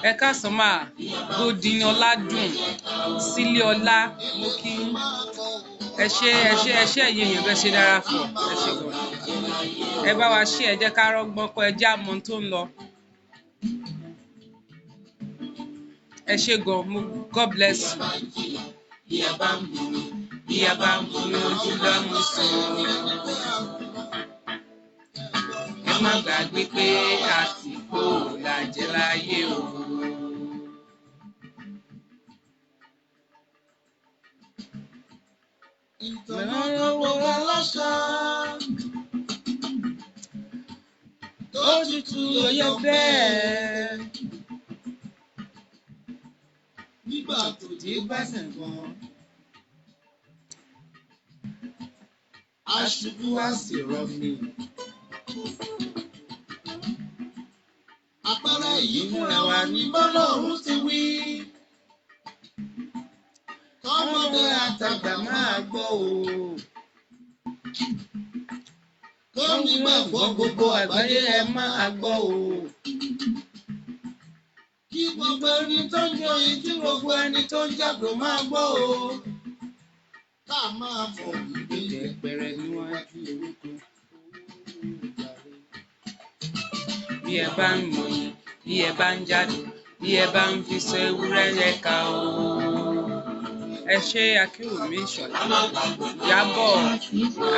Ẹ káàsán máa, Godwin Ọládùn Sílé-Ọlá, mo kí yín. Ẹ ṣé, ẹ ṣé, ẹ ṣé, ẹ̀yin èèyàn, bẹ́ẹ̀ ṣe darapọ̀. Ẹ ṣé gan. Ẹ bá wa ṣe, ẹ jẹ́ ká rọ́gbọ́n kọ́, ẹ jẹ́ á mọ ohun tó ń lọ. Ẹ ṣé gan, mo God bless you. Bí a bá ń bomi, bí a bá ń bomi ojú lọ́mú sùn. Ẹ má gbàgbé pé àsìkò là jẹ́ láyé o. Ìtànà aláṣà tó tutù Ló yẹ bẹ́ẹ̀. Nígbà tó dé bá sẹ̀gbọ́n, aṣubú á sì rọmi. Àpẹẹrẹ yìí fúnra wa ní bọ́lọ́run ti wí. Kọ́mọdé àtàgbà máa gbọ́ o. Kọ́nígbàgbọ́ gbogbo àgbáyé, ẹ máa gbọ́ o. Kí gbogbo ẹni tó ń joyin, kí gbogbo ẹni tó ń jàdó máa gbọ́ o. Ká máa mọ̀ wípé Jẹ̀pẹ̀rẹ̀ níwájú ewéko. Bí ẹ bá ń mọyìn, bí ẹ bá ń jáde, bí ẹ bá ń fi sọ ewúrẹ́ yẹ ká o. Ẹ ṣé, Akínwùmí Ìṣọ̀lá. Ìyábọ̀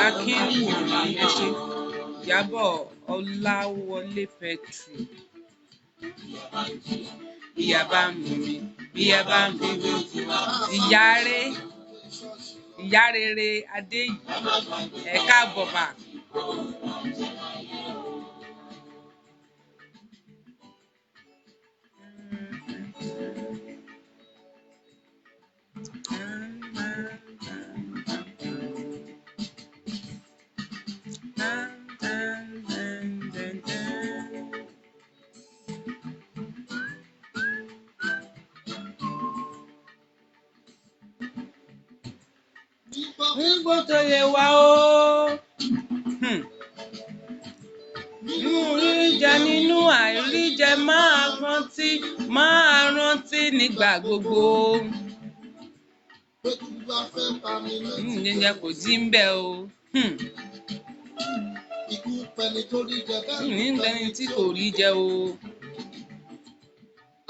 Akínwùmí, ẹ ṣé. Ìyábọ̀ Ọláwọlé Petru. Bí a bá ń mumi, bí a bá ń fi ìyáre ìyá rere Adéyìí, ẹ káàbọ̀ mà. Nígbò tó yẹ wá o. Nínú rírí jẹ, nínú àìríjẹ, máa rántí, máa rántí nígbà gbogbo. Pé kí bá fẹ́ pa mi létí. Jíjẹ kò dín bẹ́ẹ̀ o. Ikú pẹni tó rí jẹ bẹ́ẹ̀ Ní ẹni tí kò rí jẹ o.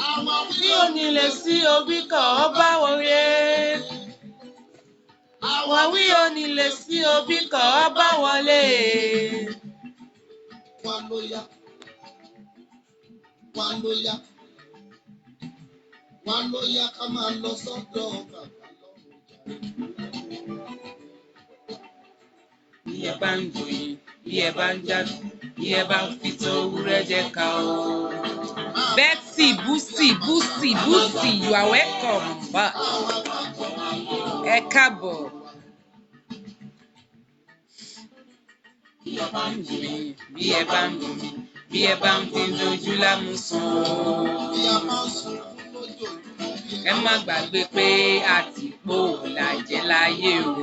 Àwọn Tí ò ní lè sí òbí kọ̀ ọ́ bá wọlé. Àwáwí ò ní lè sí òbí kọ̀ ọ́ bá wọlé. Wá ló yá. Wá ló yá. Wá ló yá, ká máa lọ sọ́dọ̀ bàbá lọ́run jàre. Bí ẹ bá ń joyin, bí ẹ bá ń jáde, bí ẹ bá ń fi tó ewúrẹ́ jẹ ká o. Betty Busi Busi Busi, you are welcome back. Ẹ káàbọ̀. Bí ẹ bá ń joyin, bí ẹ bá ń bomi, bí ẹ bá ń fi dojú lámú sùn o. Bí a bá ń sunkún lójoojúmọ́ bí Ẹ má gbàgbé pé àtìpó là jẹ́ láyé o.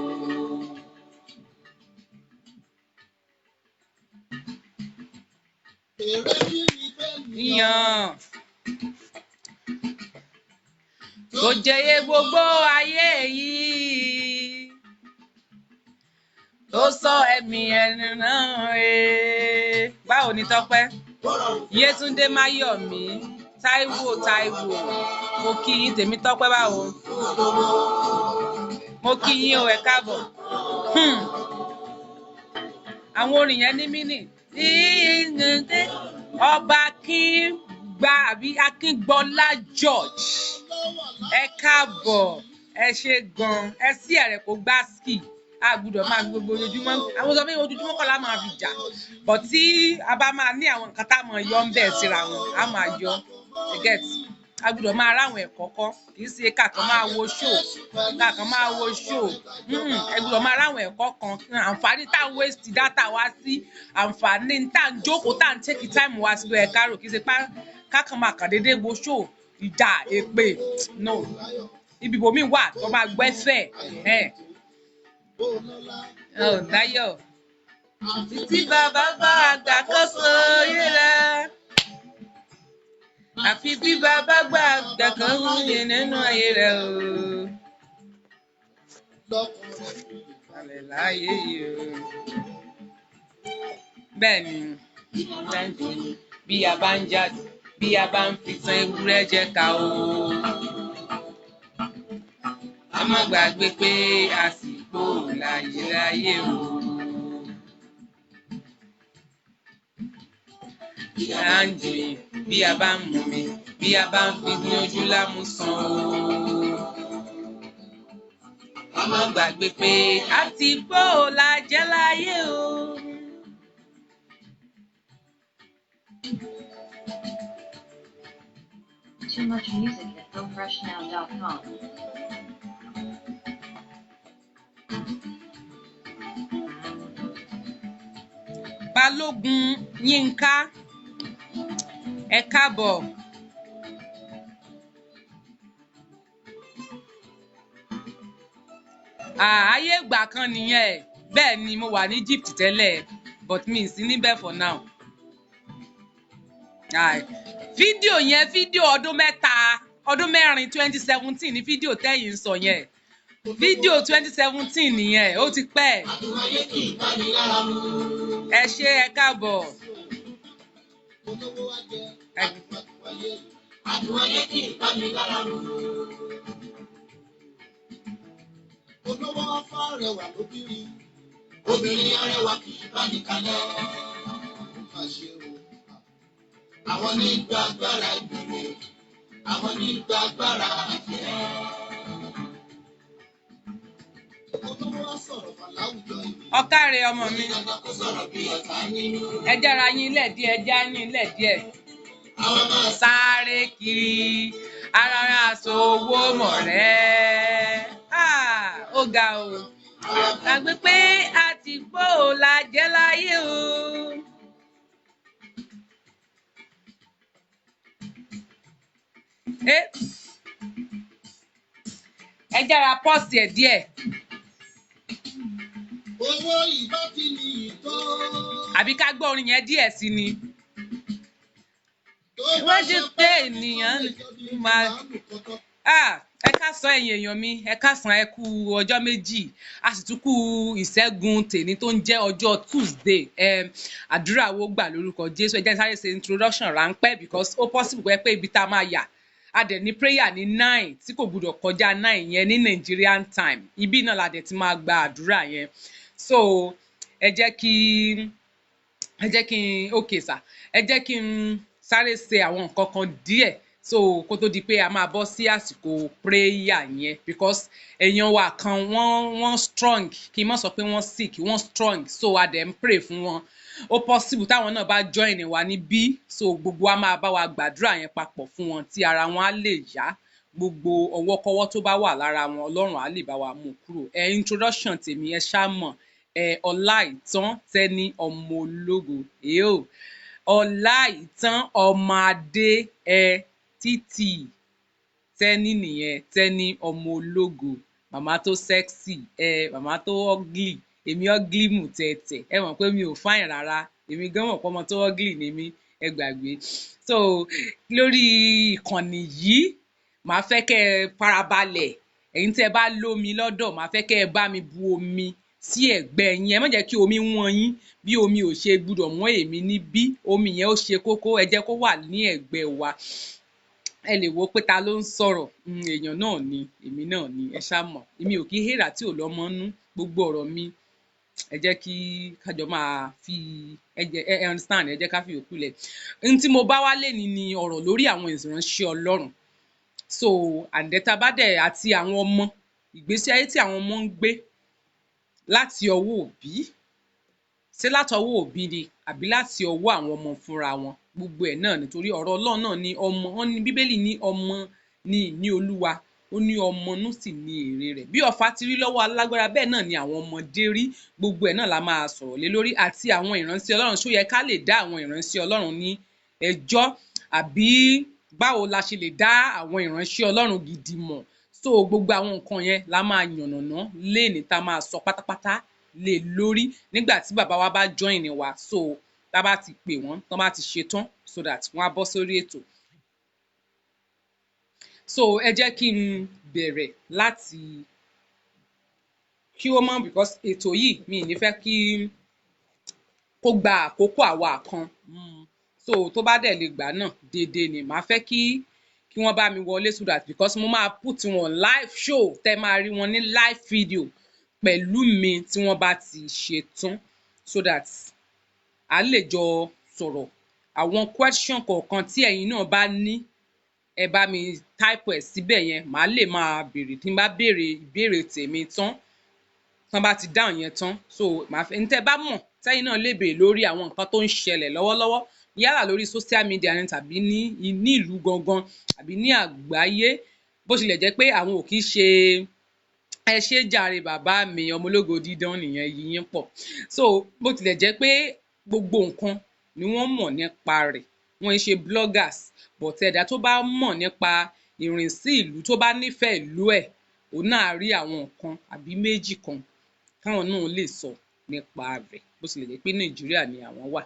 Èrè kí ni bẹ́ẹ̀ Yàn kò jẹyẹ gbogbo ayé yìí tó sọ ẹ̀mí ẹni náà. Báwo ni Tọ́pẹ́? Yétúndé Máyọ̀mí, Táíwò Táíwò, mo kí yín. Tèmítọ́pẹ́, báwo? Mo kí yín o, ẹ káàbọ̀. Àwọn orin yẹn ní mínì. Ọba Akíngba àbí Akíngbọ́lá George, ẹ káàbọ̀, ẹ ṣe gan. Ẹ sí ẹ̀rẹ̀ kó gbá ski. A gbúdọ̀ máa fi gbogbo ojoojúmọ́, àwọn sọ pé ojoojúmọ́ kọ́ la máa fi jà bọ̀. Tí a bá máa ní àwọn nǹkan tá a máa yọ ń bẹ̀ síra wọn, a máa yọ. Ẹ get? A gbúdọ̀ máa ráwọn ẹ̀kọ́ kọ́. Kì í ṣe kàkàn máa wo show, kàkàn máa wo show. Ẹ gbúdọ̀ máa ráwọn ẹ̀kọ́ kan. Àǹfààní tá à ń waste data wá sí, àǹfààní tá à ń jókòó, tá à ń take time wá sí ló ẹ̀ka rò. Kì í ṣe kákan máa kàn déédéé wo show, ìjà, èpè, no. Ibi ibòmíì wà tó máa gbẹ́fẹ̀ ẹ̀ ọ̀ dáyọ̀ títí bàbá bá àgbàkóso yé rẹ̀, àfi bí bàbá gbà àgbà kan yé nínú ayé rẹ̀ o. Alẹ́ láyé yìí o. Bẹ́ẹ̀ ni, bí a bá ń jáde, bí a bá ń fi tan ewúrẹ́ jẹ ká o. A má gbàgbé pé àsìkò láyé láyé o. Bí a ń joyè, bí a bá ń mumi, bí a bá ń fi ní ojú lámú san o. A má gbàgbé pé àtìpó la jẹ́ láyé o. Too much music at gofreshnow.com. Balógun Yínká, ẹ káàbọ̀. Ayé ìgbà kan nìyẹn. Bẹ́ẹ̀ ni, mo wà ní Egypt tẹ́lẹ̀, but mi ì sí níbẹ̀ for now. Fídíò yẹn, fídíò ọdún 3, ọdún 4, 2017 ní fídíò tẹ́yìn ń sọ yẹn. Fídíò 2017 nìyẹn, ó ti pẹ́. Ẹ ṣé, ẹ káàbọ̀. Olówó wa jẹ adùn ayé, adùn ayé kì í bá mi lára mu. Olówó afá rẹwà lóbìnrin, obìnrin arẹwà kì í bá ní kalẹ̀. Ó mà ṣe o. Àwọn ní gbàgbára ìbèrè, àwọn ní gbàgbára àjẹ́. Olówó wa sọ̀rọ̀ fà láwùjọ ènìyàn. Ọ̀kàrẹ̀ ọmọ mi. Dandan kó sọ̀rọ̀ bí ọ̀tá nínú. Ẹ jára yín lẹ̀ díẹ̀, ẹ já yín lẹ̀ díẹ̀. Àwọn máa Sáré kiri ara aṣọ owó mọ̀rẹ́. Ó ga o. Gbàgbé pé àtìpó la jẹ́ láyé o. Ẹ jára pọ́ọ̀sì ẹ̀ díẹ̀. Owó ìbá ti ní ìtó. Àbí ká gbọ́ orin yẹn díẹ̀ sí ni. Tó bá Wọ́n ṣe ṣe pé ènìyàn máa. Ẹ káàsán, ẹ̀yin èèyàn mi, ẹ káàsán, ẹ kú ọjọ́ 2, a sì tún kú ìṣẹ́gun tèní tó ń jẹ́ ọjọ́ Tuesday. Àdúrà wo gbà lórúkọ Jésù. Ẹ jẹ́ n sáré ṣe introduction ráńpẹ́ because ó possible kó jẹ́ pé ibi tá a máa yà, a dẹ̀ ní prayer ní 9 tí kò gbúdọ̀ kọjá 9 yẹn ní Nigerian time. Ibi náà la dẹ̀ ti máa gba àdúrà yẹn. So ẹ jẹ́ kí n, okay sir, ẹ jẹ́ kí n sáré ṣe àwọn nǹkan kan díẹ̀, so kó tó di pé a máa bọ́ sí àsìkò prayer yẹn, because èèyàn wa kan, wọ́n strong, kí n má sọ pé wọ́n sick, wọ́n strong, so a dẹ̀ ń pray fún wọn. Ó possible táwọn náà bá join wa níbí, so gbogbo wa máa bá wa gbàdúrà yẹn papọ̀ fún wọn tí ara wọn á lè yá. Gbogbo ọwọ́kọ́wọ́ tó bá wà lára wọn, Ọlọ́run á lè bá wa mú kúrò. Ẹ introduction tèmi, ẹ ṣá mọ̀ ẹ, Ọláìtàn Tẹ́ni ọmọ ológo èèó, Ọláìtàn ọmọ adé ẹ títì Tẹ́ni nìyẹn, Tẹ́ni ọmọ ológo, màmá tó sexy ẹ, màmá tó ugly. Èmi ugly mù tẹ̀tẹ̀, ẹ mọ̀ pé mi ò fine rárá. Èmi gan mọ̀ pé ọmọ tó ugly ni mí, ẹ gbàgbé. So lórí ìkànnì yìí, màá fẹ́ kẹ́ ẹ farabalẹ̀. Ẹ̀yin tí ẹ bá lómi lọ́dọ̀, màá fẹ́ kẹ́ ẹ bá mi bu omi sí ẹ̀gbẹ́ yín. Ẹ má jẹ́ kí omi wọ́n yín. Bí omi ò ṣe gbúdọ̀ wọ́n èmi níbí, omi yẹn ó ṣe kókó, ẹ jẹ́ kó wà ní ẹ̀gbẹ́ wa. Ẹ lè wo pé ta ló ń sọ̀rọ̀. Èèyàn náà ni, èmi náà ni, ẹ ṣá mọ̀. Èmi ò kí hèrà tí ò lọ́mọ nú. Gbogbo ọ̀rọ̀ mi, ẹ jẹ́ kí kájọ máa fi ẹ jẹ́ ẹ understand, ẹ jẹ́ ká fi yòókù lẹ̀. N tí mo bá wá lénìí ni ọ̀rọ̀ lórí àwọn ìránṣẹ́ Ọlọ́run. So àǹdẹ́tabádẹ̀ àti àwọn ọmọ, ìgbésí ayé tí àwọn ọmọ ń gbé láti ọwọ́ òbí, ṣé látọwọ́ òbí ni àbí láti ọwọ́ àwọn ọmọ fúnra wọn, gbogbo ẹ̀ náà nítorí ọ̀rọ̀ Ọlọ́run náà ni ọmọ. Wọ́n ní Bíbélì ní ọmọ ní ìní Olúwa, ó ní ọmọ inú sì ní èrè rẹ̀. Bí ọ̀fà ti rí lọ́wọ́ alágbára, bẹ́ẹ̀ náà ni àwọn ọmọdé rí. Gbogbo ẹ̀ náà la máa sọ̀rọ̀ lé lórí, àti àwọn ìránṣẹ́ Ọlọ́run. Ṣó yẹ ká lè dá àwọn ìránṣẹ́ Ọlọ́run ní ẹjọ́, àbí báwo la ṣe lè dá àwọn ìránṣẹ́ Ọlọ́run gidi mọ̀? So gbogbo àwọn nǹkan yẹn la máa yànnàná lénìí, tá máa sọ pátápátá lé lórí nígbà tí bàbá wa bá join wa. So tá bá ti pè wọ́n, tán bá ti ṣe tán, so that wọ́n á bọ́ sórí ètò. So ẹ jẹ́ kí n bẹ̀rẹ̀ láti kí ó mọ̀, because ètò yìí mi ì ní fẹ́ kí kó gba àkókò àwa kan. So tó bá dẹ̀ lè gbà náà déédéé ni màá fẹ́ kí wọ́n bá mi wọlé, so that because mo máa put wọn live show, tẹ́ máa rí wọn ní live video pẹ̀lú mi tí wọ́n bá ti ṣe tán, so that à lè jọ sọ̀rọ̀. Àwọn question kọ̀ọ̀kan tí ẹ̀yin náà bá ní, ẹ bá mi type ẹ̀ síbẹ̀ yẹn, màá lè máa béèrè. Tí n bá béèrè ìbéèrè tèmi tán, tán bá ti dáhùn yẹn tán, so màá fẹ́ ní tẹ́ bá mọ̀ tẹ́yin náà lè béèrè lórí àwọn nǹkan tó ń ṣẹlẹ̀ lọ́wọ́lọ́wọ́, yálà lórí social media ni tàbí ní ìlú gangan àbí ní àgbáyé. Bó tilẹ̀ jẹ́ pé àwọn ò kí ṣe, ẹ ṣé jàre bàbá mi, ọmọ ológo dídán nìyẹn, yìnyín pọ̀. So bó tilẹ̀ jẹ́ pé gbogbo nǹkan ni wọ́n mọ̀ nípa rẹ̀, wọ́n ń ṣe bloggers, but ẹ̀dá tó bá mọ̀ nípa ìrìnsí ìlú, tó bá nífẹ̀ẹ́ ìlú ẹ̀, òun náà rí àwọn nǹkan àbí méjì kan káwọn náà lè sọ nípa rẹ̀, bó tilẹ̀ jẹ́ pé Nàìjíríà ni àwọn wà.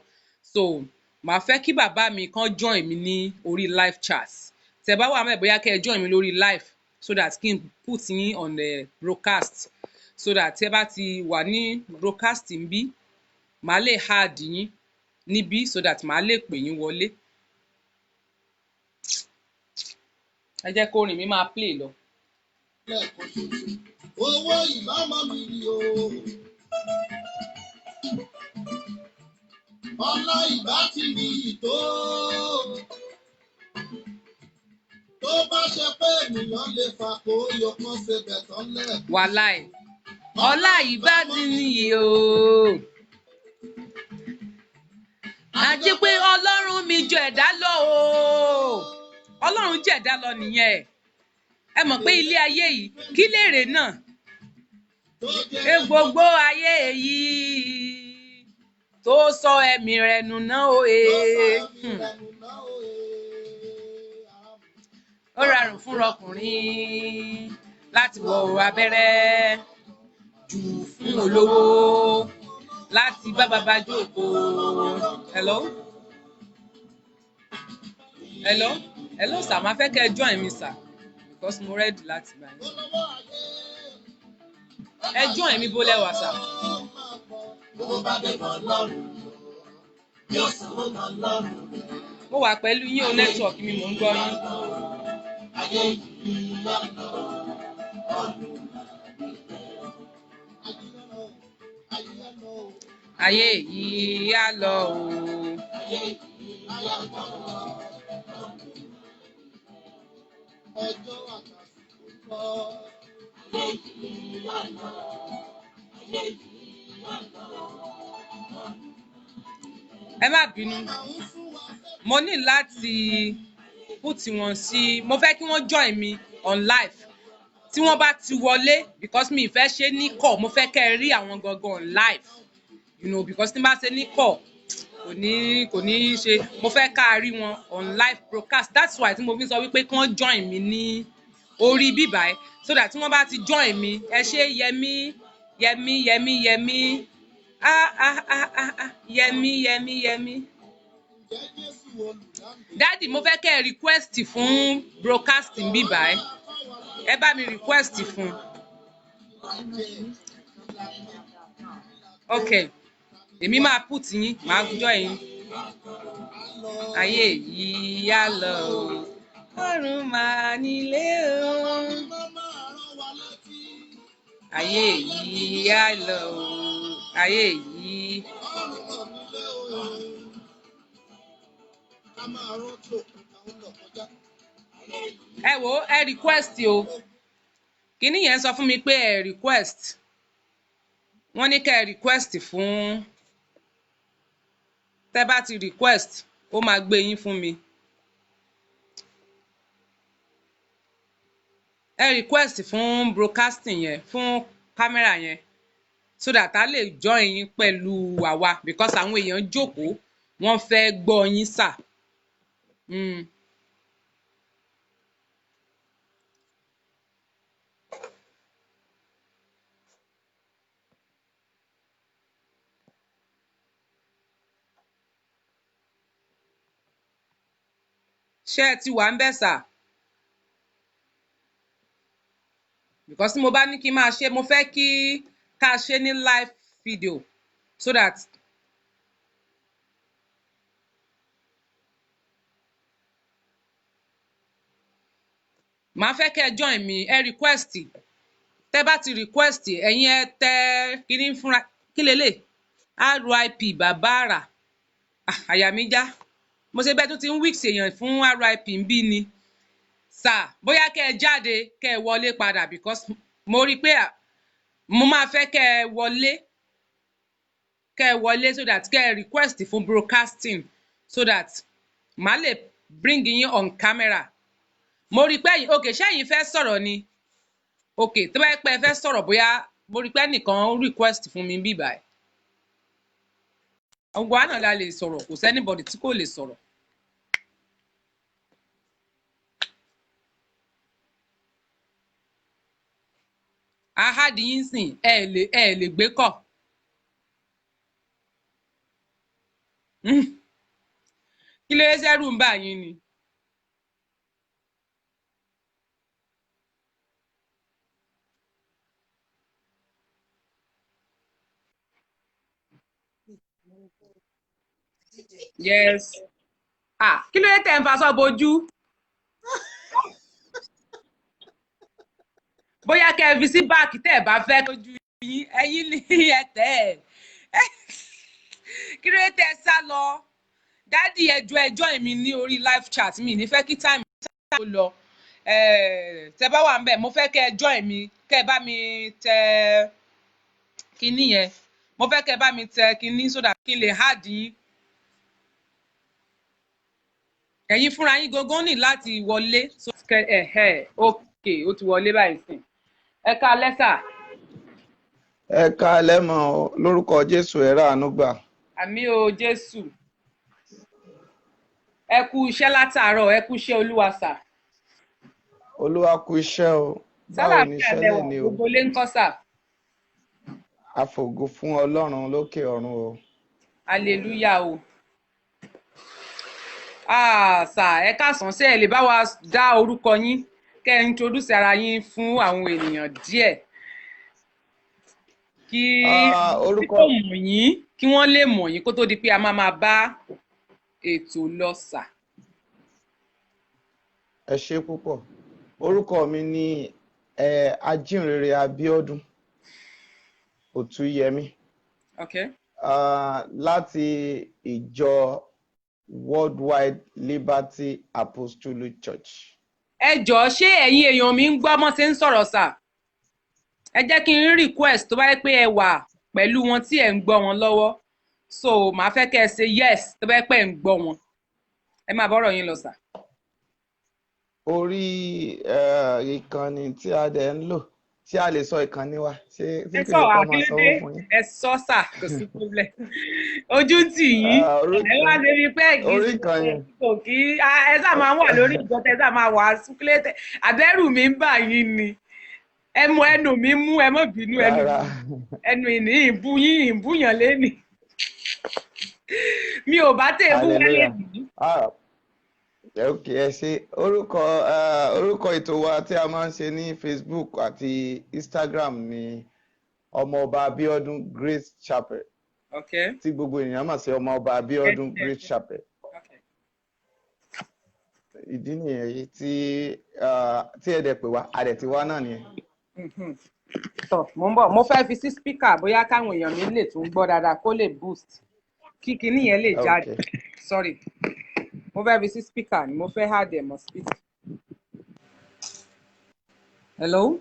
So màá fẹ́ kí bàbá mi kan join mi ní orí live chat. Tẹ́ bá wà mẹ́, bóyá kẹ́ ẹ join mi lórí live, so that kí n put yín on the broadcast, so that tẹ́ bá ti wà ní broadcast níbí, màá lè add yín níbí, so that màá lè pè yín wọlé. Ẹ jẹ́ kó rìn mí máa play lọ. Lẹ́ẹ̀kan ṣoṣo. Owó ìbámọ́ mi rí o. Ọlá ìbá ti rí ìtó. Tó bá ṣe pé ènìyàn lè fà kó yọkàn ṣe bẹ̀tán lẹ́ẹ̀kan. Wàláì, ọlá ìbá ti níyì o. Àti pé Ọlọ́run mi ju ẹ̀dá lọ o. Ọlọ́run jẹ́ ẹ̀dá lọ nìyẹn. Ẹ mọ̀ pé ilé ayé yìí, kí lèrè náà? Tó jẹ́ Ẹ gbogbo ayé yìí tó sọ ẹ̀mí rẹ̀ nù náà o. tó sọ Ee. ẹ̀mí rẹ̀ nù náà o. Ee, ara mi. Ó rọrùn fún ọkùnrin láti wọ abẹ́rẹ́ jù fún olówó láti bá bàbá jókòó. Hello? Hello? Hello sir, màá fẹ́ kẹ́ ẹ join mi sir, because mo ready láti bá yín. Olówó ayé. Ẹ join mi, bó lẹ́wà sir. Owó bá dé mọ́ lọ́rùn, yóò sanwó mọ́ lọ́rùn. Mo wà pẹ̀lú yín o, network mi, mò ń gbọ́ yín. Ayé yìí lọ́nà ọ̀run. Ayé yìí á lọ o. Ọjọ́ àtàsìkò kọ́. Ẹ má bínú. Máa ń fún wa fẹ́. Mo ní láti put wọn sí, mo fẹ́ kí wọ́n join mi on live tí wọ́n bá ti wọlé, because mi ì fẹ́ ṣe ní call, mo fẹ́ kẹ́ ẹ rí àwọn gangan on live, because tí n bá ṣe ní call, kò ní ṣe. Mo fẹ́ ká rí wọn on live broadcast. That's why tí mo fi sọ wípé kí wọ́n join mi ní orí bíbá ẹ, so that tí wọ́n bá ti join mi. Ẹ ṣe Yẹmí, Yẹmí, Yẹmí, Yẹmí, ah ah ah ah ah, Yẹmí, Yẹmí, Yẹmí. Ǹjẹ́ Jésù olùdáǹdè. Daddy, mo fẹ́ kẹ́ ẹ request fún broadcasting bíbá ẹ. Ẹ bá mi request fún. Too much music at HelloFreshNow.com. Ok, èmi máa put yín, màá join yín. Ayé yìí á lọ o, ọ̀run máa nílé o. Ayé yìí á lọ o, ayé yìí. Ẹ wo, ẹ request o. Kíní yẹn sọ fún mi pé ẹ request. Wọ́n ní kẹ́ ẹ request fún, tẹ́ bá ti request, ó máa gbé yín fún mi. Ẹ request fún broadcasting yẹn, fún camera yẹn, so that a lè join yín pẹ̀lú àwa, because àwọn èèyàn jókòó, wọ́n fẹ́ gbọ́ yín sà. Ṣé ẹ ti wà ń bẹ̀ sà? Because tí mo bá ní kí n máa ṣe, mo fẹ́ kí ká ṣe ní live video so that màá fẹ́ kẹ́ ẹ join mi. Ẹ request, tẹ́ bá ti request, ẹ̀yin ẹ tẹ kíní fúnra kí lélẹ̀. RIP bàbá àrà. Ah, àyà mi já. Mo ṣe bẹ́ẹ̀ tó ti ń weeks èèyàn fún RIP ń bí ni sà. Bóyá kẹ́ ẹ jáde, kẹ́ ẹ wọlé padà, because mo rí i pé mo máa fẹ́ kẹ́ ẹ wọlé, kẹ́ ẹ wọlé so that kẹ́ ẹ request fún broadcasting, so that màá lè bring yín on camera. Mo rí i pé ẹ̀yin, okay, ṣé ẹ̀yin fẹ́ sọ̀rọ̀ ni? Okay, tó bá yẹ pé ẹ fẹ́ sọ̀rọ̀, bóyá mo rí i pé ẹnìkan request fún mi bí báyìí. Ọgbọ́n àná la lè sọ̀rọ̀, kò sí anybody tí kò lè sọ̀rọ̀. Ahadi yín sìn, ẹ lè gbé kọ̀. Kí ló dé, sẹ́rù ń bà yín ni? Yes. Ah, kí ló dé tẹ̀ ń faṣọ bojú? Bóyá kẹ́ ẹ fi sí báàkì tẹ́ ẹ bá fẹ́ lójú yín, ẹ̀yin ní ẹ tẹ́ ẹ̀. Kí ló dé tẹ́ ẹ sá lọ? Daddy, ẹjọ́ ẹjọ́ mi ní orí live chat mi ní fẹ́ kí time tó lọ. Tẹ́ bá wà ń bẹ̀, mo fẹ́ kẹ́ ẹ join mi, kẹ́ ẹ bá mi tẹ kinní yẹn. Mo fẹ́ kẹ́ ẹ bá mi tẹ kinní so that kí n lè add yín. Ẹ̀yin fúnra yín gangan ní láti wọlé. So kẹ́ ẹ ẹ ok, ó ti wọlé báyìí sìn. Ẹ ká lẹ́sà. Ẹ káalẹ́ mọ́ ọ, lórúkọ Jésù, ẹ ráàánú gbà. Àmín o Jésù. Ẹ kú iṣẹ́ látàárọ̀, ẹ kú iṣẹ́ Olúwa sà. Olúwa kú iṣẹ́ o. Báwo ni Sálàáfíà iṣẹ́ lẹwà, lè ní o? Gbogbo ilé ń kọ́ sà? Àfògo fún Ọlọ́run lókè ọ̀run o. Hallelujah o. Ah, sà, ẹ káàsán. Ṣé ẹ lè bá wa dá orúkọ yín, kẹ́ ẹ introduce ara yín fún àwọn ènìyàn díẹ̀, kí Ah, àwọn tí orúkọ kò mọ̀ yín, kí wọ́n lè mọ̀ yín, kó tó di pé a máa máa bá ètò lọ sà. Ẹ ṣé púpọ̀. Orúkọ mi ni ẹ Ajínrere Abíọ́dún Òtúyẹmí. Ah, láti ìjọ Worldwide Liberty Apostolic Church. Ẹ jọ̀ọ́, ṣé ẹ̀yin èèyàn mi ń gbọ́ mọ́ ṣe ń sọ̀rọ̀ sà? Ẹ jẹ́ kí n rí request tó bá yẹ pé ẹ wà pẹ̀lú wọn tí ẹ̀ ń gbọ́ wọn lọ́wọ́. So màá fẹ́ kẹ́ ẹ ṣe yes tó bá yẹ pé ẹ̀ ń gbọ́ wọn. Ẹ máa bọ́rọ̀ yín lọ sà. Orí ìkànnì tí a dẹ̀ ń lò, tí a lè sọ ìkànnì wa, ṣé tí Ẹ kì í sọ ṣe pé wọ́n máa sanwó àkílódé fún yín? Ẹ sọ sà, kò sí problem. Ojú tì yín. Ah, Ẹ wá débi pé kì í orí ṣe ìkànnì kò kí ẹ sá máa wà lórí ìjọ tẹ sá máa wà súkúlẹ̀tẹ̀. Àbẹ́rù mi ń bà yín ni. Ẹ mú ẹnu mi mú, ẹ má bínú ẹnu Rárá. ẹnu ìní ìbú yín, ìbúyàn lénìí. Mi ò bá tẹ̀ bú wálé Hallelujah. nìyí. Ah, ok, ẹ ṣé. Orúkọ ètò wa tí a máa ń ṣe ní Facebook àti Instagram ni Ọmọọba Abíọ́dún Grace Chapel, tí gbogbo ènìyàn mọ̀ sí Ọmọọba Abíọ́dún Grace Chapel. Ìdí nìyẹn tí tí ẹ dẹ̀ pè wá, a dẹ̀ ti wá náà nìyẹn. Tọ, mo ń bọ̀, mo fẹ́ fi sí speaker bóyá káwọn èèyàn mi lè tún gbọ́ dáadáa, kó lè boost kí kinní yẹn lè jáde. Sorry, mo fẹ́ fi sí speaker ni, mo fẹ́ add ẹ̀ mọ́ speaker. Hello,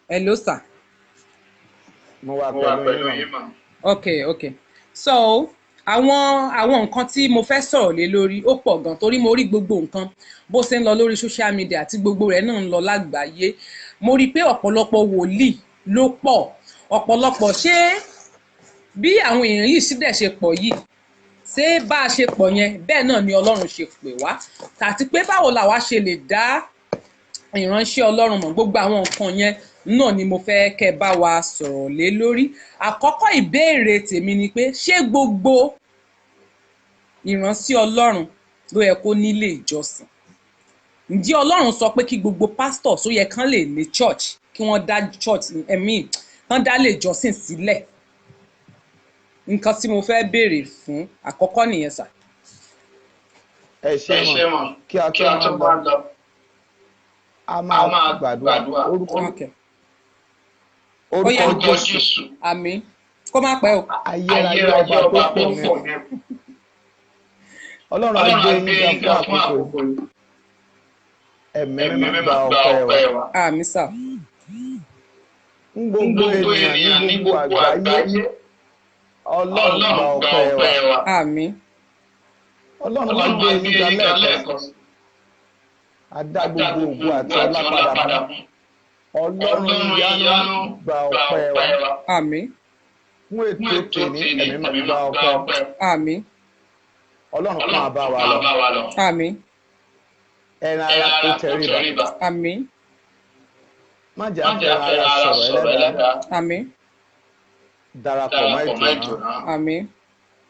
hello sir. Mo wà pẹ̀lú yín mà. Okay, so àwọn nǹkan tí mo fẹ́ sọ̀rọ̀ lé lórí ó pọ̀ gan, torí mo rí gbogbo nǹkan bó ṣe ń lọ lórí social media àti gbogbo rẹ̀ náà ń lọ lágbàáyé. Mo rí i pé ọ̀pọ̀lọpọ̀ wòlíì ló pọ̀, ọ̀pọ̀lọpọ̀. Ṣé bí àwọn èèyàn yìí sì dẹ̀ ṣe pọ̀ yìí, ṣé bá a ṣe pọ̀ yẹn bẹ́ẹ̀ náà ni Ọlọ́run ṣe pè wá, tàti pé báwo làwa ṣe lè dá ìránṣẹ́ Ọlọ́run mọ̀? Gbogbo àwọn nǹkan yẹn náà ni mo fẹ́ kẹ́ bá wa sọ̀rọ̀ lé lórí. Àkọ́kọ́ ìbéèrè tèmi ni pé ṣé gbogbo ìránṣẹ́ Ọlọ́run ló yẹ kó nílé ìjọsìn? Ǹjẹ́ Ọlọ́run sọ pé kí gbogbo pásítọ̀ tó yẹ kán lè ní church, kí wọ́n dá church ẹ̀mí kán dá lè jọ́sìn sílẹ̀? Nǹkan tí mo fẹ́ béèrè fún àkọ́kọ́ nìyẹn sà. Ẹ ṣé mọ̀, kí a tó máa lọ, a máa gbàdúrà. Orúkọ Jésù. Àmín. Kó má pẹ́ o. Ayérayé ọba tó pọ̀ ní. Ọlọ́run á gbé yín ga fún àkókò yìí. Ẹ̀mí mímọ́ gba ọpẹ́ wa. Àmín sà. Ń gbogbo ènìyàn ní gbogbo àgbáyé, Ọlọ́run gba ọpẹ́ wa. Àmín. Ọlọ́run á gbé yín ga lẹ́ẹ̀kan. A dá gbogbo ògo àti ọlá padà fún. Ọlọ́run ìyanu gba ọpẹ́ wa. Àmín. Fún ètò tèmi, ẹ̀mí máa gba ọpẹ́. Àmín. Ọlọ́run kan á bá wa lọ. Àmín. Ẹran ara kò tẹríba. Àmín. Má jẹ́ àfẹ́ràn ara sọ̀rọ̀ ẹlẹ́dàá. Àmín. Darapọ̀ mọ́ ètò náà. Àmín.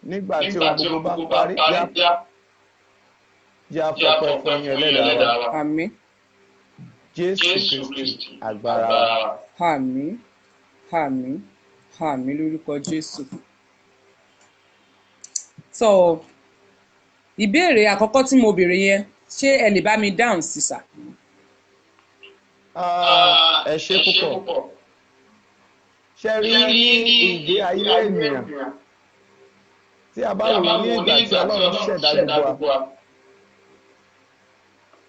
Nígbà tí ohun gbogbo bá parí, jẹ́ àfọpẹ́ fún yín ẹlẹ́dàá wa. Àmín. Jésù Kristi agbára wa. Àmín, àmín, àmín lórúkọ Jésù. So ìbéèrè àkọ́kọ́ tí mo béèrè yẹn, ṣé ẹ lè bá mi dáhùn sí sà? Ẹ ṣé púpọ̀. Ṣe rí ní ìgbé ayé ènìyàn, tí a bá wò ní ìgbà tí Ọlọ́run ṣẹ̀dá gbogbo wa,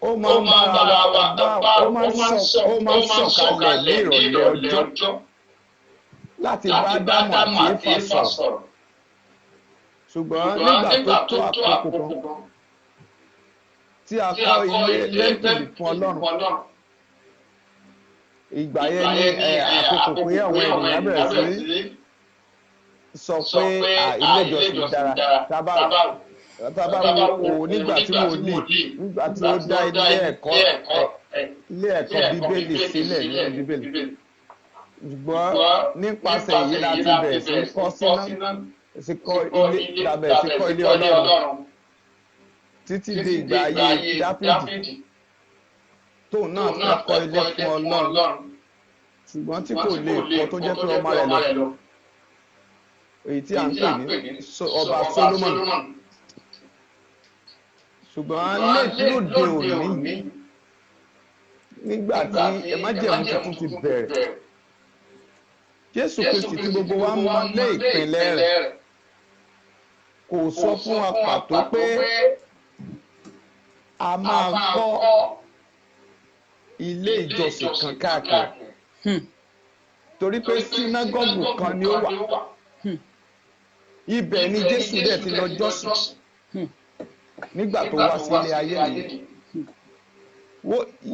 ó máa ń bára wa bá, ó máa ń sọ̀kalẹ̀ ní ìrọ̀lẹ́ ọjọ́ láti bá Ádámù àti Éfà sọ̀rọ̀. Ṣùgbọ́n nígbà tó tó àkókò kan tí a kọ́ ilé tẹ́ḿpìlì fún Ọlọ́run, ìgbà yẹn ní àkókò pé àwọn ènìyàn bẹ̀rẹ̀ sí sọ pé ilé ìjọsìn dára. Tá bá wo nígbà tí wòlíì, nígbà tí ó dá ilé ẹ̀kọ́ bíbélì sílẹ̀ nínú bíbélì, ṣùgbọ́n nípasẹ̀ èyí la ti bẹ̀rẹ̀ sí kọ́ síná sí kọ́ ilé, la bẹ̀rẹ̀ sí kọ́ ilé Ọlọ́run títí dé ìgbà ayé Dáfídì, tóun náà fẹ́ kọ́ ilé fún Ọlọ́run, ṣùgbọ́n tí kò lè kọ́, tó jẹ́ pé ọmọ rẹ̀ lọ, èyí tí à ń pè ní ọba Solomon. Ṣùgbọ́n lóde òní, nígbà tí májẹ̀mú tuntun ti bẹ̀rẹ̀, Jésù Kristi tí gbogbo wa mọ̀ lé ìpìlẹ̀ rẹ̀ kò sọ fún wa pàtó pé a máa kọ́ ilé ìjọsìn kan káàkiri, torí pé sínágọ́gù kan ni ó wà. Ibẹ̀ ni Jésù dẹ̀ ti lọ jọ́sìn nígbà tó wá sí ilé ayé yìí.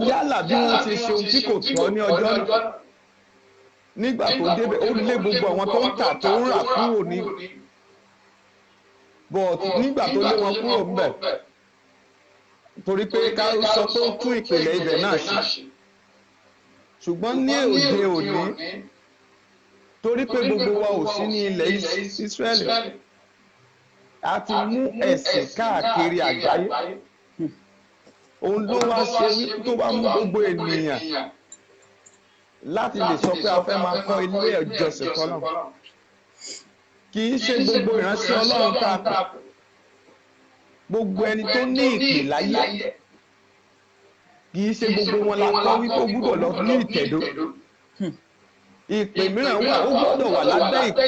Yálà bí wọ́n ti ṣe ohun tí kò tọ́ ní ọjọ́ náà, nígbà tó débẹ̀ ó lé gbogbo àwọn tó ń tà tó ń rà kúrò ní, but nígbà tó lé wọn kúrò ńbẹ̀, torí pé ká sọ pé ó tún ìpìlẹ̀ ibẹ̀ náà ṣe. Ṣùgbọ́n ní òde òní, torí pé gbogbo wa ò sí ní ilẹ̀ Ísírẹ́lì, a ti mú ẹ̀sìn káàkiri àgbáyé. Òun ló wá ṣe tó wá mú gbogbo ènìyàn Láti lè sọ pé a fẹ́ máa kọ́ ilé ìjọsìn fọ́lọ́run. Kì í ṣe gbogbo ìránṣẹ́ Ọlọ́run tá a pè, gbogbo ẹni tó ní ìpè láyé, kì í ṣe gbogbo wọn la kọ́ wípé ó gbúdọ̀ lọ ní ìtẹ̀dó. Ìpè mìíràn wà, ó gbọ́dọ̀ wà lábẹ́ ìpè.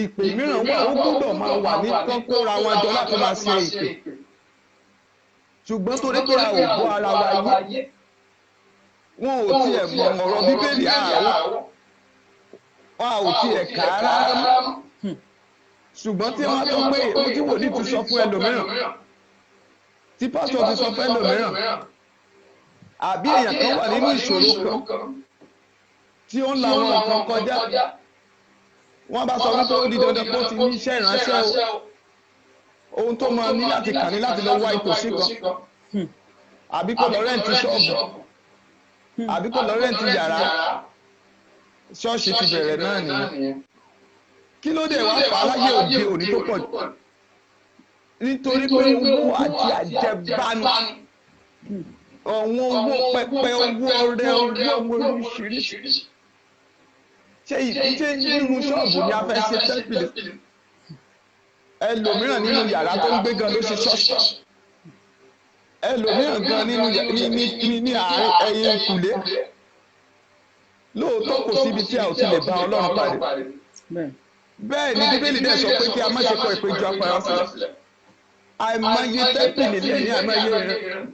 Ìpè mìíràn wà, ó gbọ́dọ̀ máa wà ní kán kóra wọn jọ láti máa ṣe ìpè. Ṣùgbọ́n torí pé a ò gbọ́ ara wa yé, wọn ò tiẹ̀ mọ̀ ọ̀rọ̀ Bíbélì, àwọn wọn ò tiẹ̀ kà á rárá mọ́. Ṣùgbọ́n tí wọ́n sọ pé ohun tí wòlíì ti sọ fún ẹlòmíràn, tí pásítọ̀ ti sọ fún ẹlòmíràn, àbí èèyàn kan wà nínú ìṣòro kan tí ó ń la àwọn nǹkan kọjá, wọ́n bá sọ wípé ó di dandan kó ti ní iṣẹ́ ìránṣẹ́ o, ohun tó máa ní láti kà ní láti lọ wá ìtòsí kan, àbí kó lọ rent ṣọ́ọ̀bù, àbí kó lọ rent yàrá. Ṣọ́ọ̀ṣì ti bẹ̀rẹ̀ náà nìyẹn. Kí ló dé wá fà á láyé òde òní tó pọ̀ jù? Nítorí pé owó àti àjẹbánu, àwọn owó pẹpẹ, owó ọrẹ, owó oríṣiríṣi. Ṣé nínú ṣọ́ọ̀bù ni a fẹ́ ṣe tẹ́ḿpìlì? Ẹlòmíràn nínú yàrá tó ń gbé gan ló ṣe ṣọ́ọ̀ṣì. Ẹlòmíràn gan nínú ní àárín ẹ̀yìn ìkùlé. Lóòótọ́, kò síbi tí a ò ti lè bá Ọlọ́run pàdé. Bẹ́ẹ̀ ni Bíbélì dẹ̀ sọ pé kí a má ṣe kọ ìpéjọ apara sílẹ̀. Àìmọye tẹ́ḿpìlì lẹ́yìn, àìmọye ìran,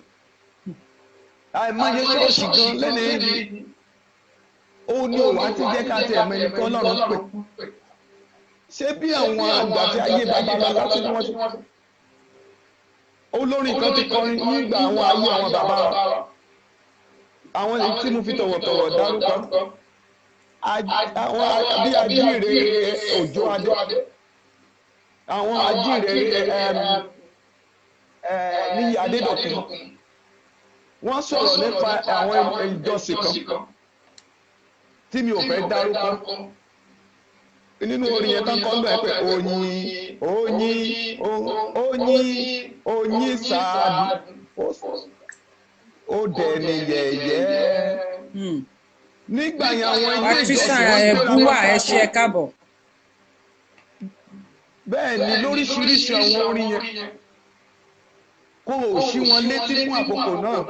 àìmọye ṣọ́ọ̀ṣì gan lẹ́nu yìí. Ó ní òwò àti jẹ́ ká tiẹ̀ mọ ẹni tó Ọlọ́run pè. Ṣé bí àwọn àgbà tí ayé babalọ́lá tí wọ́n ti, olórin kan ti kọrin nígbà àwọn ayé àwọn bàbá wa, àwọn tí mo fi tọ̀wọ̀tọ̀wọ̀ dárúkọ, àwọn bí Ajíhìnrere Òjó Adé, àwọn Ajíhìnrere Níyì Adédọ̀kun, wọ́n sọ̀rọ̀ nípa àwọn ìjọsìn kan tí mi ò fẹ́ dárúkọ. Nínú orin yẹn tán kọ́ ń bẹ̀ pé oyin, oyin, oyin, oyin sáàdù, ó dẹ̀ ní yẹ̀yẹ́. Nígbà yẹn, àwọn ilé Patricia ìjọsìn wọn gbéra Ẹ̀bùwà, wọn ẹ ṣé, ẹ káàbọ̀. Bẹ́ẹ̀ ni lóríṣiríṣi àwọn orin yẹn kó o sí wọn létí fún àkókò náà.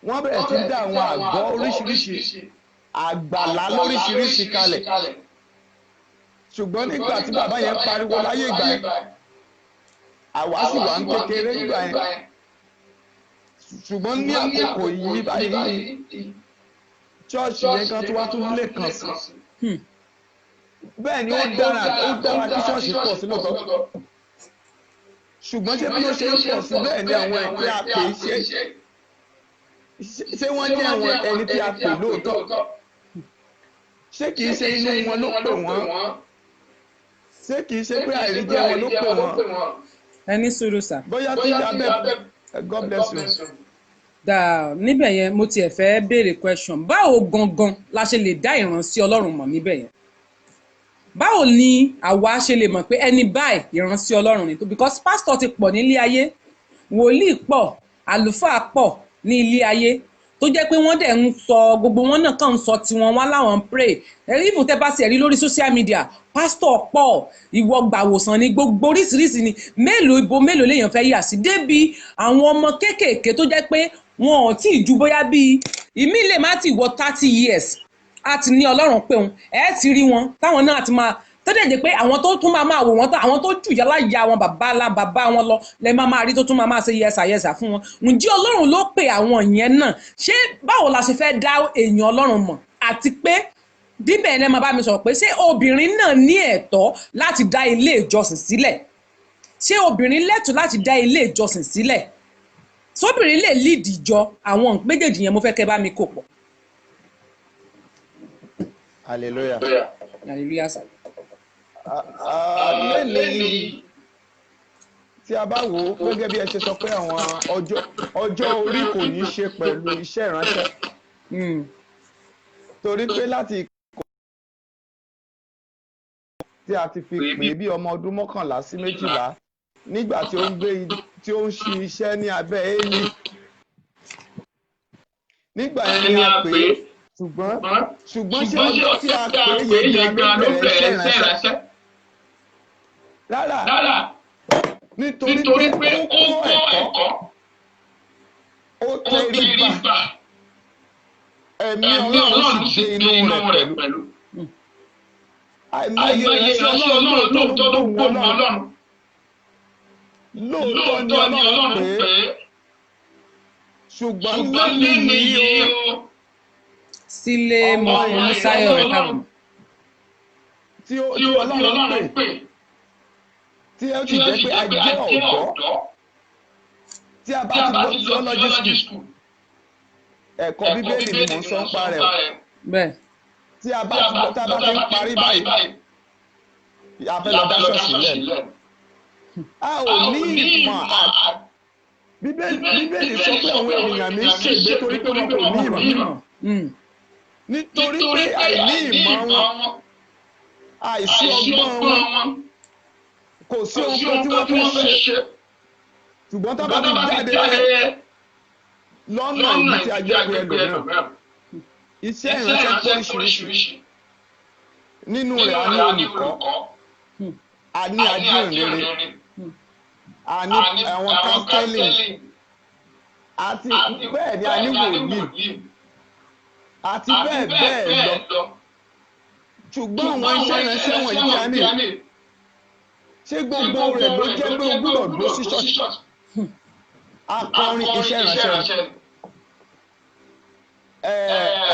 Wọ́n bẹ̀rẹ̀ sí dá àwọn àgọ́ oríṣiríṣi, àgbàlá lóríṣiríṣi kalẹ̀. Ṣùgbọ́n nígbà tí bàbá yẹn pariwo láyé ìgbà yẹn, àwa sì wà ń kékeré nígbà yẹn. Ṣùgbọ́n ní àkókò yìí báyìí, ṣọ́ọ̀ṣì yẹn kan tó wá tún lè kàn sí. Bẹ́ẹ̀ ni, ó dára, ó dára kí ṣọ́ọ̀ṣì pọ̀ sí lóòótọ́. Ṣùgbọ́n ṣé bí ó ṣe ń pọ̀ sí, bẹ́ẹ̀ ni àwọn ẹ̀ tí a pè é ṣe, ṣé wọ́n jẹ́ àwọn ẹni tí a pè lóòótọ́? Ṣé kìí ṣe inú wọn ló pè wọ́n? Ṣé kìí ṣe pé àìríjẹ wọn ló pè wọ́n? Ẹ ní sùúrù, sir. Bóyá tí abẹ́. God bless you. Dáa, níbẹ̀ yẹn, mo tiẹ̀ fẹ́ béèrè question: báwo gangan la ṣe lè dá ìránṣẹ́ Ọlọ́run mọ̀ níbẹ̀ yẹn? Báwo ni àwa ṣe lè mọ̀ pé ẹni báyìí, ìránṣẹ́ Ọlọ́run ni? Because pastor ti pọ̀ nílé ayé, wòlíì pọ̀, àlùfáà pọ̀ ní ilé ayé, tó jẹ́ pé wọ́n dẹ̀ ń sọ, gbogbo wọn náà kàn ń sọ tiwọn, wọn láwọn ń pray. Even tẹ́ bá ti rí lórí social media, pastor pọ̀, ìwọ gbàwòsàn ní gbogbo oríṣiríṣi ni. Mélòó, ibo mélòó léèyàn fẹ́ yà sí, débi àwọn ọmọ kéékèèké tó jẹ́ pé wọn ò tí ì ju bóyá bíi, ìmí lè má ti wọ 30 years, á ti ní Ọlọ́run pé òun. Ẹ ti rí wọn táwọn náà ti máa tó dẹ̀ jẹ́ pé àwọn tó tún máa máa wò wọ́n tán, àwọn tó jù yálà ya wọn bàbá ńlá bàbá wọn lọ lẹ máa máa rí tó tún máa máa ṣe yẹsà yẹsà fún wọn. Ǹjẹ́ Ọlọ́run ló pe àwọn yẹn náà? Ṣé báwo la ṣe fẹ́ dá èèyàn Ọlọ́run mọ̀? Àti pé bíbẹ̀ ẹ̀ máa bá mi sọ̀rọ̀ pé ṣé obìnrin náà ní ẹ̀tọ́ láti dá ilé ìjọsìn sílẹ̀? Ṣé obìnrin lẹ́tọ̀ọ́ láti dá ilé ìjọsìn sílẹ̀? Sóbìnrin lè lead ìjọ? Àwọn méjèèjì yẹn, mo fẹ́ kẹ́ bá mi kó pọ̀. Hallelujah. Hallelujah, sir. Lẹ́nìí, tí a bá wò ó gẹ́gẹ́ bí ẹ ṣe sọ pé àwọn ọjọ́ orí kò ní ṣe pẹ̀lú iṣẹ́ ìránṣẹ́, torí pé láti ìkọ́ tí a ti fi pè é bí ọmọ ọdún 11 sí 12, nígbà tí ó ń gbé, tí ó ń ṣe iṣẹ́ ní abẹ́ Élì. Nígbà yẹn ni a pè é, ṣùgbọ́n ṣé ọjọ́ tí a pè é yẹn gan ló bẹ̀rẹ̀ iṣẹ́ ìránṣẹ́? Rárá, nítorí pé ó kọ́ ẹ̀kọ́, ó tẹríba, ẹ̀mí Ọlọ́run sì gbé inú rẹ̀ pẹ̀lú. Àìmọye ìránṣẹ́ Ọlọ́run lóòótọ́ ló gbóhùn Ọlọ́run, lóòótọ́ ni Ọlọ́run pè é, ṣùgbọ́n lẹ́nu yìí o. Sílé Mọ̀fúnsáyọ̀ ẹ káàbọ̀. Tí Ọlọ́run pè, tí ó ti jẹ́ pé a jẹ́ ọ̀dọ́, tí a bá ti lọ theology school, ẹ̀kọ́ Bíbélì ni mò ń sọ ń pa rẹ̀ o. Tí a bá ti lọ, tá a bá ti ń parí báyìí, a fẹ́ lọ dá ṣọ́ọ̀ṣì lẹ̀. A ò ní ìmọ̀. Bíbélì sọ pé àwọn ènìyàn mi ń ṣègbé torí pé wọn kò ní ìmọ̀. Nítorí pé àìní ìmọ̀ wọn, àìsí ọgbọ́n wọn, kò sí ohun kan tí wọ́n fẹ́ ṣe. Ṣùgbọ́n tá a bá ti jáde lọ́nà ìlú tí a jẹ́ pé ẹlòmíràn, iṣẹ́ ìránṣẹ́ póríṣiríṣi. Nínú rẹ̀ a ní olùkọ́, a ní ajínrere, a ní àwọn counseling, àti bẹ́ẹ̀ ni a ní wòlíì, àti bẹ́ẹ̀ bẹ́ẹ̀ lọ. Ṣùgbọ́n àwọn iṣẹ́ ìránṣẹ́ wọ̀nyí tí a ní, ṣé gbogbo rẹ̀ ló jẹ́ pé o gbúdọ̀ dúró sí ṣọ́ọ̀ṣì? Akọrin iṣẹ́ ìránṣẹ́,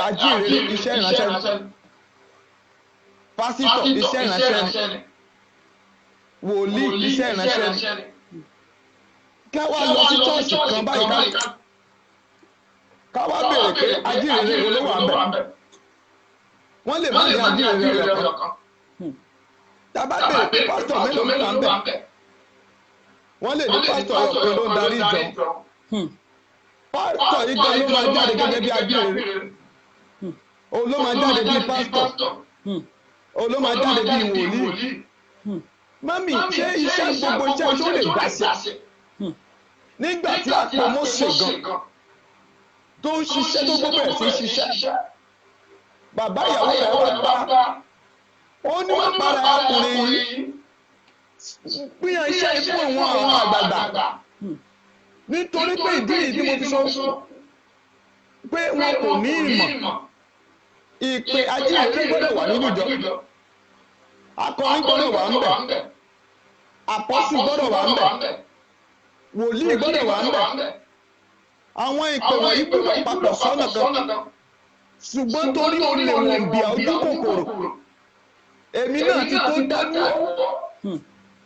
ajínrere iṣẹ́ ìránṣẹ́, pásítọ̀ iṣẹ́ ìránṣẹ́, wòlíì iṣẹ́ ìránṣẹ́. Ká wá lọ sí ṣọ́ọ̀ṣì kan báyìí, ká wá béèrè pé ajínrere wo ló wà ń bẹ̀. Wọ́n lè má ní ajínrere ọ̀kan. Tá a bá béèrè pé pásítọ̀ mélòó ló wà ń bẹ̀, wọ́n lè ní pásítọ̀ ọ̀kan ló ń darí ìjọ. Pásítọ̀ yìí gan ló máa jáde gẹ́gẹ́ bí ajínrere, òun ló máa jáde bí pásítọ̀, òun ló máa jáde bí wòlíì. Mami, ṣé iṣẹ́ gbogbo iṣẹ́ tó lè dá sí? Nígbà tí a pè Mósè gan tó ń ṣiṣẹ́, tó gbogbo ẹ̀ sí ṣiṣẹ́, bàbá ìyàwó rẹ̀ wá bá ó ní wọ́n para ọkùnrin yìí, pín iṣẹ́ fún àwọn àgbààgbà. Nítorí pé ìdí yìí tí mo fi sọ pé wọn kò ní ìmọ̀. Ìpè ajínrere gbọ́dọ̀ wà nínú ìjọ, akọrin gbọ́dọ̀ wà ń bẹ̀, àpọ́sù gbọ́dọ̀ wà ń bẹ̀, wòlíì gbọ́dọ̀ wà ń bẹ̀. Àwọn ìpè wọ̀nyí gbọ́dọ̀ papọ̀ sọ́nà kan. Ṣùgbọ́n torí olè wọ̀nbìà ojú kòkòrò, èmi náà ti tó dá dúró,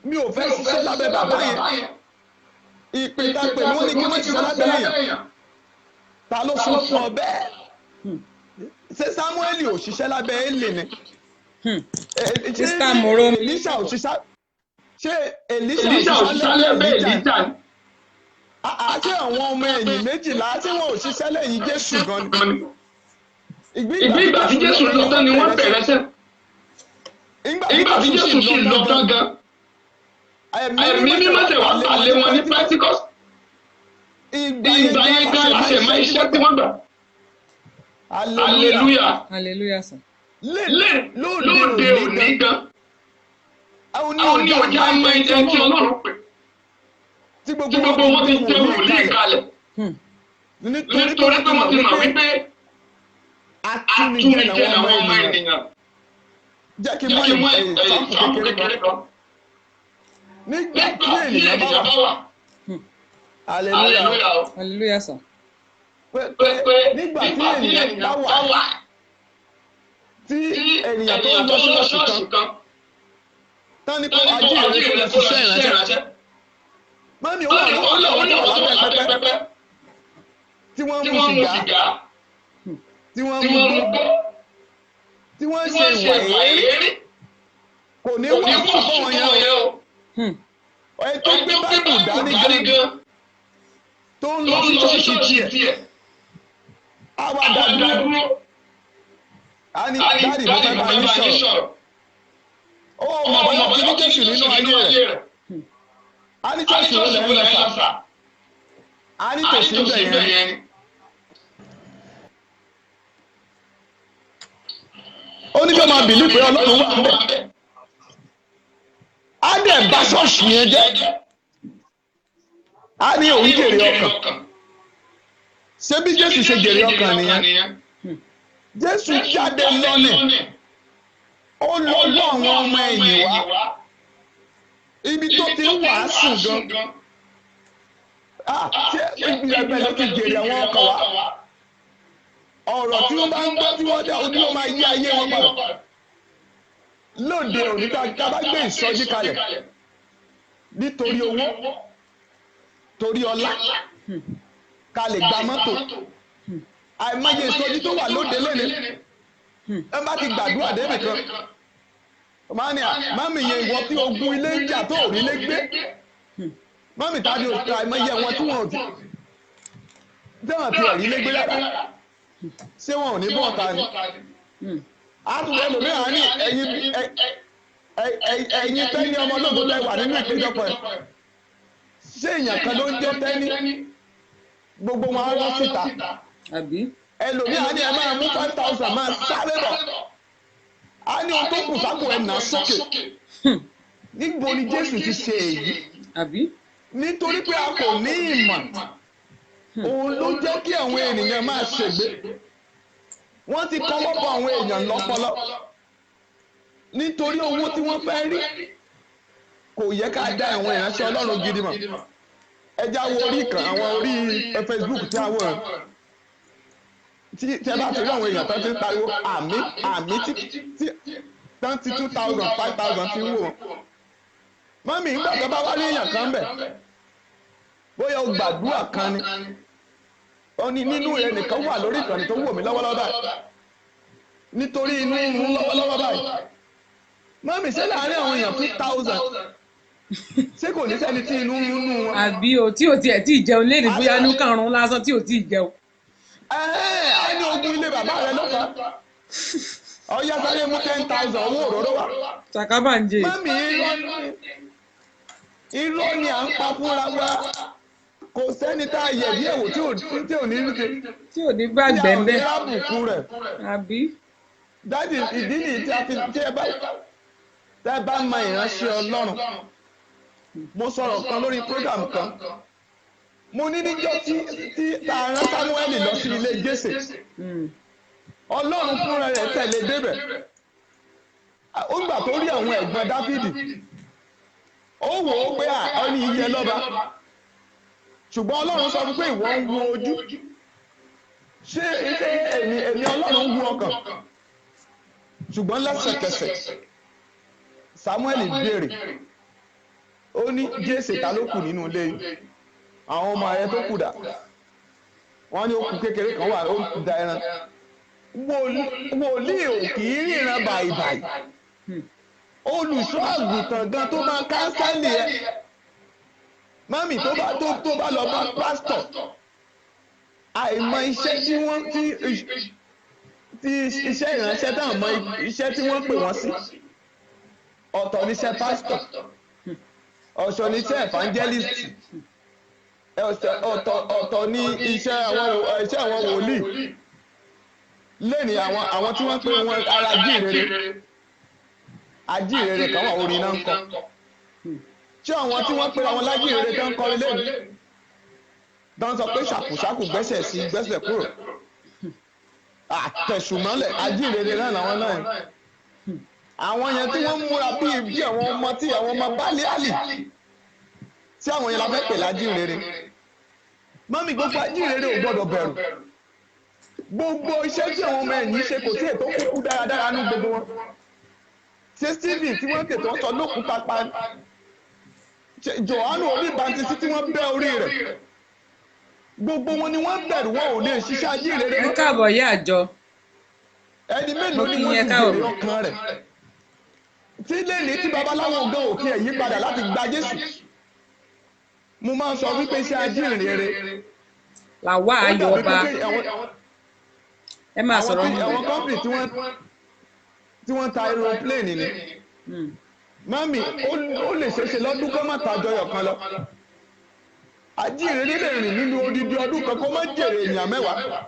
mi ò fẹ́ ṣiṣẹ́ lábẹ́ bàbá yẹn. Ìpè ta pè wọ́n ní kí wọ́n ṣiṣẹ́ lábẹ́ yẹn, ta ló sọ fún ọ bẹ́ẹ̀? Ṣé Sámúẹ́lì ò ṣiṣẹ́ lábẹ́ Élì ni? Sista Moro, Èlíṣà ò ṣiṣẹ́? Ṣé Èlíṣà ò ṣiṣẹ́ lábẹ́ Èlíjà ni? Àti àwọn ọmọ ẹ̀yìn 12 tí wọn ò ṣiṣẹ́ lẹ́yìn Jésù gan ni? Ìgbà tí Jésù lọ tán ni wọ́n bẹ̀rẹ̀ sẹ́. Ìgbà tí Jésù sì lọ tán gan, ẹ̀mí mímọ́ tẹ̀ wá pàlẹ́ wọn ní Pentecost. Ìgbà yẹn gan la ṣe mọ iṣẹ́ tí wọ́n gbà. Hallelujah. Hallelujah sir. Lóde òní gan, àwọn ní ọjà mọ ẹjẹ tí Ọlọ́run pè, tí tí gbogbo wọn ti jẹ wòlíì kalẹ̀, nítorí pé wọ́n ti mọ̀ wípé atúnijẹ atúnijẹ làwọn làwọn ọmọ ọmọ ènìyàn. ènìyàn. Jẹ́ kí n Jẹ́ mú kí n mú ẹ̀sáǹpù ẹ̀sáǹpù kékeré kan. kékeré kan. Nígbà Nígbà tí tí ènìyàn bá ènìyàn wà, bá wà, hallelujah, hallelujah o, Hallelujah sir. pé pé nígbà tí nígbà tí ènìyàn bá ènìyàn wà, bá wà, tí tí ènìyàn tó ń ènìyàn lọ tó ń lọ ṣọ́ọ̀ṣì ṣọ́ọ̀ṣì kan, kan, tán ní kó tán ní kó ajínrere ajínrere kó kó lọ lọ ṣiṣẹ́ ṣiṣẹ́ ìránṣẹ́. ìránṣẹ́. Mami, ó wà Ó lọ́wọ́ lọ àwọn ó tó ní wà àwọn tó wà lábẹ́ lábẹ́ pẹpẹ pẹpẹ tí wọ́n tí ń mu wọ́n mu sìgá, sìgá, tí wọ́n tí ń mu wọ́n mu gbó, gbó, tí wọ́n ń tí ṣe wọ́n ṣe ìwà ìwà èérí. èérí. Kò ní Kò wá ní sí wọ́n fún sí wọn fún yẹn o. wọn yẹn o. Ẹ tó Ẹni gbé tó gbé Báíbù Báíbù dání dání gan gan, tó ń tó lọ ń sí lọ sí ṣọ́ọ̀ṣì ṣọ́ọ̀ṣì tiẹ̀, tiẹ̀, á wá á dá wá dá dúró. dúró. Á ní, Á ní, dáàdì, mo dáàdì, fẹ́ mo bá fẹ́ yín bá yín sọ̀rọ̀. sọ̀rọ̀. Ó Ó mọ̀ mọ̀ bóyá ti ní bóyá ti Jésù ní nínú Jésù ayé nínú rẹ̀. ayé rẹ̀. Á ní Á ní ṣọ́ọ̀ṣì wo ṣọ́ọ̀ṣì lẹ̀ wo ń lọ lẹ̀ ń sà? lọ sà? Á ní Á ní tòsí tòsí ibẹ̀ ibẹ̀ yẹn. yẹn ni. Ó ní kí wọ́n máa believe pé Ọlọ́run wà níbẹ̀. Á dẹ̀ bá ṣọ́ọ̀ṣì yẹn jẹ́. Á ní òun jèrè ọkàn. Ṣé bí Jésù ṣe jèrè ọkàn nìyẹn? Jésù jáde lọ́nà, ó lọ bọ́ àwọn ọmọ ẹ̀yìn wá. Ibi tó ti ń wàásù gan. Ah, ṣé ibi ẹgbẹ́ ló ti jèrè àwọn ọkàn wá? Ọ̀rọ̀ tí wọ́n bá ń gbọ́ tí wọ́n dá ojú ló máa yí ayé wọn padà. Lóde òní tá a bá gbé ìsọjí kalẹ̀ nítorí owó, torí ọlá, ká lè gba mọ́tò. Àìmọye ìsọjí tó wà lóde lónìí. Ẹ bá ti gbàdúrà débì kan. Màá ní à, mummy yẹn, ìwọ tí ogun ilé ń jà tó ò rí lé gbé. Mummy, ta ni òkè àìmọye wọn tí wọn ò ti tẹ́wọ̀n ti ẹ̀rí lé gbé rárá? Ṣé wọn ò ní bọ́ọ̀ta ni? Àtúntò ẹlòmíràn ní ẹ̀yin Tẹ́ni ọmọ ológo tẹ́ wà nínú ìpéjọpọ̀ ẹ̀. Ṣé èèyàn kan ló ń jẹ́ Tẹ́ni? Gbogbo wọn á rọ́ síta. Àbí? Ẹlòmíràn ní ẹ máa mú 5,000 máa sáré bọ̀. Á ní ohun tó kù sápò ẹ̀ nà sókè. Níbo ni Jésù ti ṣe èyí? Àbí? Nítorí pé a kò ní ìmọ̀, òun ló jẹ́ kí àwọn ènìyàn máa ṣègbé. Wọ́n ti kọ́wọ́ bọ àwọn èèyàn lọ́pọlọ nítorí owó tí wọ́n fẹ́ rí. Kò yẹ ká dá àwọn ìránṣẹ́ Ọlọ́run gidi mọ̀. Ẹ já wo orí kan àwọn orí Facebook tí a wọ̀ tí ẹ bá ti rí àwọn èèyàn tó ti ń pariwo àmín àmín, tí 22,000, 5,000 ti ń wò wọ́n. Mummy, ìgbà tó bá wá ní èèyàn kan bẹ̀, bóyá o gbàdúrà kan ni, ó ní nínú rẹ nìkan wà lórí ìkànnì tó ń wò mí lọ́wọ́lọ́wọ́ báyìí nítorí inú ń rún lọ́wọ́lọ́wọ́ báyìí. Mummy, ṣé láàárín àwọn èèyàn 2,000, ṣé kò ní sẹ́ni tí inú ń rún nù wọn? Àbí o, tí ò tiẹ̀ tí ì jẹun léde, bóyá inú karùn-ún lásán tí ò tí ì jẹun. Ẹ̀ẹ́, á ní ogun ilé bàbá rẹ ló fà á. Ọyá, sáré mú 10,000 owó òróró wá. Sàkábàǹjẹ. Mummy, irọ́ ni à ń pa fúnra wa. Kò sẹ́ni tá a yẹ̀ bí èwò tí ò ní rí ṣe Tí ò ní gbàgbẹ́ tí a ò ní ń bẹ́. rábùkù rẹ̀. Àbí? Daddy, ìdí nìyí tí a fi tí ẹ bá tẹ́ bá mọ ìránṣẹ́ Ọlọ́run. Mo sọ̀rọ̀ kan lórí program kan. Mo ní níjọ́ tí tá a rán Sámúẹ́lì lọ sí ilé Jésè, Ọlọ́run fúnra rẹ̀ tẹ̀lé débẹ̀. Ó gbà tó rí àwọn ẹ̀gbọ́n Dáfídì, ó wò ó pé à ẹni yìí yẹ lọ́ba, ṣùgbọ́n Ọlọ́run sọ fún pé, "Ìwọ ń wo ojú, ṣé èmi Ọlọ́run ń wo ọkàn?" Ṣùgbọ́n lẹ́sẹ̀kẹsẹ̀, Samuel béèrè, ó ní, "Jésè, ta ló kù nínú ilé yìí? Àwọn ọmọ rẹ tó kù dà?" Wọ́n ní ó kù kékeré kan wà, ó ń da ẹran. Wòlíì ò kì í ríran bàìbàì. Olùṣọ́ àgùntàn gan tó máa counsel ẹ, mummy, tó bá lọ bá pásítọ̀, àìmọ̀ iṣẹ́ tí wọ́n tí tí iṣẹ́ ìránṣẹ́ táwọn mọ iṣẹ́ tí wọ́n pè wọ́n sí. Ọ̀tọ̀ níṣẹ́ pásítọ̀, ọ̀tọ̀ níṣẹ́ evangelist, ọ̀tọ̀ ní iṣẹ́ àwọn wòlíì. Lẹ́ni àwọn tí wọ́n pè wọ́n ara jíìrere, ajíìrere kan wà, orin náà ń kọ. Ṣé àwọn tí wọ́n pè àwọn lájíìrere tó ń kọrin lẹ́nu tó ń sọ pé ṣàkùṣàkù gbẹ́sẹ̀ sí gbẹ́sẹ̀ kúrò, àtẹ̀sùmọ́lẹ̀, ajíìrere náà làwọn náà? Àwọn yẹn tí wọ́n múra bíi bí àwọn ọmọ tí àwọn ọmọ báàlì àlì tí àwọn yẹn la fẹ́ pè lájíìrere? Mummy, gbogbo ajíìrere ò gbọ́dọ̀ bẹ̀rù. Gbogbo iṣẹ́ tí àwọn ọmọ ẹ̀yìn ṣe, kò sí ètò kúkú dáradára ní gbogbo wọn. Ṣé Stephen tí wọ́n tètè sọ lókùúta pa? Jòhánù oníbàntísí tí wọ́n bẹ́ orí rẹ̀? Gbogbo wọn ni wọ́n bẹ̀rù, wọn ò lè ṣiṣẹ́ ajíìrere Ẹ mọ́. káàbọ̀ yá àjọ. Ẹni mélòó ni Mo kí wọ́n yín, ti ẹ káàbọ̀. jèrè ọkàn rẹ̀ tí lẹ́ni tí babaláwo gan ò tiẹ̀ yí padà láti gba Jésù? Mo máa ń sọ wípé iṣẹ́ ajíìrere Làwa ó ayọ̀ dàbí ọba. pé Ẹ máa àwọn sọ̀rọ̀ tí mọ́. àwọn company tí wọ́n ta aeroplane ni, mummy, ó lè ṣeéṣe lọ́dún kó má ta jọyọ̀ kan lọ. Ajíìrere lè rìn nínú odidi ọdún kan kó má jèrè èèyàn 10.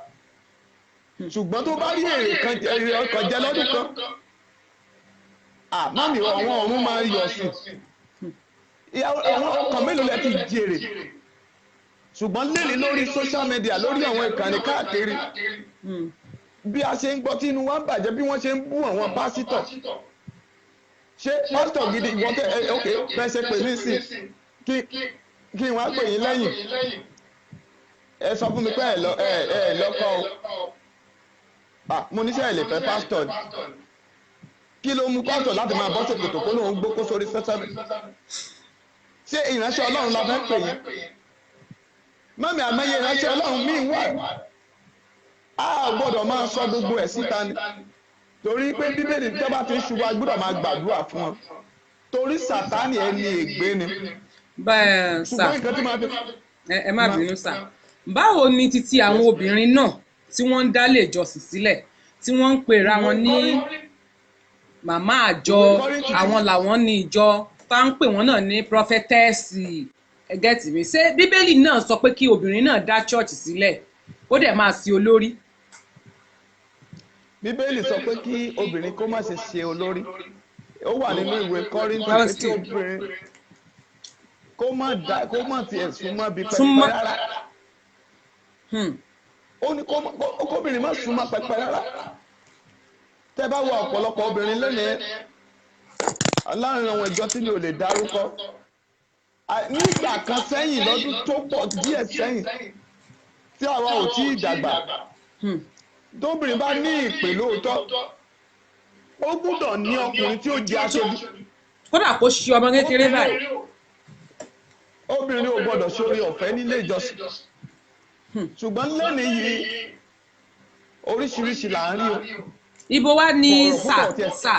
Ṣùgbọ́n tó bá rí èrè kan, èrè ọkàn jẹ lọ́dún kan, ah, mummy, àwọn ọ̀run máa ń yọ̀ sí i. Àwọn ọkàn mélòó lẹ ti jèrè? Ṣùgbọ́n lélẹ̀ lórí social media, lórí àwọn ìkànnì káàkiri, bí a ṣe ń gbọ́ tí inú wa ń bàjẹ́, bí wọ́n ṣe ń bú àwọn pásítọ̀. Ṣé pásítọ̀ gidi ìwọ́n tẹ ẹ? Ok, bẹ́ẹ̀ ṣe pè mí sí kí n wá pè yín lẹ́yìn, ẹ sọ fún mi pé ẹ lọ ẹ lọ́kọ o. Ah, mo níṣẹ́ ẹ lè fẹ́ pásítọ̀ ni. Kí ló mú pásítọ̀ láti máa bọ́ ṣòkòtò kó lóun gbókó sórí social media? Ṣé ìránṣẹ́ Ọlọ́run la fẹ́ pè yín? Mummy, àmọ́yé ìránṣẹ́ Ọlọ́run míì wà. A gbọ́dọ̀ máa sọ gbogbo ẹ̀ síta ni, torí pé Bíbélì tó bá ti ń ṣubú, a gbọ́dọ̀ máa gbàdúrà fún wọn, torí Sàtánì ẹni ègbé ni. Bẹ́ẹ̀ sà. Ṣùgbọ́n nǹkan tí máa fi Ẹ má bínú sà. Báwo ni títí àwọn obìnrin náà tí wọ́n ń dálé ìjọsìn sílẹ̀, tí wọ́n ń pera wọn ní màmá àjọ, àwọn làwọn ní ìjọ, tá ń pè wọ́n náà ní prophetess? Ẹ get mi? Ṣé Bíbélì náà sọ pé kí obìnrin náà dá church sílẹ̀, ó dẹ̀ máa sí olórí? Bíbélì sọ pé kí obìnrin kó má ṣe ṣe olórí. Ó wà nínú ìwé Kọ́ríńtì pé kí obìnrin kó má da, kó má tiẹ̀ súnmọ́ bí pẹpẹ rárá. Ó ní kóbìnrin má súnmọ́ pẹpẹ rárá. Tẹ́ bá wo ọ̀pọ̀lọpọ̀ obìnrin lónìí láàrin àwọn ìjọ tí mi ò lè dárúkọ, nígbà kan sẹ́yìn, lọ́dún tó pọ̀ díẹ̀ sẹ́yìn tí àwa ò tí ì dàgbà, tóbìnrin bá ní ìpè lóòótọ́, ó gbúdọ̀ ní ọkùnrin tí ó jẹ́ aṣojú. Kódà kó ṣe ọmọ kékeré báyìí. Obìnrin ò gbọ́dọ̀ sórí ọ̀fẹ́ nílé ìjọsìn. Ṣùgbọ́n lẹ́nu yìí, oríṣiríṣi là ń rí o. Ibo wá ní Ọ̀rọ̀ sà púpọ̀ tiẹ̀. Sà,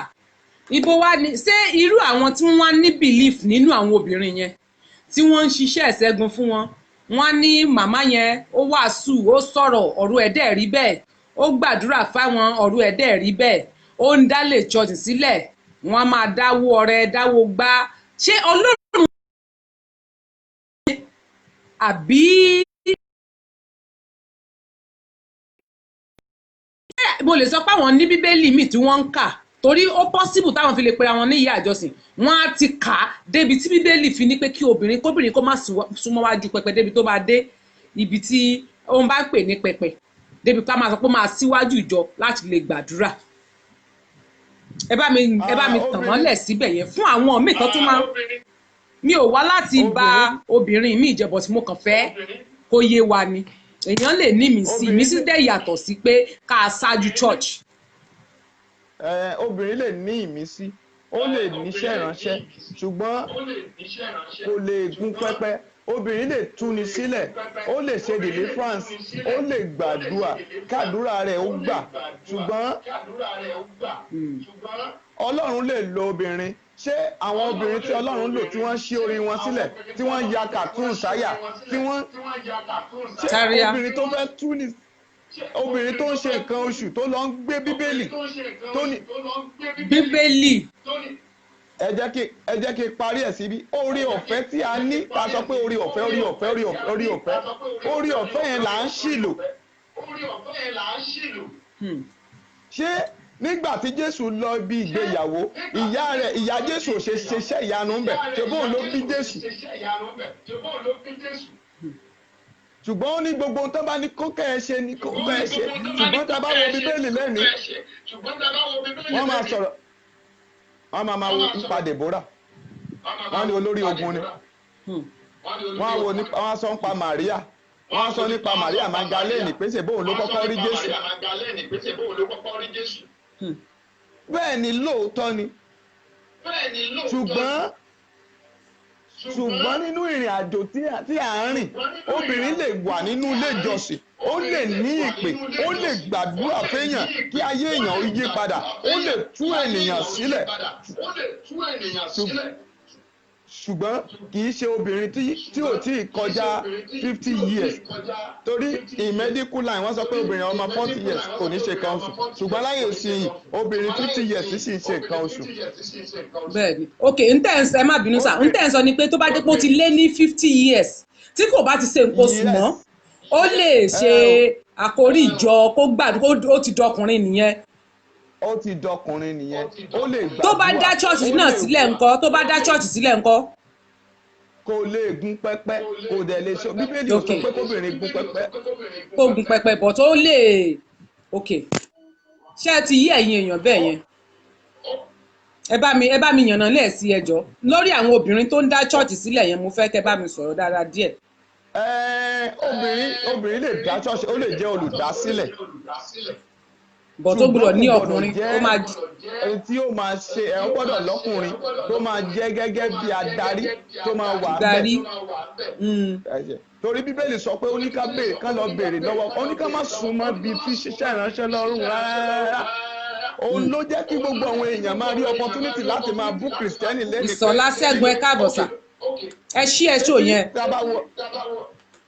ibo wá ní ṣé irú àwọn tí wọ́n wá ní belief nínú àwọn obìnrin yẹn tí wọ́n ń ṣiṣẹ́ ìṣẹ́gun fún wọn, wọ́n á ní màmá yẹn ó wàásù, ó sọ̀rọ̀, ọ̀rọ̀ ẹ̀ dẹ̀ rí bẹ́ẹ̀, ó gbàdúrà fáwọn, ọ̀rọ̀ ẹ̀ dẹ̀ rí bẹ́ẹ̀, ó ń dálé church sílẹ̀, wọ́n á máa dáwó ọrẹ, dáwó gbá. Ṣé Ọlọ́run àbí mo lè sọ pé àwọn ní Bíbélì míì tí wọ́n ń kà? Torí ó possible táwọn fi lè pera wọn ní ìyá àjọsìn, wọ́n á ti kà á débi tí Bíbélì fi ní pé kí obìnrin kóbìnrin kó má súnmọ́ wájú pẹpẹ, débi tó bá dé ibi tí òun bá ń pè ní pẹpẹ, débi ká máa sọ pé ó máa síwájú ìjọ láti lè gbàdúrà. Ẹ bá mi tàn mọ́lẹ̀ síbẹ̀ yẹn fún àwọn míì tó tún máa. Mi ò wá láti bà obìnrin mi jẹ́, but mo kàn fẹ́ kó yé wa ni, èèyàn lè ní ìmísí. Ìmísí dẹ̀ yàtọ̀ sí pé ká a ṣáájú church. Ẹ, obìnrin lè ní ìmísí, ó lè níṣẹ́ ìránṣẹ́, ṣùgbọ́n kò lè gun pẹpẹ. Obìnrin lè túni sílẹ̀, ó lè ṣe deliverance, ó lè gbàdúrà kàdúrà rẹ̀ ó gbà, ṣùgbọ́n Ọlọ́run lè lo obìnrin. Ṣé àwọn obìnrin tí Ọlọ́run lò, tí wọ́n ṣí orí wọn sílẹ̀, tí wọ́n ya cartoon sáyà, tí wọ́n ṣé Táríà. obìnrin tó fẹ́ túni, obìnrin tó ń ṣe nǹkan oṣù, tó lọ ń gbé Bíbélì, tó ní Bíbélì. Ẹ jẹ́ kí n parí ẹ̀ síbi orí ọ̀fẹ́ tí a ní. Ta sọ pé orí ọ̀fẹ́, orí ọ̀fẹ́, orí ọ̀fẹ́, orí ọ̀fẹ́, orí ọ̀fẹ́ yẹn là ń ṣì lò. Ṣé nígbà tí Jésù lọ ibi ìgbéyàwó, ìyá rẹ̀, ìyá Jésù, ò ṣe ṣiṣẹ́ ìyanu ń bẹ̀? Ṣe bóun ló bí Jésù? Ṣùgbọ́n ó ní gbogbo ohun tó bá ní kó kẹ́ ẹ ṣe ní kó kẹ́ ẹ ṣe. Ṣùgbọ́n tá a bá wo Bíbélì lẹ́nìí, wọ́n máa sọ̀rọ̀, wọ́n máa wo nípa Deborah, wọ́n ní olórí ogun ni. Wọ́n á wo nípa, wọ́n á sọ nípa Maria, wọ́n á sọ nípa Maria Magdalene pé ṣe bóun ló kọ́kọ́ rí Jésù. Bẹ́ẹ̀ ni, lóòótọ́ ni, ṣùgbọ́n nínú ìrìn àjò tí à ń rìn, obìnrin lè wà nínú ilé ìjọsìn, ó lè ní ìpè, ó lè gbàdúrà fẹ́yàn kí ayé èèyàn ó yí padà, ó lè tú ènìyàn sílẹ̀, ṣùgbọ́n kì í ṣe obìnrin tí ò tí ì kọjá 50 years, torí in medical line, wọ́n sọ pé obìnrin ọmọ 40 years kò ní ṣe nǹkan oṣù. Ṣùgbọ́n láyé ìsinyìí, obìnrin 50 years sì ń ṣe nǹkan oṣù. Bẹ́ẹ̀ni, ok, n tẹ́ ń sọ, ẹ má bínú sà, n tẹ́ ń sọ ni pé tó bá dé pé ó ti lé ní 50 years tí kò bá ti ṣe nǹkan oṣù mọ́, ó lè ṣe Àkórí ìjọ kó gbàdúrà, ó ti dọkùnrin nìyẹn. Ó ti dọkùnrin nìyẹn, ó lè gbàdúrà. Tó bá dá church ó náà lè sílẹ̀ ńkọ́? Tó bá dá church sílẹ̀ ńkọ́? Kò lè gun pẹpẹ, kò dẹ̀ lè ṣe. Bíbélì ò sọ pé kóbìnrin gun pẹpẹ. Kó gun pẹpẹ, but ó lè, ok. Ṣé ẹ ti yí ẹ̀yin èèyàn bẹ́ẹ̀ yẹn? Ẹ bá mi yànnà lẹ́ẹ̀sí ẹjọ́ lórí àwọn obìnrin tó ń dá church sílẹ̀ yẹn. Mo fẹ́ kẹ́ bá mi sọ̀rọ̀ dáadáa díẹ̀. Ẹ, obìnrin lè dá ṣọ́ọ̀ṣì, ó lè jẹ́ olùdásílẹ̀. But ó gbọ́dọ̀ ní Ṣùgbọ́n kò gbọ́dọ̀ ọkùnrin jẹ́ ó máa ẹni tí ó máa ṣe ẹ, ó gbọ́dọ̀ lọ́kùnrin tó máa jẹ́ gẹ́gẹ́ bí adarí tó máa wà ńbẹ̀. Darí. Ẹ̀jẹ̀. Torí Bíbélì sọ pé ó ní ká béèrè, ká lọ béèrè lọ́wọ́, ó ní ká má súnmọ́ bíi fi ṣiṣẹ́ ìránṣẹ́ lọ́rùn rárá. Òun ló jẹ́ kí gbogbo àwọn èèyàn máa rí opportunity láti máa bú Kìrìsìtẹ́nì lẹ́nu pé Ìsọ̀lá Ṣẹ́gun, ẹ káàbọ̀ sà. Ẹ ṣí ẹ ṣò yẹn. Tá a bá wo,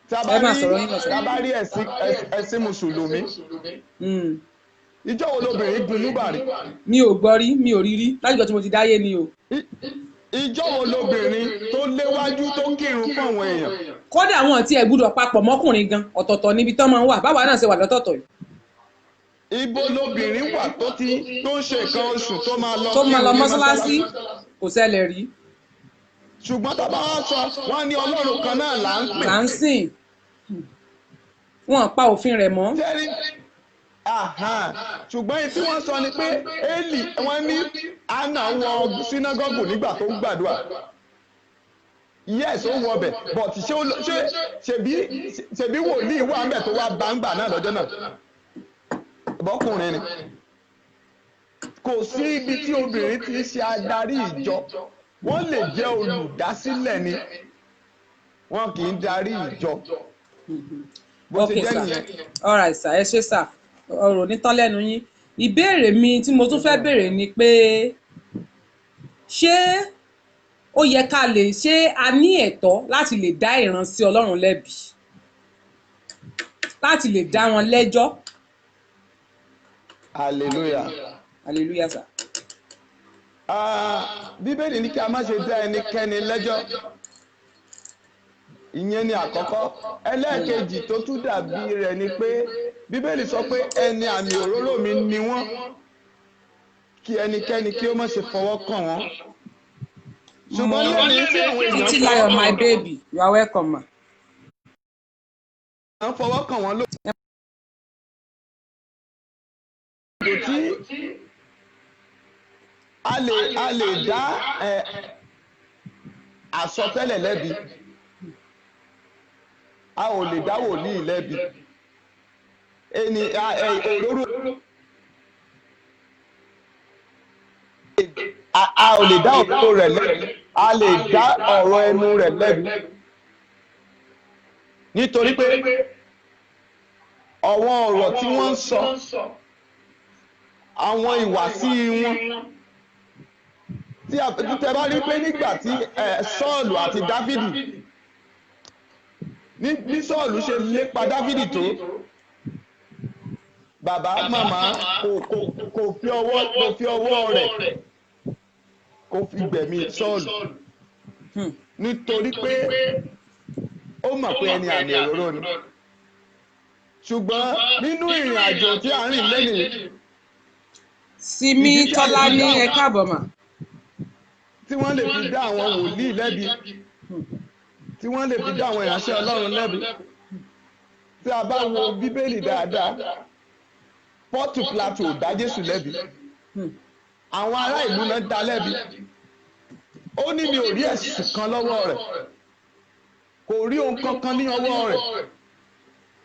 tá a bá Ẹ máa rí sọ̀rọ̀ yín lọ sà. tá a bá rí ẹ̀sìn Mùsùlùmí, ìjọ́ wo lobìnrin gun múbàrí? Mi ò gbọ́ rí, mi ò rí rí láti ìgbà tí mo ti dáyé ni o. Ìjọ́ wo lobìnrin tó léwájú tó kírun fún àwọn èèyàn? Kódà wọn tí ẹ gbúdọ̀ papọ̀ mọ́kùnrin gan, ọ̀tọ̀ọ̀tọ̀ níbi tán máa ń wà, báwa náà ṣe wà lọ́tọ̀ọ̀tọ̀ yìí. Ibo lobìnrin wà tó ti tó ń ṣe nǹkan oṣù tó máa lọ Tó máa lọ kírun ní mọ́ṣáláṣí? Kò ṣẹlẹ̀ rí. Ṣùgbọ́n tó bá wá sọ, wọ́n ní Ọlọ́run kan náà là ń pè. Là ń sìn, wọn pa òfin rẹ̀ mọ́. Jẹ́rí ahan. Ṣùgbọ́n èyí tí wọ́n sọ ni pé Élì, wọ́n ní Anna wọ sínágọ́gù nígbà tó ń gbàdúrà. Yes, ó wọ ọbẹ̀, but ṣé ó lọ- ṣé ṣebí wòlíì wà ń bẹ̀ tó wá bá ń gbà náà lọ́jọ́ náà? Bọ́kùnrin ni. Kò sí ibi tí obìnrin ti ń ṣe adarí ìjọ. Wọ́n lè jẹ́ olùdásílẹ̀ ni, wọn kì í darí ìjọ. Bó ṣe Ok jẹ́ sir. nìyẹn. All right sir, ẹ ṣé sir, ọ̀rọ̀ nítán lẹ́nu yín. Ìbéèrè mi tí mo tún fẹ́ béèrè ni pé, ṣé ó yẹ ká lè, ṣé a ní ẹ̀tọ́ láti lè dá ìránṣẹ́ Ọlọ́run lẹ́bi, láti lè dá wọn lẹ́jọ́? Hallelujah. Hallelujah sir. Ah, Bíbélì ní kí a má ṣe dá ẹnikẹ́ni lẹ́jọ́. Ìyẹn ni àkọ́kọ́. Ẹlẹ́ẹ̀kejì tó tún dàbí rẹ̀ ni pé Bíbélì sọ pé ẹni àmì òróró mi ni wọ́n, kí ẹnikẹ́ni kí ó má ṣe fọwọ́ kàn wọ́n. Ṣùgbọ́n lónìí tí àwọn èèyàn Títí Láyọ̀, my baby, you are welcome ma. ń fọwọ́ kàn wọ́n lóòótọ́ tí a lè dá ẹ àsọtẹ́lẹ̀ lẹ́bi, a ò lè dá wòlíì lẹ́bi. Ẹni òróró, a ò lè dá òróró rẹ̀ lẹ́bi, a lè dá ọ̀rọ̀ ẹnu rẹ̀ lẹ́bi, nítorí pé àwọn ọ̀rọ̀ tí wọ́n ń sọ, àwọn ìwàsí wọn, tí a tẹ bá rí pé nígbà tí Sọ́ọ̀lù àti Dáfídì, ní Sọ́ọ̀lù ṣe lépa Dáfídì tó, bàbá màmá kò fi ọwọ́ rẹ̀ kò fi gbẹ̀mí Sọ́ọ̀lù, nítorí pé ó mọ̀ pé ẹni àmì òróró ni. Ṣùgbọ́n nínú ìrìn àjò tí a ń rìn lẹ́nìí, Simi ìdí tí a lè Tọ́lá fi ní dá ẹ káàbọ̀ mà. Tí wọ́n lè fi dá àwọn wòlíì lẹ́bi, tí wọ́n lè fi dá àwọn ìránṣẹ́ Ọlọ́run lẹ́bi, tí a bá wo Bíbélì dáadáa, Pọ́tù Plato ò dá Jésù lẹ́bi. Àwọn ará ìlú náà dá lẹ́bi. Ó ní mi ò rí ẹ̀sùn kan lọ́wọ́ rẹ̀, kò rí ohun kankan ní ọwọ́ rẹ̀.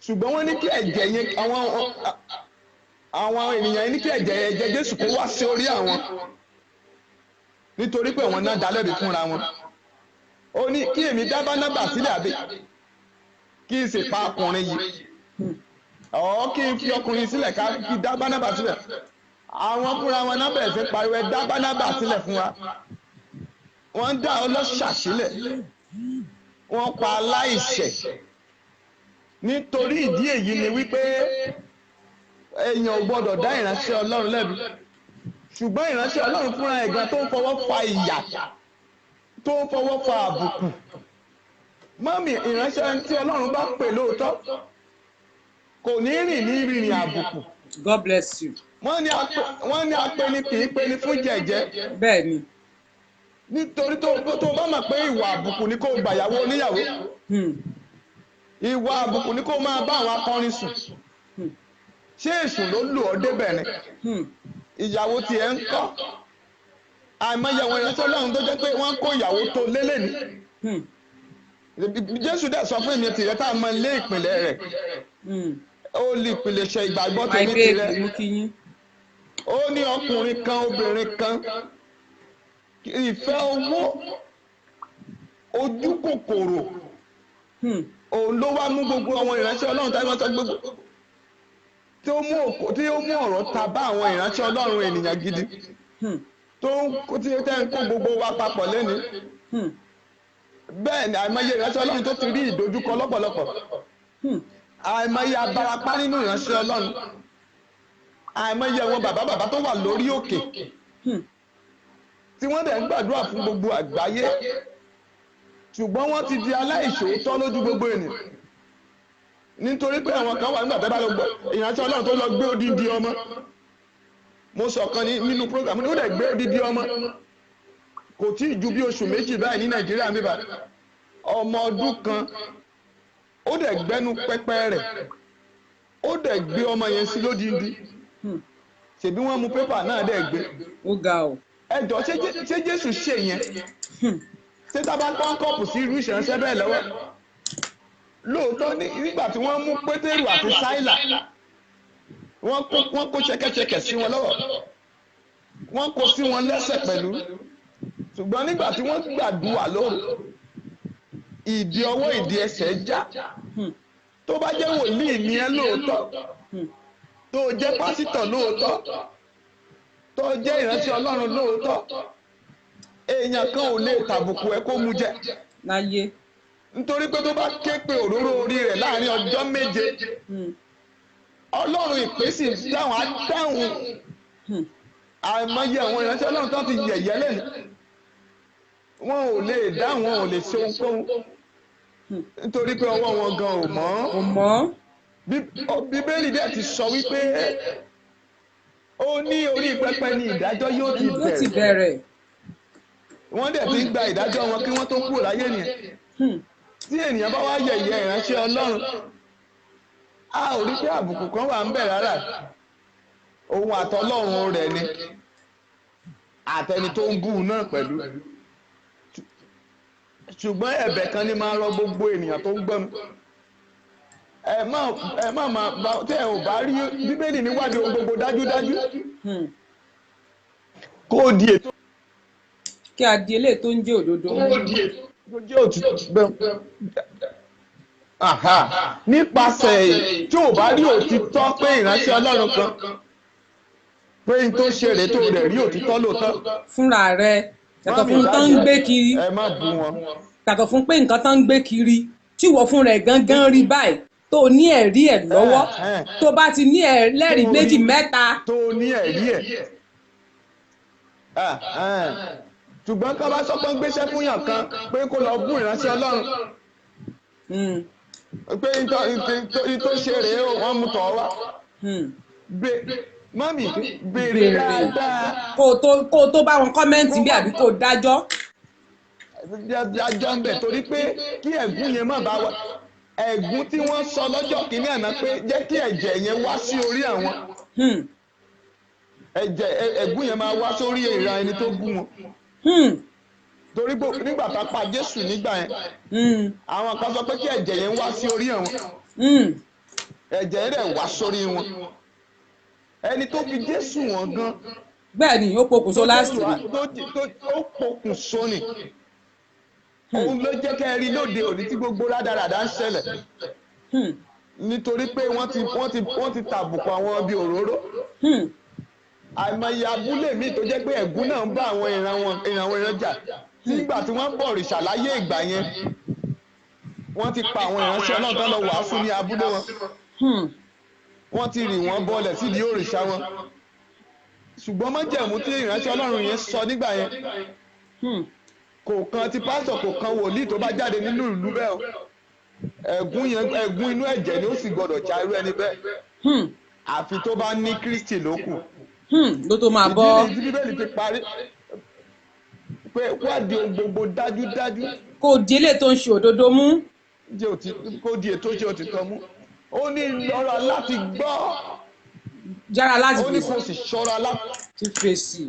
Ṣùgbọ́n wọ́n ní kí ẹ̀jẹ̀ yẹn, àwọn ènìyàn yẹn ní kí ẹ̀jẹ̀ Jésù kó wá sí orí àwọn, nítorí pé wọ́n náà dá lẹ́bi fúnra wọn. Ó ní kí èmi dá Bánábà sílẹ̀, àbí kí n sì pa ọkùnrin yìí, ọ̀ kí n fi ọkùnrin sílẹ̀, ká fi dá Bánábà sílẹ̀. Àwọn fúnra wọn náà bẹ̀rẹ̀ sí pariwo, "Ẹ dá Bánábà sílẹ̀ fún wa." Wọ́n dá ọlọ́ṣà sílẹ̀, wọ́n pa aláìṣẹ̀. Nítorí ìdí èyí ni wípé èèyàn ò gbọ́dọ̀ dá ìránṣẹ́ Ọlọ́run lẹ́bi. Ṣùgbọ́n ìránṣẹ́ Ọlọ́run fúnra ẹ̀ gan tó ń fọwọ́ fa ìyà, tó ń fọwọ́ fa àbùkù, mọ́mì, ìránṣẹ́ tí Ọlọ́run bá pè lóòótọ́ Kò ní rìn ní rìnrìn àbùkù. God bless you. Wọ́n ní apẹni kì í peni fún jẹ̀jẹ́. Bẹ́ẹ̀ ni. Nítorí tó bá mọ̀ pé ìwà àbùkù ni kò gbàyàwó oníyàwó, ìwà àbùkù ni kò máa bá àwọn akọrin sùn, ṣé èṣù ló lò ọ́ débẹ̀ ni? Ìyàwó tiẹ̀ ń kọ́. Àìmọye àwọn ìránṣẹ́ Ọlọ́run tó jẹ́ pé wọ́n kó ìyàwó tó lélẹ̀ ní. Jésù dẹ̀ sọ fún èmi tìrẹ tá a mọ ilé ìpìlẹ̀ rẹ̀, ó lè ìpìlẹ̀ṣẹ̀ ìgbàgbọ́ tèmi tìrẹ. Ó ní ọkùnrin kan, obìnrin kan, ìfẹ́ owó, ojú kòkòrò, òun ló wá mú gbogbo àwọn ìránṣẹ́ Ọlọ́run tá a máa sọ gbogbo tí ó mú ọ̀rọ̀ ta bá àwọn ìránṣẹ́ Ọlọ́run ènìyàn gidi tó tí ó tẹ́ ń kó gbogbo wa papọ̀ lẹ́ni. Bẹ́ẹ̀ ni àìmọye ìránṣẹ́ Ọlọ́run tó ti rí ìdojúkọ lọ́pọ̀lọpọ̀, àìmọye abarapá nínú ìránṣẹ́ Ọlọ́run, àìmọye àwọn bàbá bàbá tó wà lórí òkè tí wọ́n dẹ̀ ń gbàdúrà fún gbogbo àgbáyé, ṣùgbọ́n wọ́n ti di aláìṣòótọ́ lójú gbogbo ènìyàn. Nítorí pé àwọn kan wà nígbà tẹ́ bá lọ gbọ́ ìránṣẹ́ Ọlọ́run tó lọ gbé odindi ọmọ. Mo sọ kan nínú program ní ó dẹ̀ gbé odindi ọmọ, kò tí ì ju bí oṣù méjì báyìí ní Nàìjíríà mi bá, ọmọ ọdún kan, ó dẹ̀ gbẹ́nu pẹpẹ rẹ̀, ó dẹ̀ gbé ọmọ yẹn sí lódindi. Ṣèbí wọ́n mú pépà náà dẹ̀ gbé. Ó ga o. Ẹ jọ̀ọ́, ṣé Jésù ṣe yẹn? Ṣé tá a bá pọ́n kọ́ọ̀pù sí irú ìṣẹ̀ránṣẹ́ bẹ́ẹ̀ lọ́wọ́? Lóòótọ́ nígbà tí wọ́n mú Pétérù àti Sáìlà, wọ́n kó ṣẹ̀kẹ̀ṣẹ̀kẹ̀ sí wọn lọ́wọ́, wọ́n kó sí wọn lẹ́sẹ̀ pẹ̀lú. Ṣùgbọ́n nígbà tí wọ́n gbàdúrà lóru, ìdí ọwọ́ ìdí ẹsẹ̀ já. Tó bá jẹ́ wòlíì ni ẹ́ lóòótọ́, tó jẹ́ pásítọ̀ lóòótọ́, tó jẹ́ ìránṣẹ́ Ọlọ́run lóòótọ́, èèyàn kan ò lè tàbùkù ẹ kó mu jẹ láyé. Nítorí pé tó bá ké pe òróró orí rẹ̀ láàrin ọjọ́ méje, Ọlọ́run ìpè sì dáhùn, á dáhùn. Àìmọye àwọn ìránṣẹ́ Ọlọ́run tó ti yẹ̀yẹ́ lẹ́nu, wọn ò lè dáhùn, wọn ò lè ṣe ohunkóhun, nítorí pé ọwọ́ wọn gan ò mọ́. Bíbélì dẹ̀ ti sọ wípé ó ní orí pẹpẹ ni ìdájọ́ yóò ti bẹ̀rẹ̀. Wọ́n dẹ̀ ti gba ìdájọ́ wọn kí wọ́n tó kúrò láyé nìyẹn. Tí ènìyàn bá wá yẹ̀yẹ́ ìránṣẹ́ Ọlọ́run, a ò rí pé àbùkù kan wà ń bẹ̀ rárá. Òun àtọlọ́run rẹ̀ ni, àtẹni tó ń bú un náà pẹ̀lú. Ṣùgbọ́n ẹ̀bẹ̀ kan ní máa rọ gbogbo ènìyàn tó ń gbọ́ mi. Ẹ má máa bá tẹ́ ẹ ò bá rí Bíbélì níwádìí ohun gbogbo dájúdájú. Kó di ètò. Kí a di eléyìí tó ń jẹ́ òdodo. Kó di ètò tó jẹ́ òtítọ́. Nípasẹ̀ tí ò bá rí òtítọ́ pé ìránṣẹ́ Ọlọ́run kan pé n tó ṣe rèé tó rẹ̀ rí òtítọ́ lóòótọ́. Fúnra rẹ̀ yàtọ̀ fún tán ń gbé kiri. Ẹ má bú wọn. Yàtọ̀ fún pé nǹkan tán ń gbé kiri tí wọ́n fún rẹ̀ gangan rí báyìí, tó ní ẹ̀rí ẹ̀ lọ́wọ́, tó bá ti ní ẹlẹ́rìí méjì mẹ́ta. Tó ní ẹ̀rí ẹ̀. Ṣùgbọ́n ká bá sọ pé ń gbéṣẹ́ fún yàn kan pé kó lọ bú ìránṣẹ́ Ọlọ́run, pé n tó ṣe rèé o, wọ́n mú tọ̀ wá. Mọ́mì, béèrè dáadáa. Kó o tó bá wọn kọ́mẹ́ǹtì bí àbí kó o dájọ́. Dájọ́ ń bẹ̀ torí pé kí ẹ̀gún yẹn má bá wa. Ẹ̀gún tí wọ́n sọ lọ́jọ́ kìíní àná pé jẹ́ kí ẹ̀jẹ̀ yẹn wá sí orí àwọn. Ẹ̀jẹ̀ ẹ̀gún yẹn máa wá sórí ìran ẹni tó bú wọn. Torí pé nígbà tá a pa Jésù nígbà yẹn, àwọn kan sọ pé kí ẹ̀jẹ̀ yẹn wá sí orí àwọn. Ẹ̀jẹ̀ yẹn dẹ̀ wá sórí wọn. Ẹni tó fi Jésù wọn gan. Bẹ́ẹ̀ ni ó pokùnso last week. Ó pokùnso ni. Òun ló jẹ́ kẹ́ ẹ rí lóde òní tí gbogbo rádaràdà ń ṣẹlẹ̀. Nítorí pé wọ́n ti tàbùkù àwọn bíi òróró. Àìmọye abúlé míì tó jẹ́ pé ẹ̀gún náà ń bá àwọn ìran ìran jà. Nígbà tí wọ́n bọ̀ òrìṣà láyé ìgbà yẹn, wọ́n ti pa àwọn ìránṣẹ́ náà tán lọ wàásù ní abúlé wọn. Wọ́n ti rì wọ́n bọlẹ̀ sídìí òrìṣà wọn. Ṣùgbọ́n májẹ̀mú tí ìránṣẹ́ Ọlọ́run yẹn sọ nígbà yẹn kò kan ti pásítọ̀, kò kan wòlíì tó bá jáde nínú ìlú bẹ́ẹ̀ o. Ẹ̀gún yẹn, ẹ̀gún inú ẹ̀jẹ̀ ni ó sì gbọdọ̀ já irú ẹni bẹ́ẹ̀. Àfi tó bá ní Kristi ló kù. Ló tó máa bọ́. Ìdí nìyí tí Bíbélì ti parí pé wádìí ohun gbogbo dájúdájú. Kó di eléyìí tó ń ṣe òdodo mú. Kó di ètò ṣe òtítọ́ mú. Ó ní lọ́ra láti gbọ́. Yára láti Ó ní kó sì ṣọ́ra láti fèsì.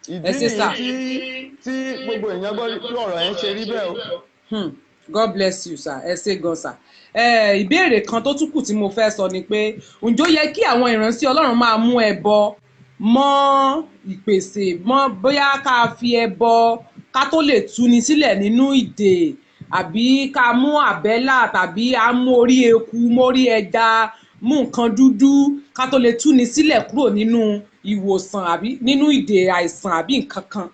Ìdí nìyí tí gbogbo èèyàn gbọ́ bí ọ̀rọ̀ yẹn ṣe rí bẹ́ẹ̀ o. God bless you sir, ẹ ṣé gan sir. Ìbéèrè kan tó tún kù tí mo fẹ́ sọ ni pé ǹjọ́ yẹ kí àwọn ìránṣẹ́ Ọlọ́run máa mú ẹbọ mọ́ ìpèsè mọ́, bóyá ká fi ẹbọ ká tó lè túni sílẹ̀ nínú ìdè, àbí ká mú àbẹ́là tàbí á mú orí eku mórí ẹja mú nǹkan dúdú ká tó lè túni sílẹ̀ kúrò nínú ìwòsàn àbí nínú ìdè àìsàn àbí nǹkan kan.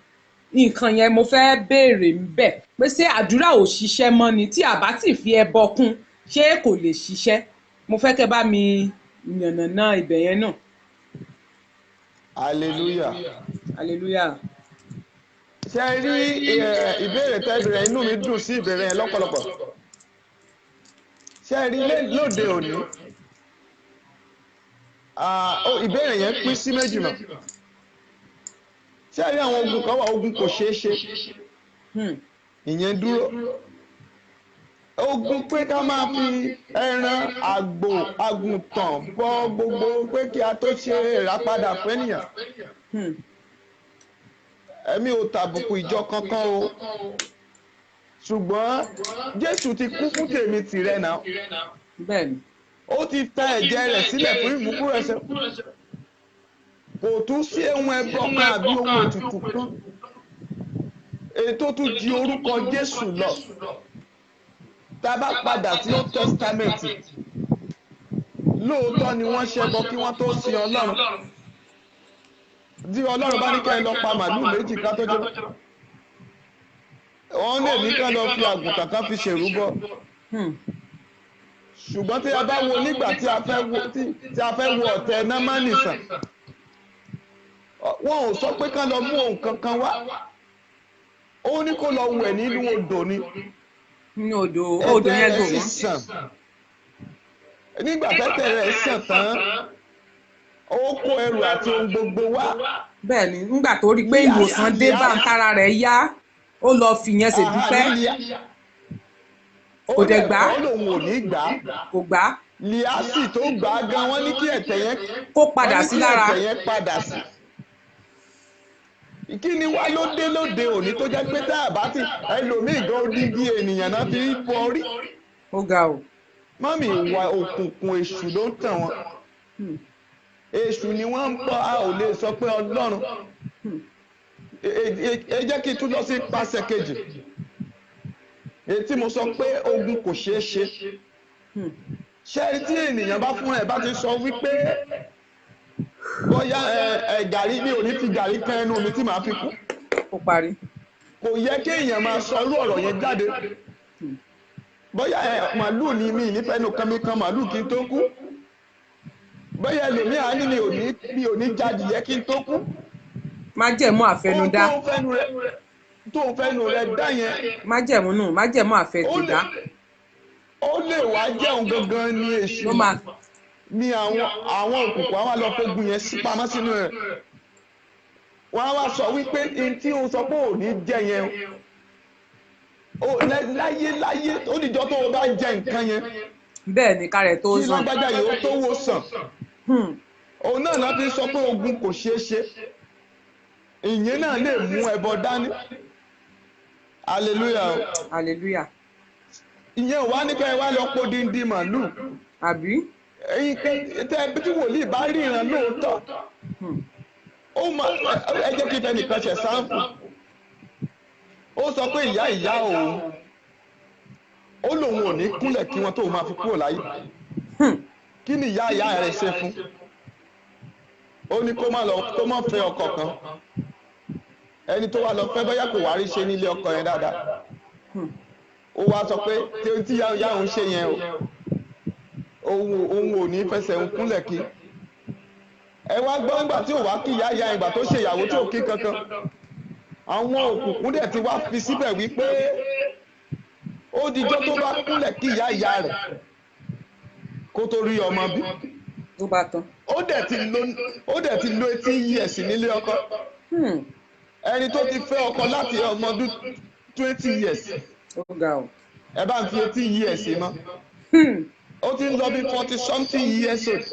Nǹkan yẹn mo fẹ́ béèrè ńbẹ̀ pé ṣé àdúrà ò ṣiṣẹ́ mọ́ ni tí àbá sì fi ẹbọ kún, ṣé kò lè ṣiṣẹ́? Mo fẹ́ kẹ́ bá mi yànnàná ibẹ̀ yẹn náà. Hallelujah. Hallelujah. Ṣé ẹ rí ìbéèrè tẹ́ bèrè, inú mi dùn sí ìbéèrè yẹn lọ́pọ̀lọpọ̀. Ṣé ẹ rí lóde òní, ìbéèrè yẹn pín sí méjì mọ́. Ṣé ẹ rí àwọn ogun kan wà, ogun kò ṣeé ṣe, ìyẹn dúró. Ogun pé ká máa fi ẹran àgbò àgùntàn bọ gbogbo pé kí a tó ṣe ìràpadà fún ènìyàn. Ẹ̀mí ò tàbùkù ìjọ kankan o, ṣùgbọ́n Jésù ti kú fún tèmi tìrẹ náà. Ó ti ta ẹ̀jẹ̀ rẹ̀ sílẹ̀ fún ìmúkúrò ẹ̀ṣẹ̀. Kò tún sí ohun ẹbọ kan àbí ohun ètùtù kan èyí tó tún di orúkọ Jésù lọ. Tá a bá padà sí Old Testament, lóòótọ́ ni wọ́n ṣẹbọ kí wọ́n tó sin Ọlọ́run. Tí Ọlọ́run bá ní kẹ́ ẹ lọ pa màlúù méjì ká tó jẹ, wọ́n lè ní ká lọ fi àgùntàn kan fi ṣèrúbọ. Ṣùgbọ́n tí a bá wo nígbà tí a fẹ́ wo ọ̀tẹ̀ Námánì sàn, wọn ò sọ pé ká lọ mú ohun kankan wá. Ó ní kó lọ wẹ̀ nínú odò ni. Nínú odò, odò yẹn gò wọ́n. Nígbà tẹ́tẹ̀ rẹ̀ sàn tán, ó kó ẹrù àti ohun gbogbo wá. Bẹ́ẹ̀ni, nígbà tó rí pé ìwòsàn dé bá ń tára rẹ̀ yá, ó lọ fìyẹn ṣèdúpẹ́. Kò dẹ̀ gbà. Ó lóun ò ní gbà. Kò gbà. Líásì tó gbà á gan, wọ́n ní kí ẹ̀tẹ̀ yẹn kó padà sí lára. Wọ́n ní kí ẹ̀tẹ̀ yẹn padà sí. Kí ni wá ló dé lóde òní tó jẹ́ pé tá a bá ti ẹlòmíì gan odidi ènìyàn náà fi bọ orí. Ó ga o. Mọ́mì, ìwà òkùnkùn èṣù ló ń tàn wọ́n. Èṣù ni wọ́n ń bọ́, a ò lè sọ pé Ọlọ́run. Ẹ jẹ́ kí n tún lọ sí pàṣẹ kejì. Èyí tí mo sọ pé ogun kò ṣeé ṣe. Ṣé ẹni tí ènìyàn bá fún ẹ bá ti sọ wípé bóyá ẹ gàrí mi ò ní fi gàrí kan ẹnu mi tí màá fi kú. Ó parí. Kò yẹ kí èèyàn máa sọ irú ọ̀rọ̀ yẹn jáde. Bóyá ẹ màlúù ni mi nífẹ̀ẹ́ nù kan mi kan màlúù kí n tó kú. Bóyá ẹlòmíà ní mi ò ní jáde yẹ kí n tó kú. Májẹ̀mú àfẹnudá. Tó ń fẹ́nu rẹ̀ dá yẹn. Májẹ̀mú nù, májẹ̀mú àfẹtùdá. Ó lè wá jẹun gangan ní èṣù. Ní àwọn òkùnkùn àwọn àlọ́fógun yẹn sí pamọ́ sínú rẹ̀. Wọ́n á wá sọ wípé n tí o sọ pé ò ní jẹ yẹn o. Láyé láyé ó dìjọ́ tó o bá jẹ nǹkan yẹn. Bẹ́ẹ̀ ni kárẹ̀ tó sàn. Kí lágbájá yìí ó tó wò sàn. Òun náà náà fi sọ pé ogun kò ṣeé ṣe. Ìyẹn náà lè mú ẹbọ dání. Hallelujah. Hallelujah. Ìyẹn wá ní kẹ́ ẹ wá lọ po díndín màlúù. Àbí? Ẹ̀yin tẹ́ tí wòlíì bá ríran lóòótọ́. Ó máa ẹ jẹ́ kí tẹnìkan ṣe sáǹpù. Ó sọ pé ìyá ìyá òun. Ó lòun ò ní kúnlẹ̀ kí wọ́n tóun máa fi kúrò láyé. Kí ni ìyá ìyá rẹ̀ ṣe fún? Ó ní kó má lọ kó má fẹ́ ọkọ kan. Ẹni tó wá lọ fẹ́ bóyá kò wá rí ṣe nílé ọkọ yẹn dáadáa. Ó wá sọ pé tí ìyá òun ṣe yẹn o, òun ò ní fẹsẹ̀ òun kúnlẹ̀ kí. Ẹ wá gbọ́ nígbà tí ò wá kí ìyá ìyá ìgbà tó ṣe ìyàwó tí ò kí kankan. Àwọn òkùnkùn dẹ̀ ti wá fi síbẹ̀ wípé Ó dijọ́ tó bá kúnlẹ̀ kí ìyá ìyá rẹ̀ kó tó rí ọmọ bí. Ló bá tán. Ó dẹ̀ ti lo 18 years nílé ọkọ. Ẹni tó ti fẹ́ ọkọ láti ọmọ ọdún 20 years, Ó ga o. ẹ bá ń fi 18 years mọ́, ó ti ń lọ bí 40 something years old.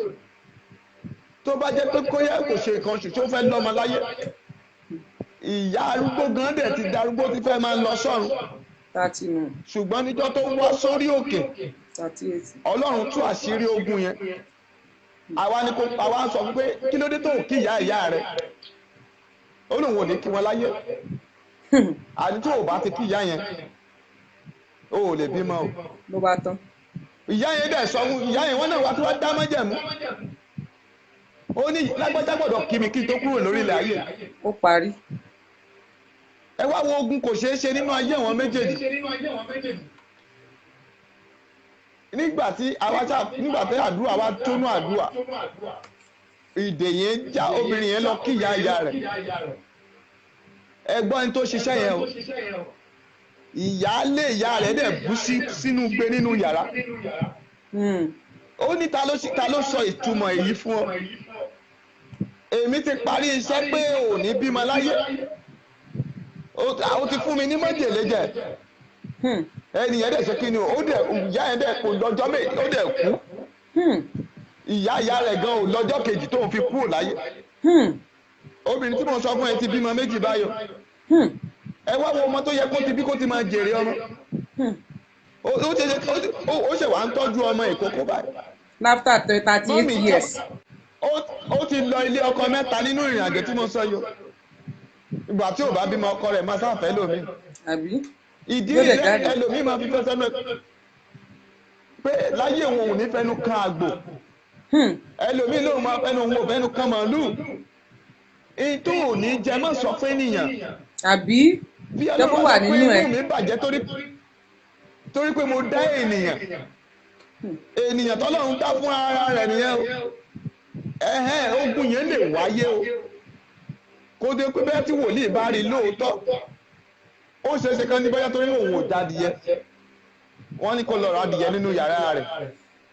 Tó bá jẹ́ pé kóyá kò ṣe nǹkan oṣù, tó fẹ́ lọ́mọ láyé, ìyá arúgbó gan dẹ̀ ti darúgbó, ti fẹ́ máa lọ sọ́run. 30 nù. Ṣùgbọ́n níjọ́ tó wá sórí òkè, 38. Ọlọ́run tú àṣírí ogun yẹn. Àwa ni kò, àwa ń sọ fún pé kí ló dé tó kí ìyá ìyá rẹ̀? Ó lóun ò ní kí wọn láyé. Àní tó o bá ti kí ìyá yẹn, o ò lè bímọ o. Ló bá tán. Ìyá yẹn dẹ̀ sọ fún ìyá yẹn, wọ́n náà wá tí wọ́n dá májẹ̀mú. Ó ní lágbájá gbọ́dọ̀ kí mi kí n tó kúrò lórí ilẹ̀ ayé. Ó parí. Ẹ wá wo ogun kò ṣeé ṣe nínú ayé àwọn méjèèjì. Nígbà tí àwa ṣá, nígbà tí àdúrà wa tónú àdúrà, ìdè yẹn já, obìnrin yẹn lọ kí ìyá ìyá rẹ̀. Ẹgbọ́n ẹni tó ṣiṣẹ́ yẹn o, ìyáálé ìyá rẹ̀ dẹ̀ bú sínú gbé nínú yàrá. Ó ní ta ló sọ ìtumọ̀ èyí fún ọ? Èmi ti parí iṣẹ́ pé ò ní bímọ láyé. Ó ti fún mi ní májèlé jẹ. Ẹni yẹn dẹ̀ ṣe kí ni o, ó dẹ̀, ìyá yẹn dẹ̀ kò lọ́jọ́ méjì, ó dẹ̀ kú. Ìyá ìyá rẹ̀ gan ò lọ́jọ́ kejì tóun fi kúrò láyé. Obìnrin tí mo sọ fún ẹ ti bímọ méjì báyọ̀. Ẹ wá wo ọmọ tó yẹ kó ti bí, kó ti máa jèrè ọmọ. Ó ṣe ó ṣe wà ń tọ́jú ọmọ ìkókó báyìí. After 38 Mummy, years. Ó ti lọ ilé ọkọ mẹ́ta nínú ìrìn àjò tí mo sọ yìí o. Ìgbà tí ò bá bímọ, ọkọ rẹ̀ máa sáfẹ́ lómi. Àbí? Ìdí Yóò lè ilé jáde. ẹlòmíì máa fi fẹ́ sẹ́nu ẹ̀ pé láyé òun ò ní fẹnu kan àgbò. Ẹlòmíì lóun máa fẹnu, òun ò fẹnu kan màálù. Ìtò ò ní jẹ, má sọ fún ènìyàn. Àbí? Bí Jẹ́ kó Ọlọ́run wà sọ pé nínú ẹ̀. inú mi bàjẹ́ torí pé mo dá ènìyàn, ènìyàn tọ́lọ́run dá fún ara rẹ̀ nìyẹn o. Ẹ̀hẹ́n, ogun yẹn lè wáyé o, kó dé pé bẹ́ẹ̀ tí wòlíì bá rí lóòótọ́, ó ṣeé ṣe kan ní bóyá torí òun ò jádìyẹ, wọ́n ní kó lọ ra adìyẹ nínú yàrá rẹ̀.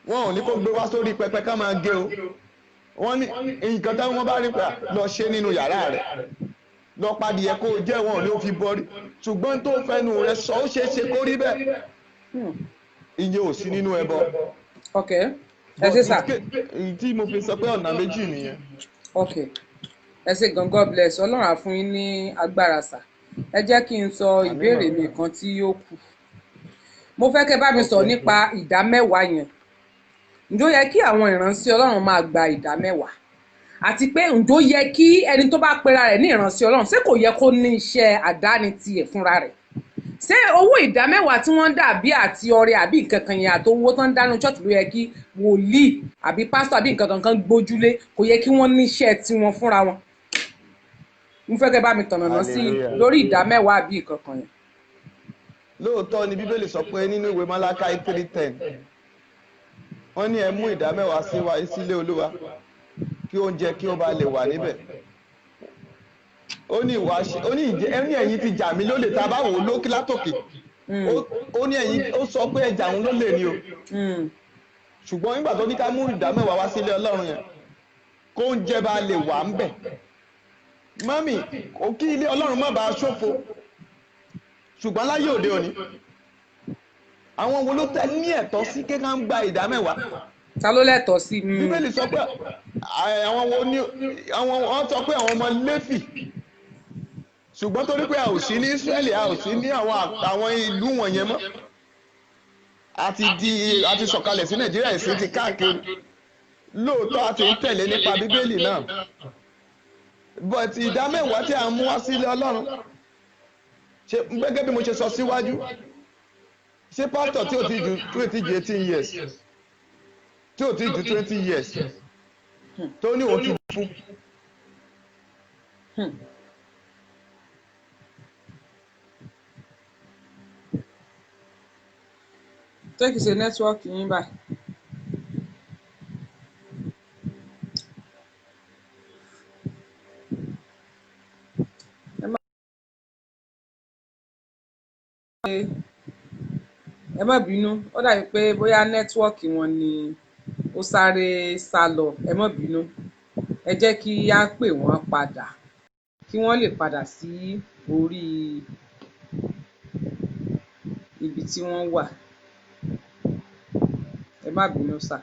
Wọ́n ò ní kó gbé wá sórí pẹpẹ ká máa gé o. Wọ́n ní nǹkan táwọn bá rí pé lọ ṣe nínú yàrá rẹ̀, lọ padìyẹ kó o jẹ́, wọn ò ní ó fi bọ́rí. Ṣùgbọ́n tó fẹnu rẹ̀ sọ, ó ṣeé ṣe kó rí bẹ́ẹ̀. Ìyẹn ò sí nínú ẹbọ. Ok, ẹ ṣé sà. Èyí tí mo fi sọ pé ọ̀nà méjì nìyẹn. Ok, ẹ ṣé gan. God bless. Ọlọ́run á fún yín ní agbára sà. Ẹ jẹ́ kí n sọ ìbéèrè mi kan tí ó kù. Mo fẹ́ kẹ́ bá mi sọ̀rọ̀ nípa ìdá mẹ́wàá yẹn. Ǹjọ́ yẹ kí àwọn ìránṣẹ́ Ọlọ́run máa gba ìdá mẹ́wàá? Àti pé ǹjọ́ yẹ kí ẹni tó bá pera rẹ̀ ní ìránṣẹ́ Ọlọ́run, ṣé kò yẹ kó ní iṣẹ́ àdáni tiẹ̀ fúnra rẹ̀? Ṣé owó ìdá mẹ́wàá tí wọ́n ń dà bí àti ọrẹ àbí nǹkan kan yẹn àti owó tó ń dánú church ló yẹ kí wòlíì àbí pásítọ̀ àbí nǹkan kankan gbójúlé? Kò yẹ kí wọ́n ní iṣẹ́ tiwọn fúnra wọn? Mo fẹ́ kẹ́ bá mi tọ̀nà sí Hallelujah. lórí ìdá mẹ́wàá àbí nǹkan kan yẹn. Lóòótọ́ ni Bíbélì sọ pé nínú ìwé Málákà 3:10, wọ́n ní ẹ mú ìdá mẹ́wàá sí wa sílé Olúwa kí oúnjẹ kí ó bá lè wà níbẹ̀. Ó ní ìwà ṣe, ó ní ìjẹ, ó ní ẹ̀yin ti jà mí lólè. Tá a bá wò ó lókè látòkè, ó ní ẹ̀yin, ó sọ pé ẹ jà òun lólè ni o. Ṣùgbọ́n nígbà tó ní ká mú ìdá mẹ́wàá wá sílé Ọlọ́run yẹn kó oúnjẹ bá lè wà ń bẹ̀, mummy, kò kí ilé Ọlọ́run má bàa ṣòfò. Ṣùgbọ́n láyé òde òní, àwọn wo ló tẹ ní ẹ̀tọ́ sí kéka ń gba ìdá mẹ́wàá? Ta ló lẹ́tọ̀ọ́ sí? Bíbélì sọ pé àwọn wo ni àwọn, wọ́n sọ pé àwọn ọmọ Léfì. Ṣùgbọ́n torí pé a ò sí ní Ísírẹ́lì, a ò sí ní àwọn ìlú wọ̀nyẹn mọ́, a ti di, a ti sọ̀kalẹ̀ sí Nàìjíríà, ìsìn ti káàkiri. Lóòótọ́, a ti ń tẹ̀lé nípa Bíbélì náà, but ìdá mẹ́wàá tí a ń mú wá sílé Ọlọ́run, ṣe gẹ́gẹ́ bí mo ṣe sọ síwájú, ṣé pásítọ̀ tí ò ti ju 18 years, tí ò ti ju 20 years, tó ní òun ti fún Ṣé kìí ṣe network yín báyìí? Ẹ má ṣe. Ẹ má bínú, ó dàbí pé bóyá network wọn ni ó sáré sá lọ. Ẹ má bínú, ẹ jẹ́ kí á pè wọ́n padà kí wọ́n lè padà sí orí ibi tí wọ́n wà. Ẹ má bínú sà.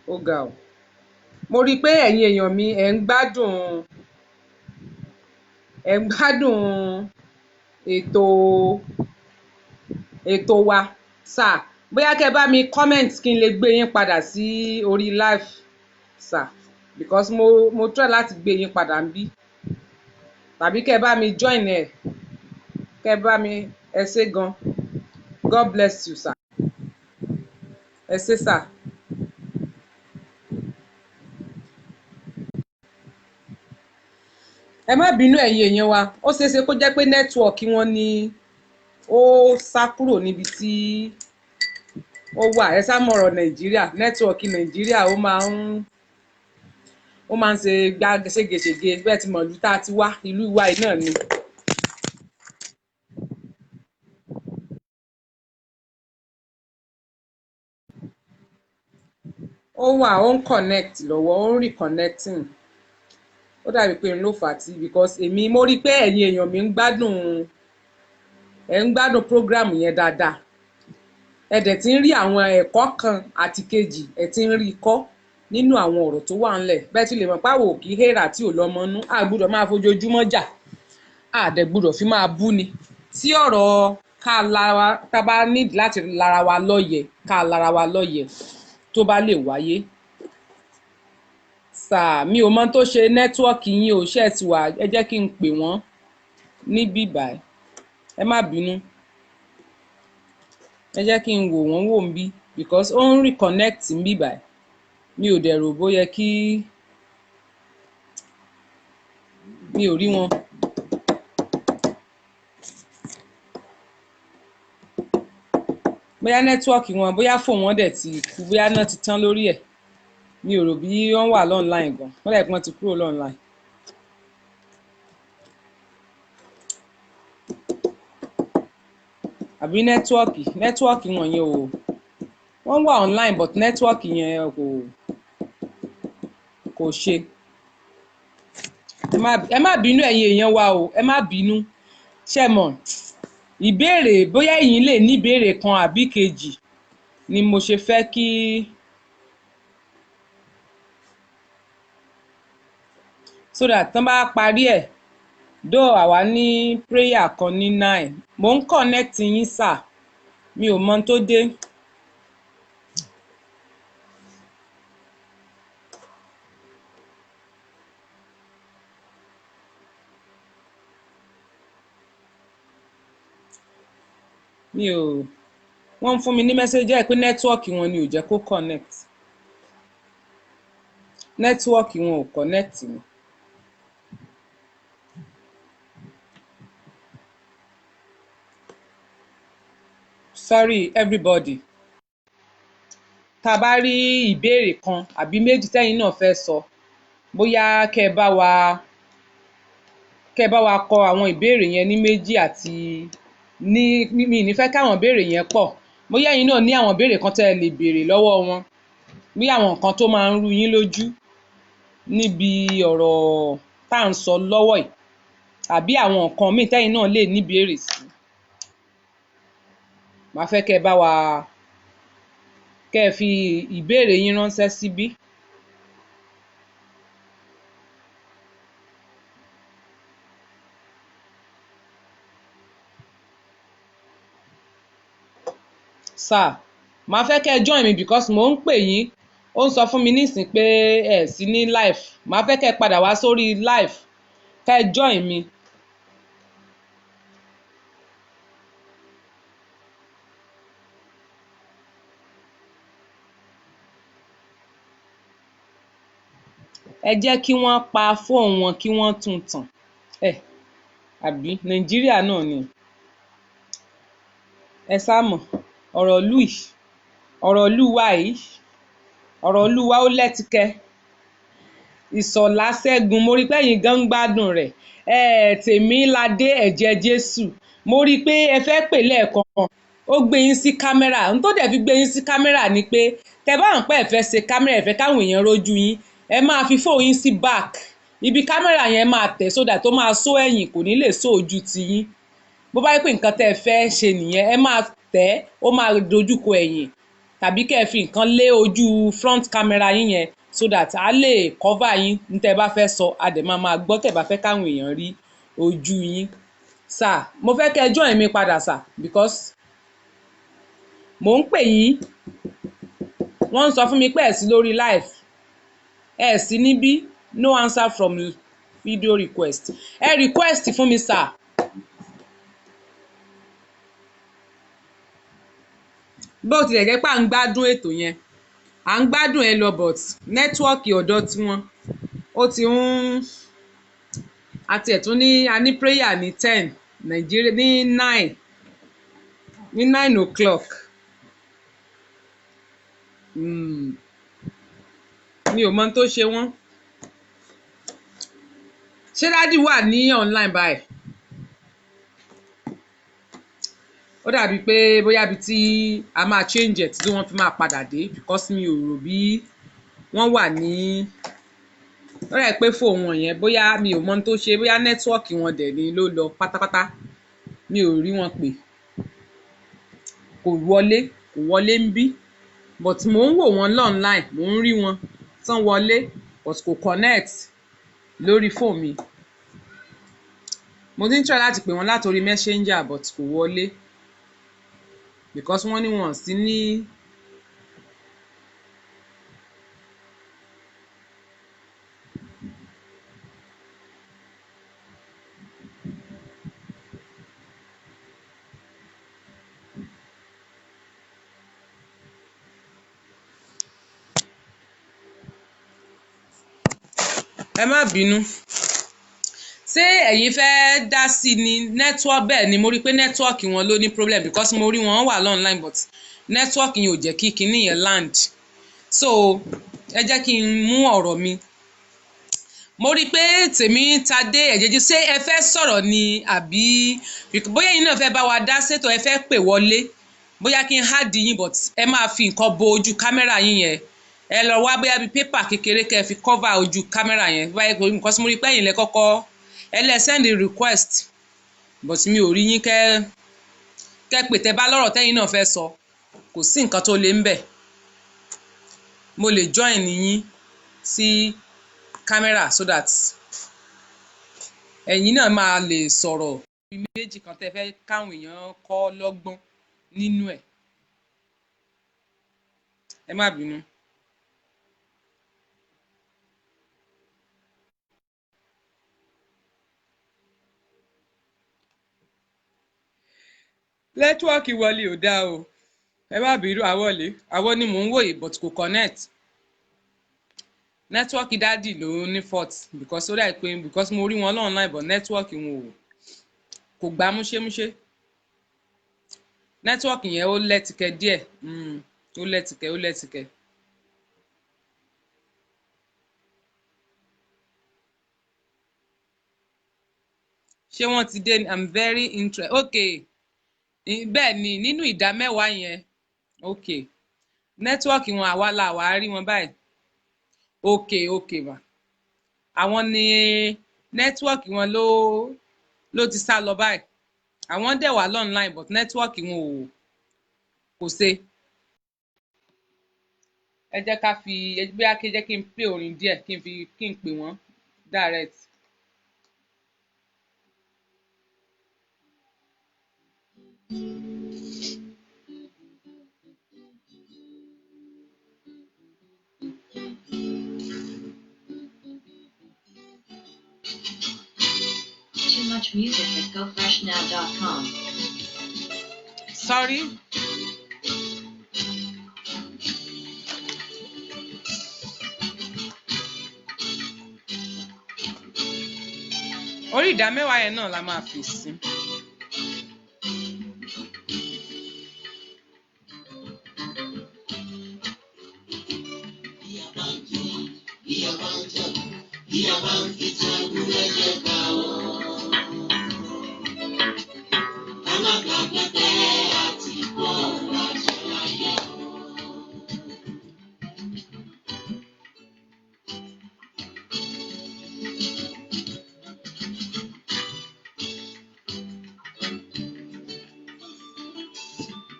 Ó ga o. Mo rí i pé ẹ̀yin èèyàn mi, ẹ̀ ń gbádùn ètò wa sà. Bóyá kẹ́ ẹ bá mi comment kí n lè gbé yín padà sí orí live sà, because mo try láti gbé yín padà ń bí, tàbí kẹ́ ẹ bá mi join ẹ̀, kẹ́ ẹ bá mi. Ẹ ṣé gan. God bless you, sir. Ẹ ṣé sà. Ẹ má bínú, ẹ̀yin èèyàn wa. Ó ṣeé ṣe kó jẹ́ pé network wọn ni ó sá kúrò níbi tí ó wà. Ẹ sá mọ̀rọ̀ Nàìjíríà, network Nàìjíríà ó máa ń ṣe gbá ségesège bẹ́ẹ̀ tí mọ̀lú tá a ti wá, ìlú wa yìí náà ni. Ó wà, ó ń connect lọ́wọ́, ó ń reconnecting. Ó dàbí pé n ló fà á tí, because èmi mo rí i pé ẹ̀yin èèyàn mi ń gbádùn, ẹ̀ ń gbádùn program yẹn dáadáa. Ẹ dẹ̀ ti ń rí àwọn ẹ̀kọ́ kan àti kejì, ẹ ti ń rí i kọ́ nínú àwọn ọ̀rọ̀ tó wà ńlẹ̀. Bẹ́ẹ̀ ti lè mọ̀ páwò kí hera tí ò lọ́mọ nú, a gbọ́dọ̀ máa fojoojúmọ́ jà, a dẹ̀ gbọ́dọ̀ fi máa bú ni. Tí ọ̀rọ̀ ká lára tá bá need láti lára wa lọ́yẹ̀, ká lára wa lọ́yẹ̀ tó bá lè wáyé. Sáà, mi ò mọ tó ṣe network yín o. Ṣe ti wà? Ẹ jẹ́ kí n pè wọ́n níbí báyìí. Ẹ má bínú, ẹ jẹ́ kí n wò wọ́n wò ń bí, because ó ń reconnect ń bí báyìí. Mi ò dẹ̀ rò bóyá kí mi ò rí wọn. Bóyá network wọn, bóyá fóònù wọn dẹ̀ ti kú, bóyá náà ti tán lórí ẹ̀. Mi ò rò bí wọ́n wà online gan. Wọ́n dẹ̀ pé wọ́n ti kúrò online. Àbí network wọn yẹn o, wọ́n wà online, but network yẹn kò ṣe. Ẹ má bínú, ẹ̀yin èèyàn wa o, ẹ má bínú. Ṣe mọ̀ ìbéèrè, bóyá ẹ̀yin lè ní ìbéèrè kan àbí kejì ni mo ṣe fẹ́ kí so that tán bá parí ẹ̀ dó, àwa ní prayer kan ní 9. Mò ń connect yín sà, mi ò mọ ohun tó dé. Mi ò, wọ́n ń fún mi ní message ẹ̀ pé network wọn ni ò jẹ́ kó connect. Network wọn ò connect ni. Sorry everybody. Tá a bá rí ìbéèrè kan àbí méjì tẹ́yin náà fẹ́ sọ, bóyá kẹ́ ẹ bá wa kọ àwọn ìbéèrè yẹn ní méjì àti ní mi ní fẹ́ káwọn ìbéèrè yẹn pọ̀. Bóyá ẹ̀yin náà ní àwọn ìbéèrè kan tẹ́ ẹ lè béèrè lọ́wọ́ wọn, bí àwọn nǹkan tó máa ń rú yín lójú níbi ọ̀rọ̀ tá à ń sọ lọ́wọ́ yìí, àbí àwọn nǹkan míì tẹ́yin náà lè níbéèrè sí, màá fẹ́ kẹ́ ẹ bá wa kẹ́ ẹ fi ìbéèrè yín ránṣẹ́ síbí. Sir, màá fẹ́ kẹ́ ẹ join mi because mò ń pè yín, ó ń sọ fún mi nísìn pé ẹ sí ní live. Màá fẹ́ kẹ́ ẹ padà wá sórí live, kẹ́ ẹ join mi. Ẹ jẹ́ kí wọ́n pa fóònù wọn kí wọ́n tún tàn ẹ, àbí Nàìjíríà náà ni. Ẹ sá mọ̀ ọ̀rọ̀ ìlú yìí, ọ̀rọ̀ ìlú wa yìí, ọ̀rọ̀ ìlú wa, ó lẹ́tìkẹ́. Ìsọ̀lá Ṣẹ́gun, mo rí pé ẹ̀yin gan ń gbádùn rẹ̀. Tèmiládé Ẹ̀jẹ̀ Jésù, mo rí i pé ẹ fẹ́ pè lẹ́ẹ̀kan, ó gbé yín sí kámẹ́rà. N tó dẹ̀ fi gbé yín sí kámẹ́rà ni pé tẹ bá ń pẹ́ ẹ fẹ́ ṣe kámẹ́rà, ẹ fẹ́ káwọn èèyàn rójú yín, ẹ máa fi fóònù yín sí back ibi kámẹ́rà yẹn, máa tẹ̀ sódà tó máa só ẹ̀yìn, kò ní lè só ojú tiyín. Bó bá yẹ pé nǹkan tẹ́ ẹ fẹ́ ṣe nìyẹn, ẹ máa tẹ̀, ó máa dojúkọ ẹ̀yìn, tàbí kẹ́ ẹ fi nǹkan lé ojú front camera yín yẹn so that a lè cover yín. Ní tẹ́ ẹ bá fẹ́ sọ, a dẹ̀ máa máa gbọ́ tẹ́ ẹ bá fẹ́ káwọn èèyàn rí ojú yín. Sir, mo fẹ́ kẹ́ ẹ join mi padà, sir, because mò ń pè yín, wọ́n ń sọ fún mi pé ẹ̀ sí lórí live, ẹ̀ sí níbí. No answer from video request. Ẹ request fún mi, sir. Bó tilẹ̀ jẹ́ pé à ń gbádùn ètò yẹn, à ń gbádùn ẹ lọ, but network ọ̀dọ̀ tiwọn ó ti ń àti ẹ̀tún ní. A ní prayer ní 10 Nàìjíríà, ní 9 o'clock. Mi ò mọ ohun tó ṣe wọ́n. Ṣé daddy wà ní online báyìí? Ó dàbí pé bóyá ibi tí a máa change ẹ̀ tí wọ́n fi máa padà dé, because mi ò rò bí wọ́n wà ní. Ó dàbí pé fóònù wọn yẹn, bóyá mi ò mọ ohun tó ṣe, bóyá network wọn dẹ̀ ni ló lọ pátápátá. Mi ò rí wọn pè, kò wọlé, kò wọlé ń bí, but mò ń wò wọ́n online, mò ń rí wọn tán wọlé, but kò connect lórí fóònù mi. Mo ti ń try láti pè wọ́n látòrí Messenger, but kò wọlé because wọ́n ní wọn sí ní. Ẹ má bínú. Ṣé ẹ̀yin fẹ́ dá sí ni? Network, bẹ́ẹ̀ ni, mo rí i pé network wọn ló ní problem, because mo rí wọn wà online, but network yẹn ò jẹ́ kí kinní yẹn land. So ẹ jẹ́ kí n mú ọ̀rọ̀ mi. Mo rí i pé tèmi ta dé ẹ̀jẹ̀jẹ̀. Ṣé ẹ fẹ́ sọ̀rọ̀ ni, àbí bóyá ẹ̀yin náà fẹ́ bá wa dá sétò, ẹ fẹ́ pè wọlé, bóyá kí n add yín? But ẹ máa fi nǹkan bo ojú kámẹ́rà yín yẹn. Ẹ lọ wá bóyá bíi paper kékeré kẹ́ ẹ fi cover ojú kámẹ́rà yẹn báyìí, nǹkan tí mo rí pé ẹ̀yin lẹ kọ́kọ́ ẹ lẹ send request, but mi ò rí yín. Kẹ́ pè tẹ́ bá lọ́rọ̀ tẹ́yin náà fẹ́ sọ. Kò sí nǹkan tó lè ń bẹ̀. Mo lè join yín sí kámẹ́rà so that ẹ̀yin náà máa lè sọ̀rọ̀ méjì kan tẹ́ fẹ́ káwọn èèyàn kọ́ lọ́gbọ́n nínú ẹ̀. Ẹ má bínú. Network wọlé ò dáa o, ẹ má bínú. Àwọlé àwọn ni mò ń wòye, but kò connect. Network daddy ló ní fault, because ó dà pé because mo rí wọn online, but network wọn ò kò gbá múṣémúṣé. Network yẹn ó lẹ́tìkẹ́ díẹ̀, ó lẹ́tìkẹ́, ó lẹ́tìkẹ́. Ṣé wọ́n ti dé? I'm very interested. Okay, bẹ́ẹ̀ ni, nínú ìdá mẹ́wàá yẹn. Okay, network wọn, àwa la wàá rí wọn báyìí. Okay ma, àwọn ni network wọn ló ti sá lọ báyìí. Àwọn dẹ̀ wà online, but network wọn ò kò ṣe. Ẹ jẹ́ ká fi bóyá kí jẹ́ kí n play orin díẹ̀, kí n fi kí n pè wọ́n direct. Too much music at gofreshnow.com. Sorry. Orí ìdá mẹ́wàá yẹn náà la máa fi sí. Bí a bá ń jẹun, bí a bá ń jẹun. Bí a bá ń fi tẹ ewúrẹ́ jẹ ká o. Ká má gbàgbé pé àti kó lájẹ láyé o.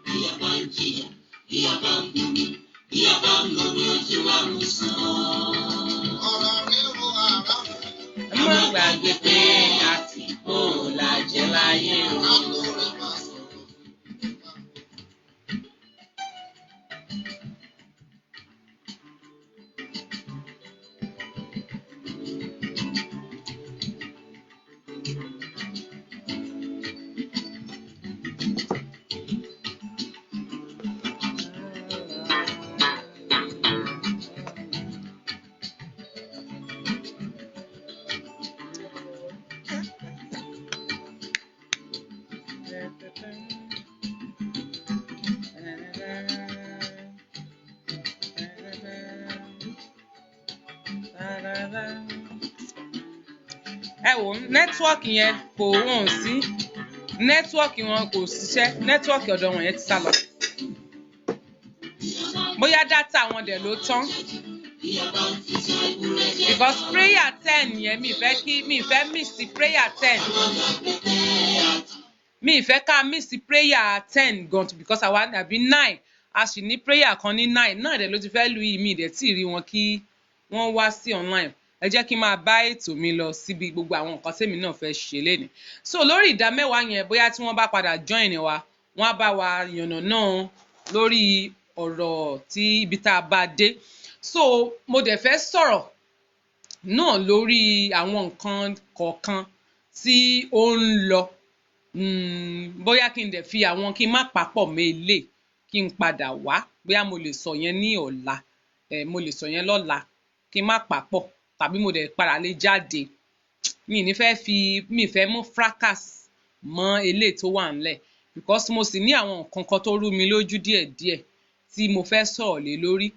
Bí a bá ń jìyà, bí a bá ń mumi, bí a bá ń mumi ojú wa mú sàn. Ọ̀rọ̀ rẹ̀ wo àràmù. Ẹ má gbàgbé pé àti kó làjẹ láyé o. Alóore máa sọ̀rọ̀ fún wa. Ẹ wò ó, nẹ́tíwọ́ọ̀kì yẹn kò wọ́n sí, nẹ́tíwọ́ọ̀kì wọn kò ṣiṣẹ́, nẹ́tíwọ́ọ̀kì ọ̀dọ̀ wọn yẹn ti sá lọ. Bóyá dátà wọn dẹ̀ ló tán. Bí a bá ń fi tẹ ewúrẹ́ jẹ Because prayer 10 yẹn, mi fẹ́ kí mi fẹ́ miss prayer 10. ká má gbàgbé pé àti Mi fẹ́ ká miss prayer 10 gan, because àwa àbí 9, a sì ní prayer kan ní 9 náà dẹ̀ ló ti fẹ́ lu yìí, mi dẹ̀ tí ì rí wọn kí wọ́n wá sí online. Ẹ jẹ́ kí n máa bá ètò mi lọ síbi gbogbo àwọn nǹkan tèmi náà fẹ́ ṣe lénìí. So lórí ìdá mẹ́wàá yẹn, bóyá tí wọ́n bá padà join wa, wọ́n á bá wa yànnà náà lórí ọ̀rọ̀ tí ibi tá a bá dé. So mo dẹ̀ fẹ́ sọ̀rọ̀ náà lórí àwọn nǹkan kọ̀ọ̀kan tí ó ń lọ. Bóyá kí n dẹ̀ fi àwọn kí n má papọ̀ mọ́ eléyìí, kí n padà wá, bóyá mo lè sọ yẹn ní ọ̀la, mo lè sọ yẹn lọ́la, kí n má papọ̀, tàbí mo dẹ̀ padà lè jáde. Mi ní fẹ́ fi, mi fẹ́ mú fracas mọ́ eléyìí tó wà ńlẹ̀, because mo sì ní àwọn nǹkan kan tó rú mi lójú díẹ̀díẹ̀ tí mo fẹ́ sọ̀rọ̀ lé lórí.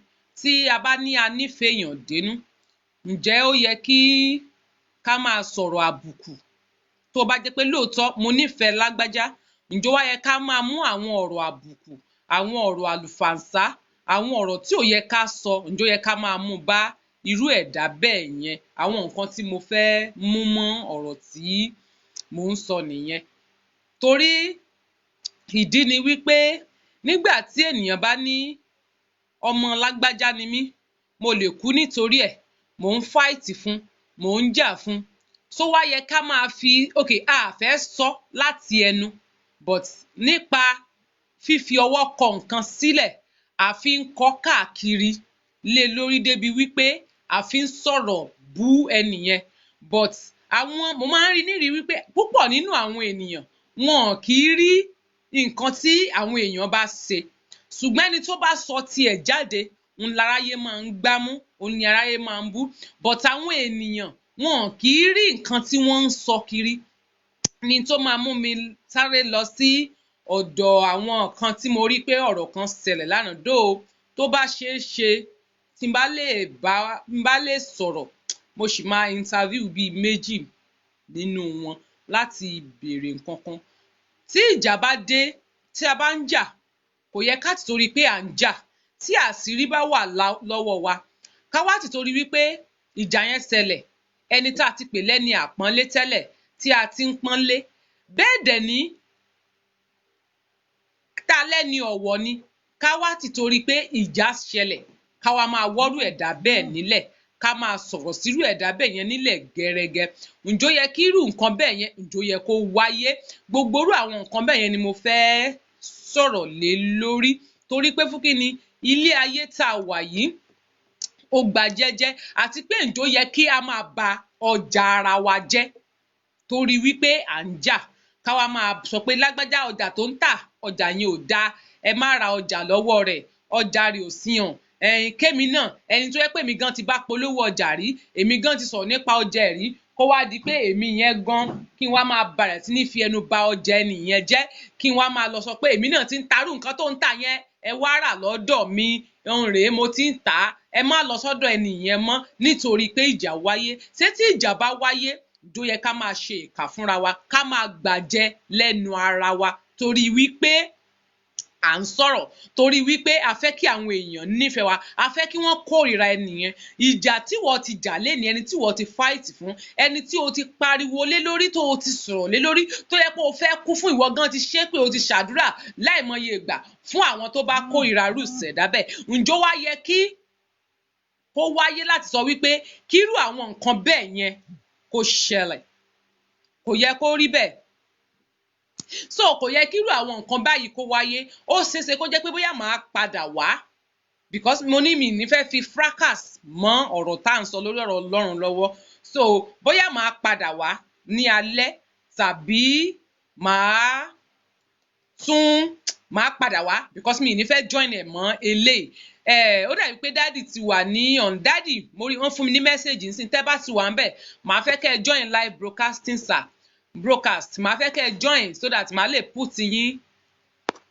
Tí a bá ní a nífẹ̀ẹ́ èèyàn dénú, ǹjẹ́ ó yẹ kí ká máa sọ̀rọ̀ àbùkù? Tó bá jẹ́ pé lóòótọ́ mo nífẹ̀ẹ́ lágbájá, ǹjẹ́ ó wá yẹ ká máa mú àwọn ọ̀rọ̀ àbùkù, àwọn ọ̀rọ̀ àlùfàǹsá, àwọn ọ̀rọ̀ tí ò yẹ ká sọ, ǹjẹ́ ó yẹ ká máa mú bá irú ẹ̀dá bẹ́ẹ̀ yẹn? Àwọn nǹkan tí mo fẹ́ mú mọ́ ọ̀rọ̀ tí mò ń sọ nìyẹn. Torí ìdí ni wípé nígbà tí ènìyàn bá ní ọmọ lágbájá ni mí, mo lè kú nítorí ẹ̀, mò ń fight fún, mò ń jà fún. Ṣó wá yẹ ká máa fi, okay, a fẹ́ sọ láti ẹnu, but nípa fífi ọwọ́ kọ nǹkan sílẹ̀, a fi ń kọ káàkiri lé lórí débi wípé a fi ń sọ̀rọ̀ bú ẹni yẹn. But àwọn, mo máa ń rí nírí wípé púpọ̀ nínú àwọn ènìyàn wọn kì í rí nǹkan tí àwọn èèyàn bá ṣe. Ṣùgbọ́n ẹni tó bá sọ tiẹ̀ jáde, òun láráyé máa ń gbámú, òun ni aráyé máa ń bú. But àwọn ènìyàn wọn kì í rí nǹkan tí wọ́n ń sọ kiri. Ni tó máa mú mi sáré lọ sí ọ̀dọ̀ àwọn kan tí mo rí pé ọ̀rọ̀ kan ṣẹlẹ̀ lánàá. Though tó bá ṣeé ṣe, tí n bá lè bá, n bá lè sọ̀rọ̀, mo sì máa interview bíi méjì nínú wọn láti béèrè nǹkan kan. Tí ìjà bá dé, tí a bá ń jà, kò yẹ ká tìtorí pé à ń jà. Tí àṣírí bá wà lọ́wọ́ wa, ká wá tìtorí wípé ìjà yẹn ṣẹlẹ̀, ẹni tá a ti pè lẹ́ni àpọ́nlé tẹ́lẹ̀ tí a ti ń pọ́nlé. Bẹ́ẹ̀ dẹ̀ ní ta lẹ́ni ọ̀wọ̀ ni, ká wá tìtorí pé ìjà ṣẹlẹ̀, ká wá máa wọ́rú ẹ̀dá bẹ́ẹ̀ nílẹ̀, ká máa sọ̀rọ̀ sírú ẹ̀dá bẹ́ẹ̀ yẹn nílẹ̀ gẹ́rẹ́gẹ́. Ǹjẹ́ ó yẹ kí irú nǹkan bẹ́ẹ̀ yẹn, ǹjẹ́ ó yẹ kó wáyé? Gbogbo irú àwọn nǹkan bẹ́ẹ̀ yẹn ni mo fẹ́ sọ̀rọ̀ lé lórí. Torí pé fún kí ni ilé ayé tá a wà yìí, ó gba jẹ́jẹ́, àti pé ǹjẹ́ ó yẹ kí a máa ba ọjà ara wa jẹ́ torí wípé à ń jà. Ká wá máa sọ pé lágbájá ọjà tó ń tà, ọjà yẹn ò dáa, ẹ má ra ọjà lọ́wọ́ rẹ̀, ọjà rẹ̀ ò sí hàn. Ẹ̀yin kémi náà, ẹni tó jẹ́ pé èmi gan ti bá polówó ọjà rí, èmi gan ti sọ̀rọ̀ nípa ọjà ẹ̀ rí, kó wá di pé èmi yẹn gan kí n wá máa bẹ̀rẹ̀ sí ní fi ẹnu ba ọjà ẹni yẹn jẹ́, kí n wá máa lọ sọ pé èmi náà ti ń tarú nǹkan tó ń tà yẹn, ẹ wá rà lọ́dọ̀ mi. Òun rèé, mo ti ń tà á, ẹ má lọ sọ́dọ̀ ẹni yẹn mọ́ nítorí pé ìjà wáyé. Ṣé tí ìjà bá wáyé, ǹjọ́ yẹ ká máa ṣe ìkà fúnra wa, ká máa gbàjẹ lẹ́nu ara wa torí wípé à ń sọ̀rọ̀, torí wípé a fẹ́ kí àwọn èèyàn nífẹ̀ẹ́ wa, a fẹ́ kí wọ́n kórìíra ẹni yẹn? Ìjà tí wọ́n ti jà lénìí, ẹni tí wọ́n ti fight fún, ẹni tí o ti pariwo lé lórí, tó o ti sọ̀rọ̀ lé lórí, tó yẹ pé o fẹ́ kú fún, ìwọ gan ti ṣe pé o ti ṣàdúrà láìmọye ìgbà fún àwọn tó bá kórìíra irú ìṣẹ̀dá bẹ́ẹ̀, ǹjọ́ wá yẹ kí kó wáyé láti sọ wípé kírú àwọn nǹkan bẹ́ẹ̀ yẹn kó ṣẹlẹ̀? Kò yẹ kó rí bẹ́ẹ̀. So kò yẹ kírú àwọn nǹkan báyìí kó wáyé. Ó ṣeéṣe kó jẹ́ pé bóyá màá padà wá, because mo ní mi ní fẹ́ fi fracas mọ́ ọ̀rọ̀ tá à ń sọ lórí ọ̀rọ̀ Ọlọ́run lọ́wọ́. So bóyá màá padà wá ní alẹ́ tàbí màá tún màá padà wá, because mi ní fẹ́ join ẹ̀ mọ́ eléyìí. Ẹ ó dàbí pé daddy ti wà ní on. Daddy, mo rí wọ́n fún mi ní message nísìnyí. Tẹ́ bá ti wà ń bẹ̀, màá fẹ́ kẹ́ ẹ join live broadcasting, sir, broadcast. Màá fẹ́ kẹ́ ẹ join so that màá lè put yín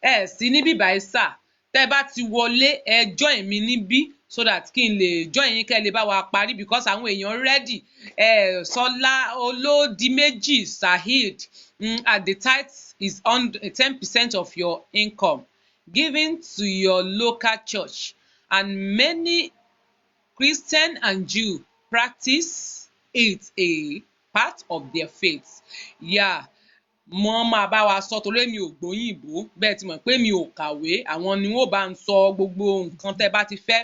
ẹ sí níbí báyìí, sir. Tẹ́ bá ti wọlé, ẹ join mi níbí so that kí n lè join yín, kẹ́ ẹ lè bá wa parí, because àwọn èèyàn ready. Ẹ Sọlá Olódìméjì Saheed, at the tithe is on 10% of your income given to your local church, and many Christian and Jew practice it, a part of their faith. Yeah, mo máa bá wa sọ torí mi ò gbóyìnbó bẹ́ẹ̀, ti mọ̀ pé mi ò kàwé. Àwọn ni wọ́n bá ń sọ gbogbo nǹkan tẹ́ bá ti fẹ́.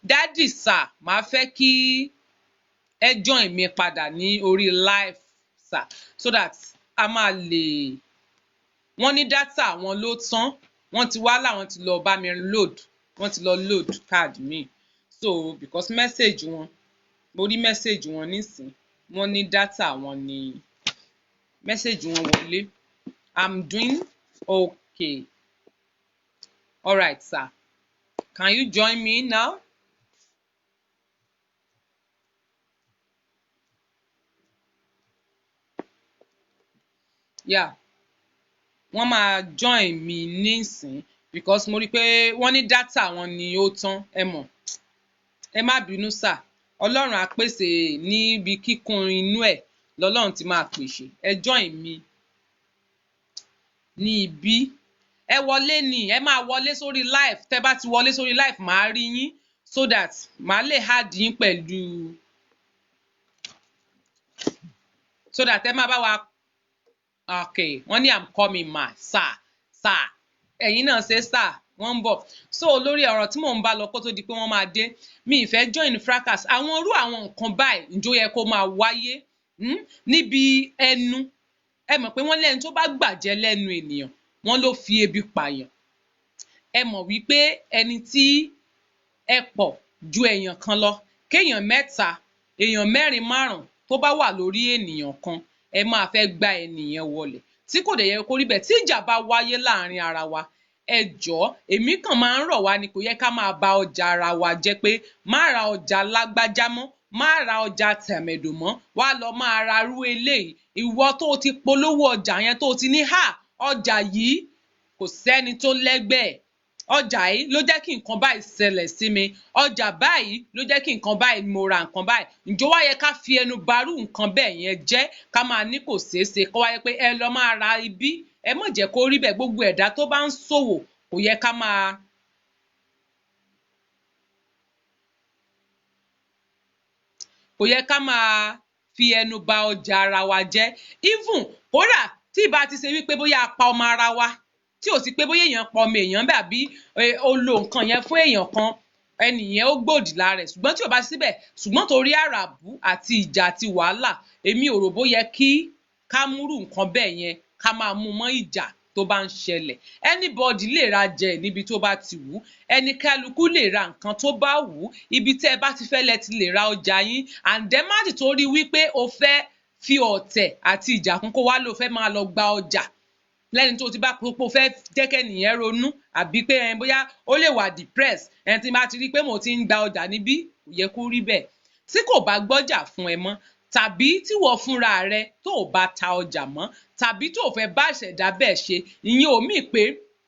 Daddy, sir, màá fẹ́ kí ẹ join mi padà ní orí live, sir, so that a máa lè. Wọ́n ní data àwọn ló tán. Wọ́n ti wá láwọn ti lọ bá mi load, wọ́n ti lọ load card mi. So because message wọn, mo rí message wọn nísìn, wọ́n ní data wọn ní message wọn wọlé. I'm doing okay. Alright, sir, can you join me now? Yeah, wọ́n máa join mi nísìn because mo rí i pé wọ́n ní data wọn ni ó tán. Ẹ mọ̀, ẹ má bínú, sir. Ọlọ́run á pèsè níbi kíkún inú ẹ̀ lọ́lọ́run ti máa pèsè. Ẹ join mi ní ibí. Ẹ wọlé ni, ẹ máa wọlé sórí live. Tẹ́ bá ti wọlé sórí live, màá rí yín so that màá lè add yín pẹ̀lú, so that ẹ máa bá wa. Okay, wọ́n ní, "I'm coming, ma." Sir, sir, ẹ̀yin náà ṣe, sir, wọ́n ń bọ̀. So lórí ọ̀rọ̀ tí mò ń bá lọ kó tó di pé wọ́n máa dé, mi ì fẹ́ join fracas. Àwọn irú àwọn nǹkan báyìí, ǹjọ́ yẹ kó máa wáyé níbi ẹnu? Ẹ mọ̀ pé wọ́n lẹ́ni tó bá gbàjẹ́ lẹ́nu ènìyàn, wọ́n ló fi ebi pààyàn. Ẹ mọ̀ wípé ẹni tí ẹ pọ̀ ju èèyàn kan lọ, kéèyàn mẹ́ta, èèyàn mẹ́rin, márùn tó bá wà lórí ènìyàn kan, ẹ máa fẹ́ gba ènìyàn wọlẹ̀, tí kò dẹ̀ yẹ kó rí bẹ́ẹ̀. Tí ìjà bá wáyé láàrin ara wa, ẹ jọ̀ọ́, èmi kàn máa ń rọ̀ wá ni, kò yẹ ká máa ba ọjà ara wa jẹ́ pé má ra ọjà lágbájá mọ́, má ra ọjà tẹ̀mẹ̀dò mọ́, wá lọ máa ra rú eléyìí. Ìwọ tó o ti polówó ọjà yẹn, tó o ti ní hà ọjà yìí, kò sẹ́ni tó lẹ́gbẹ̀ẹ́ ọjà yìí, ló jẹ́ kí nǹkan báyìí ṣẹlẹ̀ sí mi, ọjà báyìí ló jẹ́ kí nǹkan báyìí, mo ra nǹkan báyìí. Ǹjọ́ wá yẹ ká fi ẹnu barú nǹkan bẹ́ẹ̀ yẹn jẹ́, ká máa ní kò ṣeé ṣe, kó wáyé pé ẹ lọ máa ra ibi? Ẹ má jẹ́ kó rí bẹ́ẹ̀. Gbogbo ẹ̀dá tó bá ń ṣòwò, kò yẹ ká máa fi ẹnu ba ọjà ara wa jẹ́. Even kódà tí ìbá ti ṣe wípé bóyá a pa ọmọ ara wa, tí ò sí pé bóyá èèyàn pa ọmọ èèyàn bẹ́ẹ̀, àbí ó lo nǹkan yẹn fún èèyàn kan, ẹnìyẹn ó gbòdì lára ẹ̀, ṣùgbọ́n tí ò bá síbẹ̀, ṣùgbọ́n torí àràbù àti ìjà àti wàhálà, èmi ò rò bó yẹ kí ká múrù nǹkan bẹ́ẹ̀ yẹn, ká máa mú mọ́ ìjà tó bá ń ṣẹlẹ̀. Anybody lè ra jẹ níbi tó bá ti wù ú. Ẹnikálukú lè ra nǹkan tó bá wù ú. Ibi tẹ́ ẹ bá ti fẹ́ lẹ ti lè ra ọjà yín. And then má ti torí wípé o fẹ́ fi ọ̀tẹ̀ àti ìjà kún, kó wá ló fẹ́ máa lọ gba ọjà lẹ́ni tó ti bá pé o fẹ́ jẹ́ kẹ́nìyẹn ronú, àbí pé ẹ bóyá ó lè wà depressed. Ẹni tí bá ti rí pé mo ti ń gba ọjà níbí, kò yẹ kó rí bẹ́ẹ̀. Tí kò bá gbọ́jà fún ẹ mọ́, tàbí tí wọ́n fúnra rẹ tó ò bá ta ọjà mọ́, tàbí tó ò fẹ́ bá ìṣẹ̀dá bẹ́ẹ̀ ṣe, ìyẹn ò mì pé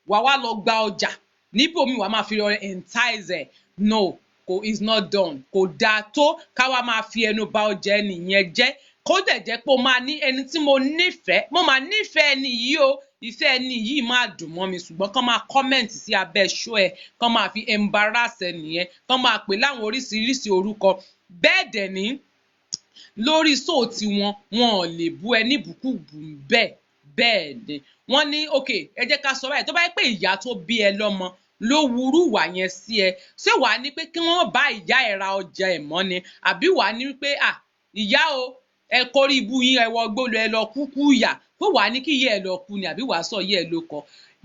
wàá wá lọ gba ọjà níbòmíì, wàá máa fi entice ẹ̀. No, kò is not done. Kò dáa tó káwa máa fi ẹnu ba ọjà ẹni yẹn jẹ́, kó dẹ̀ jẹ́ pé o máa ní ẹni tí mo nífẹ̀ẹ́, mo máa nífẹ̀ẹ́ ẹni yìí o, ìfẹ́ ẹni yìí máa dùn mọ́ mi, ṣùgbọ́n kán máa comment sí abẹ́ show ẹ̀, kán máa fi embarrass ẹni yẹn, kán máa pè láwọn oríṣiríṣi orúkọ. Bẹ́ẹ̀ dẹ̀ ní lórí show tiwọn, wọn ò lè bú ẹ níbùkúbù. Bẹ́ẹ̀ bẹ́ẹ̀ ni wọ́n ní. Ok, ẹ jẹ́ ká sọ báyìí: tó bá yẹ pé ìyá tó bí ẹ lọ́mọ ló wúrú wà yẹn sí ẹ, ṣé wàá ní pé kí wọ́n bá ìyá ẹ ra ọjà ẹ̀ mọ́ ni, àbí wàá ní pé, à, ìyá o, ẹ kórí ibú yín, ẹ wọ gbólo, ẹ lọ kúkú ìyà pé wàá ní kí ìyá ẹ lọ kú ni, àbí wàá sọ ìyá ẹ ló kọ?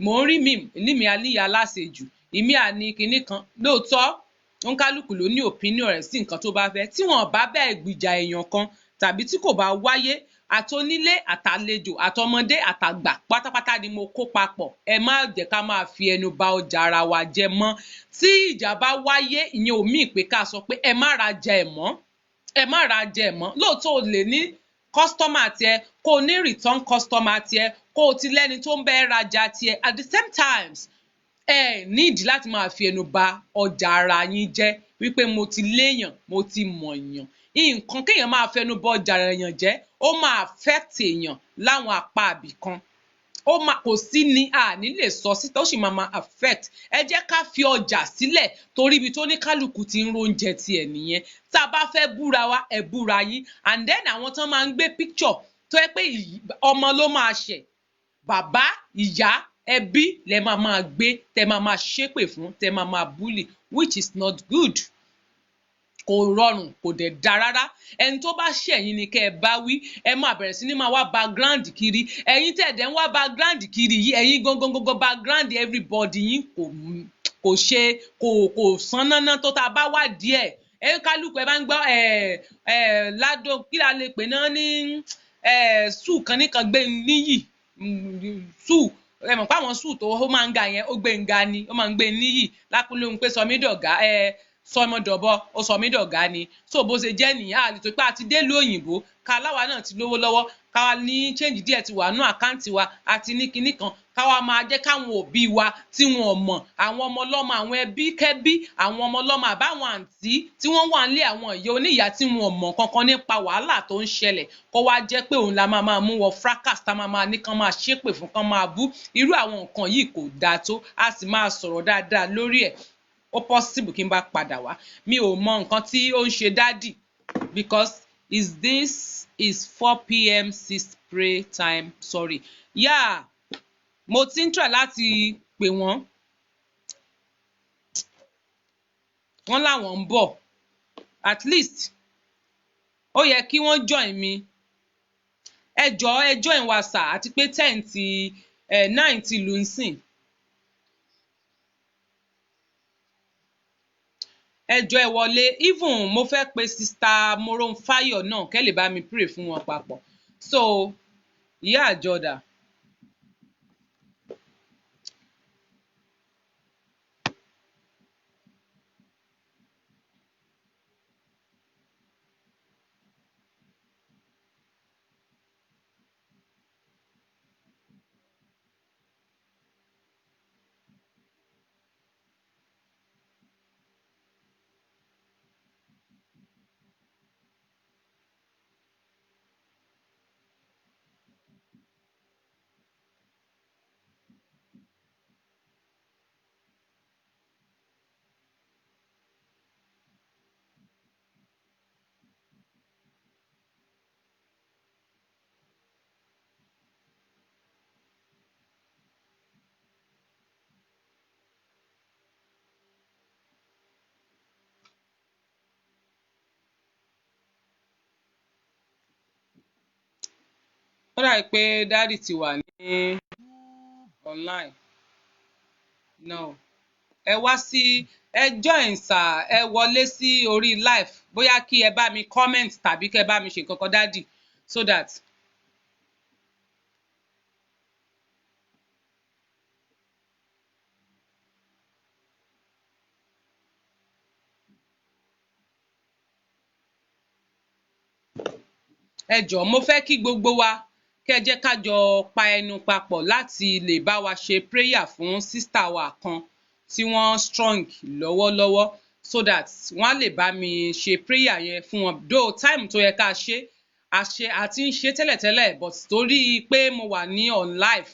Mò ń rí mi ní mi aníyá aláṣejù, ìmí àní kinní kan. Lóòótọ́, òǹkálùkù ló ní opinion rẹ̀ sí nǹkan tó bá fẹ́. Tí wọn bá bẹ́ẹ̀ gbìjà èèyàn kan tàbí tí kò bá wáyé, àtonílé àtàlejò àtọmọdé àtàgbà pátápátá ni mo kó papọ̀. Ẹ má jẹ́ ká máa fi ẹnu ba ọjà ara wa jẹ́ mọ́. Tí ìjà bá wáyé, ìyẹn ò míì pé ká sọ pé ẹ má rajà ẹ̀ mọ́, ẹ má rajà ẹ̀ mọ́. Lóòótọ́, o lè ní customer tiẹ̀, kó o ní return customer tiẹ̀, kó o ti lẹ́ni tó ń bẹ́ẹ̀ rajà tiẹ̀. At the same times, ẹ nídìí láti máa fi ẹnu ba ọjà ara yín jẹ́ wípé mo ti léèyàn, mo ti mọ̀yàn. Nǹkan kéèyàn máa fẹnu ba ọjà èèyàn jẹ́, ó máa affect èèyàn láwọn apá ibì kan. Ó máa kò sí ní àní lè sọ síta, ó sì máa affect. Ẹ jẹ́ ká fi ọjà sílẹ̀, torí ibi tó ní kálukú ti ń róúnjẹ tiẹ̀ nìyẹn. Tá a bá fẹ́ búra wa, ẹ búra yín. And then àwọn tán máa ń gbé picture tó yẹ pé ọmọ ló máa ṣẹ̀, bàbá, ìyá, ẹbí lẹ máa máa gbé, tẹ máa máa ṣépè fún, tẹ máa máa bully, which is not good. Kò rọrùn, kò dẹ̀ da rárá. Ẹni tó bá ṣẹ̀yìn ni kẹ́ ẹ bá wí. Ẹ máa bẹ̀rẹ̀ sí ní máa wá background kiri. Ẹ̀yin tẹ̀ dẹ̀ ń wá background kiri yìí, ẹ̀yin gangan gangan, background everybody yín kò ṣe kò sánnáná tó tá a bá wá díẹ̀. Ẹ kálukú ẹ bá ń gbọ́ ẹ ẹ ládùn, kí la lè pè náà ní ẹ sùn kan nìkan gbé níyì sùn. Ẹ mọ̀ pé àwọn sùn tó ó máa ń ga yẹn, ó gbé ń ga ni, ó máa ń gbé níyì lákúnlé ń pé sọmídọ̀gá ẹ sọmọdọ̀bọ, ó sọmídọ̀gá ni. So bó ṣe jẹ́ nìyẹn. A lè tó pé a ti délùú òyìnbó, ká láwa náà ti lówó lọ́wọ́, ká ní change díẹ̀ ti wà nú account wa, àti ní kinní kan, káwa máa jẹ́ káwọn òbí wa tí wọn ò mọ̀, àwọn ọmọ ọlọ́mọ, àwọn ẹbí kẹ́bí, àwọn ọmọ ọlọ́mọ, àbáwọn àǹtí tí wọ́n wà nílé àwọn ìyá oníyàá tí wọn ò mọ̀ kankan nípa wàhálà tó ń ṣẹlẹ̀, kó wá jẹ́ pé òun la máa máa mú wọ fracas, tá máa máa ní kán máa ṣépè fún, kán máa bú. Irú àwọn nǹkan yìí kò dáa tó. A sì máa sọ̀rọ̀ dáadáa lórí ẹ̀. Ó possible kí n bá padà wá. Mi ò mọ nǹkan tí ó ń ṣe daddy, because is this is 4 p.m. 6 pray time. Sorry, yeah, mo ti ń try láti pè wọ́n. Wọ́n láwọn ń bọ̀. At least ó yẹ kí wọ́n join mi. Ẹ jọ̀ọ́, ẹ join wa sà. Àti pé 10 ti 9 ti lù ń sìn. Ẹ jọ̀ọ́, ẹ wọlé. Even mo fẹ́ pe Sister Moronfáyọ̀ náà kẹ́ lè bá mi pray fún wọn papọ̀. So ìyá àjọdà. Ó dàbí pé daddy ti wà ní online. No, ẹ wá sí, ẹ join sir. Ẹ wọlé sí orí live, bóyá kí ẹ bá mi comment tàbí kí ẹ bá mi ṣe nǹkan kan, daddy, so that. Ẹ jọ̀ọ́, mo fẹ́ kí gbogbo wa kẹ́ jẹ́ ká jọ pa ẹnu papọ̀ láti lè bá wa ṣe prayer fún sister wa kan tí wọ́n strong lọ́wọ́lọ́wọ́. so that wọ́n á lè bá mi ṣe prayer yẹn fún wọn. Though time tó yẹ ká ṣe, àṣe àti ń ṣe tẹ́lẹ̀tẹ́lẹ̀, but torí pé mo wà ní on live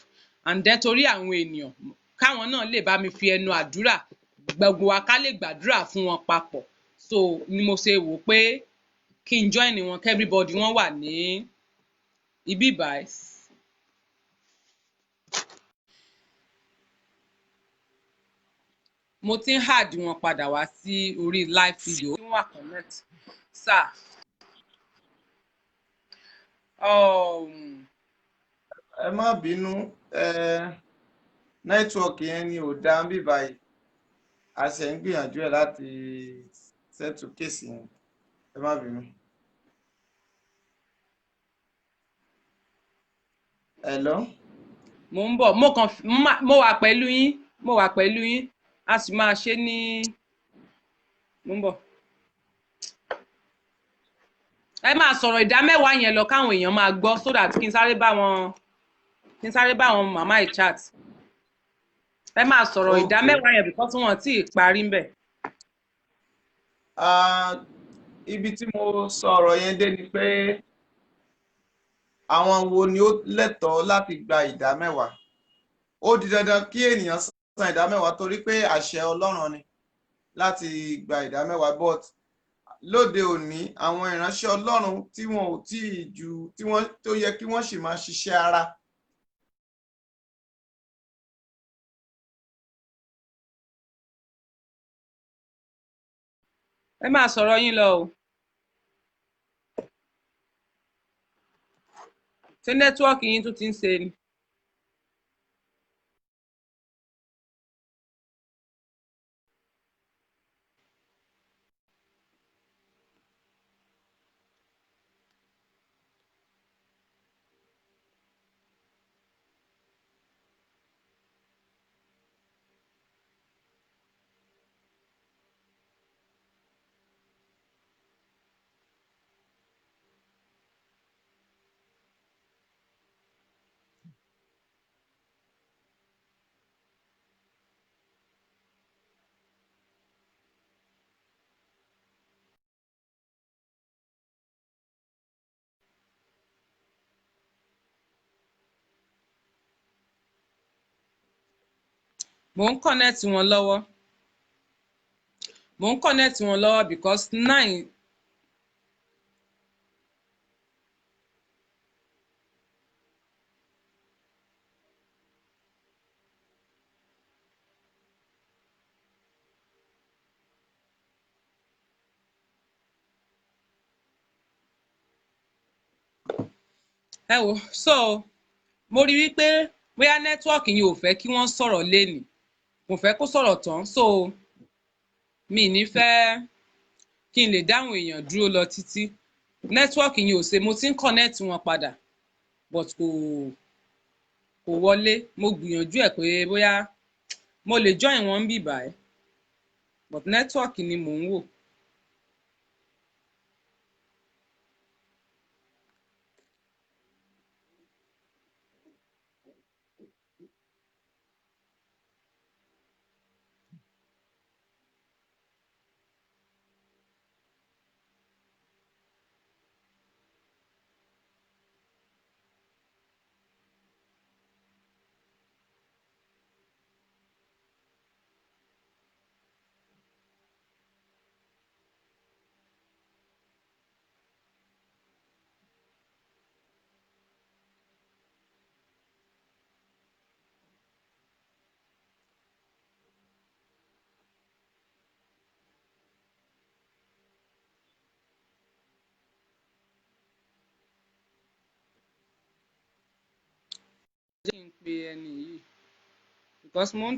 and then torí àwọn ènìyàn káwọn náà lè bá mi fi ẹnu àdúrà, gbogbo wa ká lè gbàdúrà fún wọn papọ̀. So ni mo ṣe wò pé kí n join wọn, kí everybody wọn wà ní ibí báyìí. Mo ti ń add wọn padà wá sí orí live video. Kí wọ́n wà connect sir. Ẹ má bínú, ẹ network yẹn ni ò dáa bí báyìí. A ṣe ń gbìyànjú ẹ láti settle case yẹn. Ẹ má bínú. Hello? Mo ń bọ̀, mo kàn mo wà pẹ̀lú yín, mo wà pẹ̀lú yín, a sì máa ṣe ní, mo ń bọ̀. Ẹ máa sọ̀rọ̀ ìdámẹ́wàá yẹn lọ káwọn èèyàn máa gbọ́, so that kí n sáré bá wọn màmá ì chat. Ẹ máa sọ̀rọ̀ ìdámẹ́wàá yẹn because wọn tí ì parí ń bẹ̀. Ah, ibi tí mo sọ ọ̀rọ̀ yẹn dé ni pé àwọn wo ni ó lẹ́tọ̀ọ́ láti gba ìdá mẹ́wàá? Ó di dandan kí ènìyàn san ìdá mẹ́wàá torí pé àṣẹ Ọlọ́run ni láti gba ìdá mẹ́wàá, but lóde òní, àwọn ìránṣẹ́ Ọlọ́run tí wọn ò tí ì ju tí wọ́n tó yẹ kí wọ́n sì máa ṣiṣẹ́ ara Ẹ máa sọ̀rọ̀ yín lọ o. Ṣé network yín tún ti ń ṣe ni? Mò ń connect wọn lọ́wọ́, mò ń connect wọn lọ́wọ́ because 9. Ẹ wo, so mo rí wípé bóyá network yìí ò fẹ́ kí wọ́n sọ̀rọ̀ lénìí, kò fẹ́ kó sọ̀rọ̀ tán, so mi ní fẹ́ kí n lè dáhùn èèyàn dúró lọ títí. Network yìí ò ṣe, mo ti ń connect wọn padà but kò wọlé. Mo gbìyànjú ẹ̀ pé bóyá mo lè join wọn bí báyìí, but network ni mò ń wò. Jẹ́ kí n pe ẹni yìí because mo ń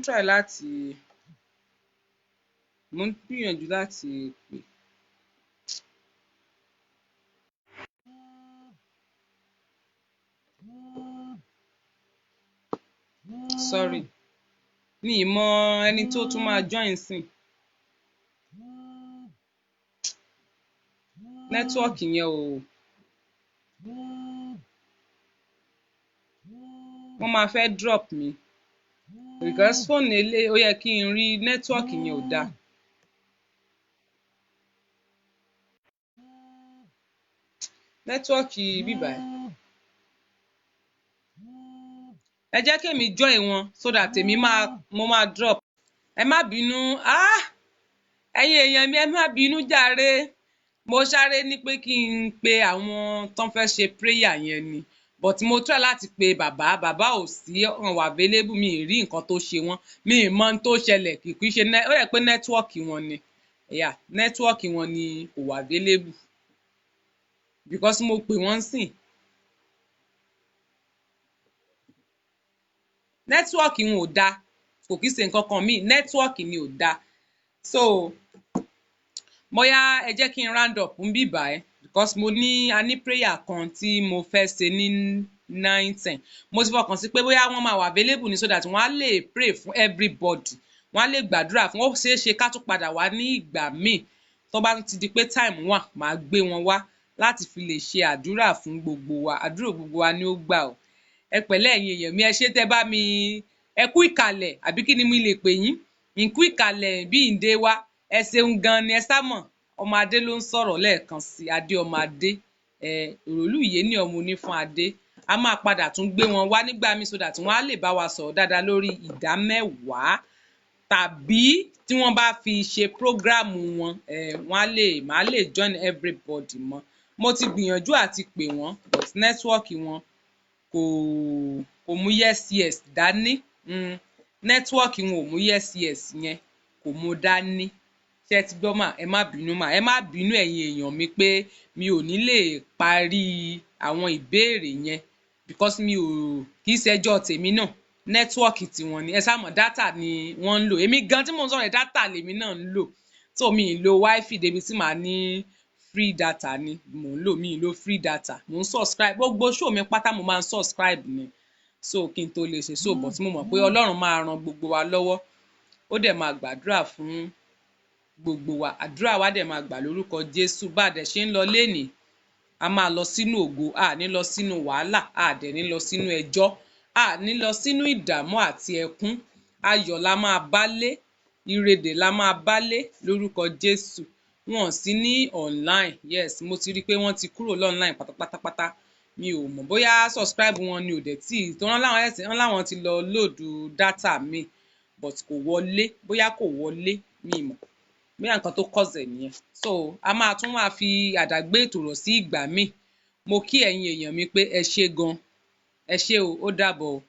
gbìyànjú láti pè. Sorry, mi ì mọ ẹni tó tún máa join sìn. Network yẹn ò, wọ́n máa fẹ́ drop mi because fóònù ilé ó yẹ kí n rí, network yẹn ò dáa. Network bíbá ẹ̀. Ẹ jẹ́ kémi join wọn so that èmi máa mo máa drop. Ẹ má bínú, ah! Ẹ̀yin èèyàn mi, ẹ má bínú jàre. Mo sáré ní pé kí n pe àwọn tán fẹ́ ṣe prayer yẹn ni, but mo try láti pe bàbá, bàbá ò sí, wọn wà available. Mi ì rí nǹkan tó ṣe wọ́n, mi ì mọ ohun tó ṣẹlẹ̀. Kì í ṣe ó yẹ pé network wọn ni. Yeah, network wọn ni kò wà available because mo pè wọ́n sìn. Network wọn ò dáa, kò kí ṣe nǹkan kan míì, network ni ò dáa. So bóyá ẹ jẹ́ kí n round up ń bí báyìí because mo ní a ní prayer kan tí mo fẹ́ ṣe ní 9:10. Mo ti fọkàn sí pé bóyá wọ́n máa wà available ni so that wọ́n á lè pray fún everybody, wọ́n á lè gbàdúrà fún. Ó ṣeé ṣe ká tún padà wá ní ìgbà míì tó bá ti di pé time wà, màá gbé wọn wá láti fi lè ṣe àdúrà fún gbogbo wa. Àdúrà gbogbo wa ni ó gbà o. Ẹ pẹ̀lẹ́, ẹ̀yin èèyàn mi, ẹ ṣé tẹ́ bá mi, ẹ kú ìkàlẹ̀, àbí kí ni mo lè pè yín, ìkú ìkàlẹ̀ bí ìǹde wa. Ẹ ṣeun gan ni. Ẹ sámọ̀ ọmọ adé ló ń sọ̀rọ̀ lẹ́ẹ̀kan sí, adé ọmọ adé, ẹ òròlú ìyé ní ọmọ onífún adé. A máa padà tún gbé wọn wá nígbà míì so that wọ́n á lè bá wa sọ̀rọ̀ dáadáa lórí ìdá mẹ́wàá, tàbí tí wọ́n bá fi ṣe prógráàmù wọn, ẹ wọ́n á lè máa lè join everybody mọ́. Mo ti gbìyànjú àti pè wọ́n but network wọn kò mú yes yes dání. Network wọn ò mú yes yes yẹn, kò mú dání. Ṣé ẹ ti gbọ́ mà? Ẹ má bínú mà, ẹ má bínú ẹ̀yin èèyàn mi pé mi ò ní lè parí àwọn ìbéèrè yẹn because mi ò kì í ṣẹjọ́ tèmi náà, network tiwọn ni. Ẹ sá mọ̀, data ni wọ́n ń lò. Èmi gan tí mò ń sọ̀rọ̀ ẹ̀, data lèmi náà ń lò, so mi ì lo wifi débi tí màá ní free data ni mò ń lò. Mi ì lo free data, mò ń subscribe. Gbogbo show mi pátá mo máa ń subscribe ni, so kí n tó lè ṣe so. But mo mọ̀ pé Ọlọ́run máa ran gbogbo wa lọ́wọ́, ó dẹ̀ máa gbàdúrà fún gbogbo wa, àdúrà wa dẹ̀ máa gbà lórúkọ Jésù. Bá a dẹ̀ ṣe ń lọ lénìí, a máa lọ sínú ògo, a ní lọ sínú wàhálà, a dẹ̀ ní lọ sínú ẹjọ́, a ní lọ sínú ìdààmú àti ẹkún. Ayọ̀ la máa bá lé, ìrèdè la máa bá lé lórúkọ Jésù. Wọn sì ní online. Yes, mo ti rí i pé wọ́n ti kúrò online pátápátápátá. Mi ò mọ̀ bóyá subscribe wọn ni ò dẹ̀ tí tó rán láwọn ẹ̀sìn rán láwọn ti lọ lóòdù data mi, but kò wọlé, bóyá kò wọlé, mi mọ̀ bóyá nǹkan tó cause ẹ̀ nìyẹn. So a máa tún máa fi àdàgbé ètò rọ̀ sí ìgbà míì. Mo kí ẹ̀yin èèyàn mi pé ẹ ṣé gan, ẹ ṣé o, ó dàbọ̀ o.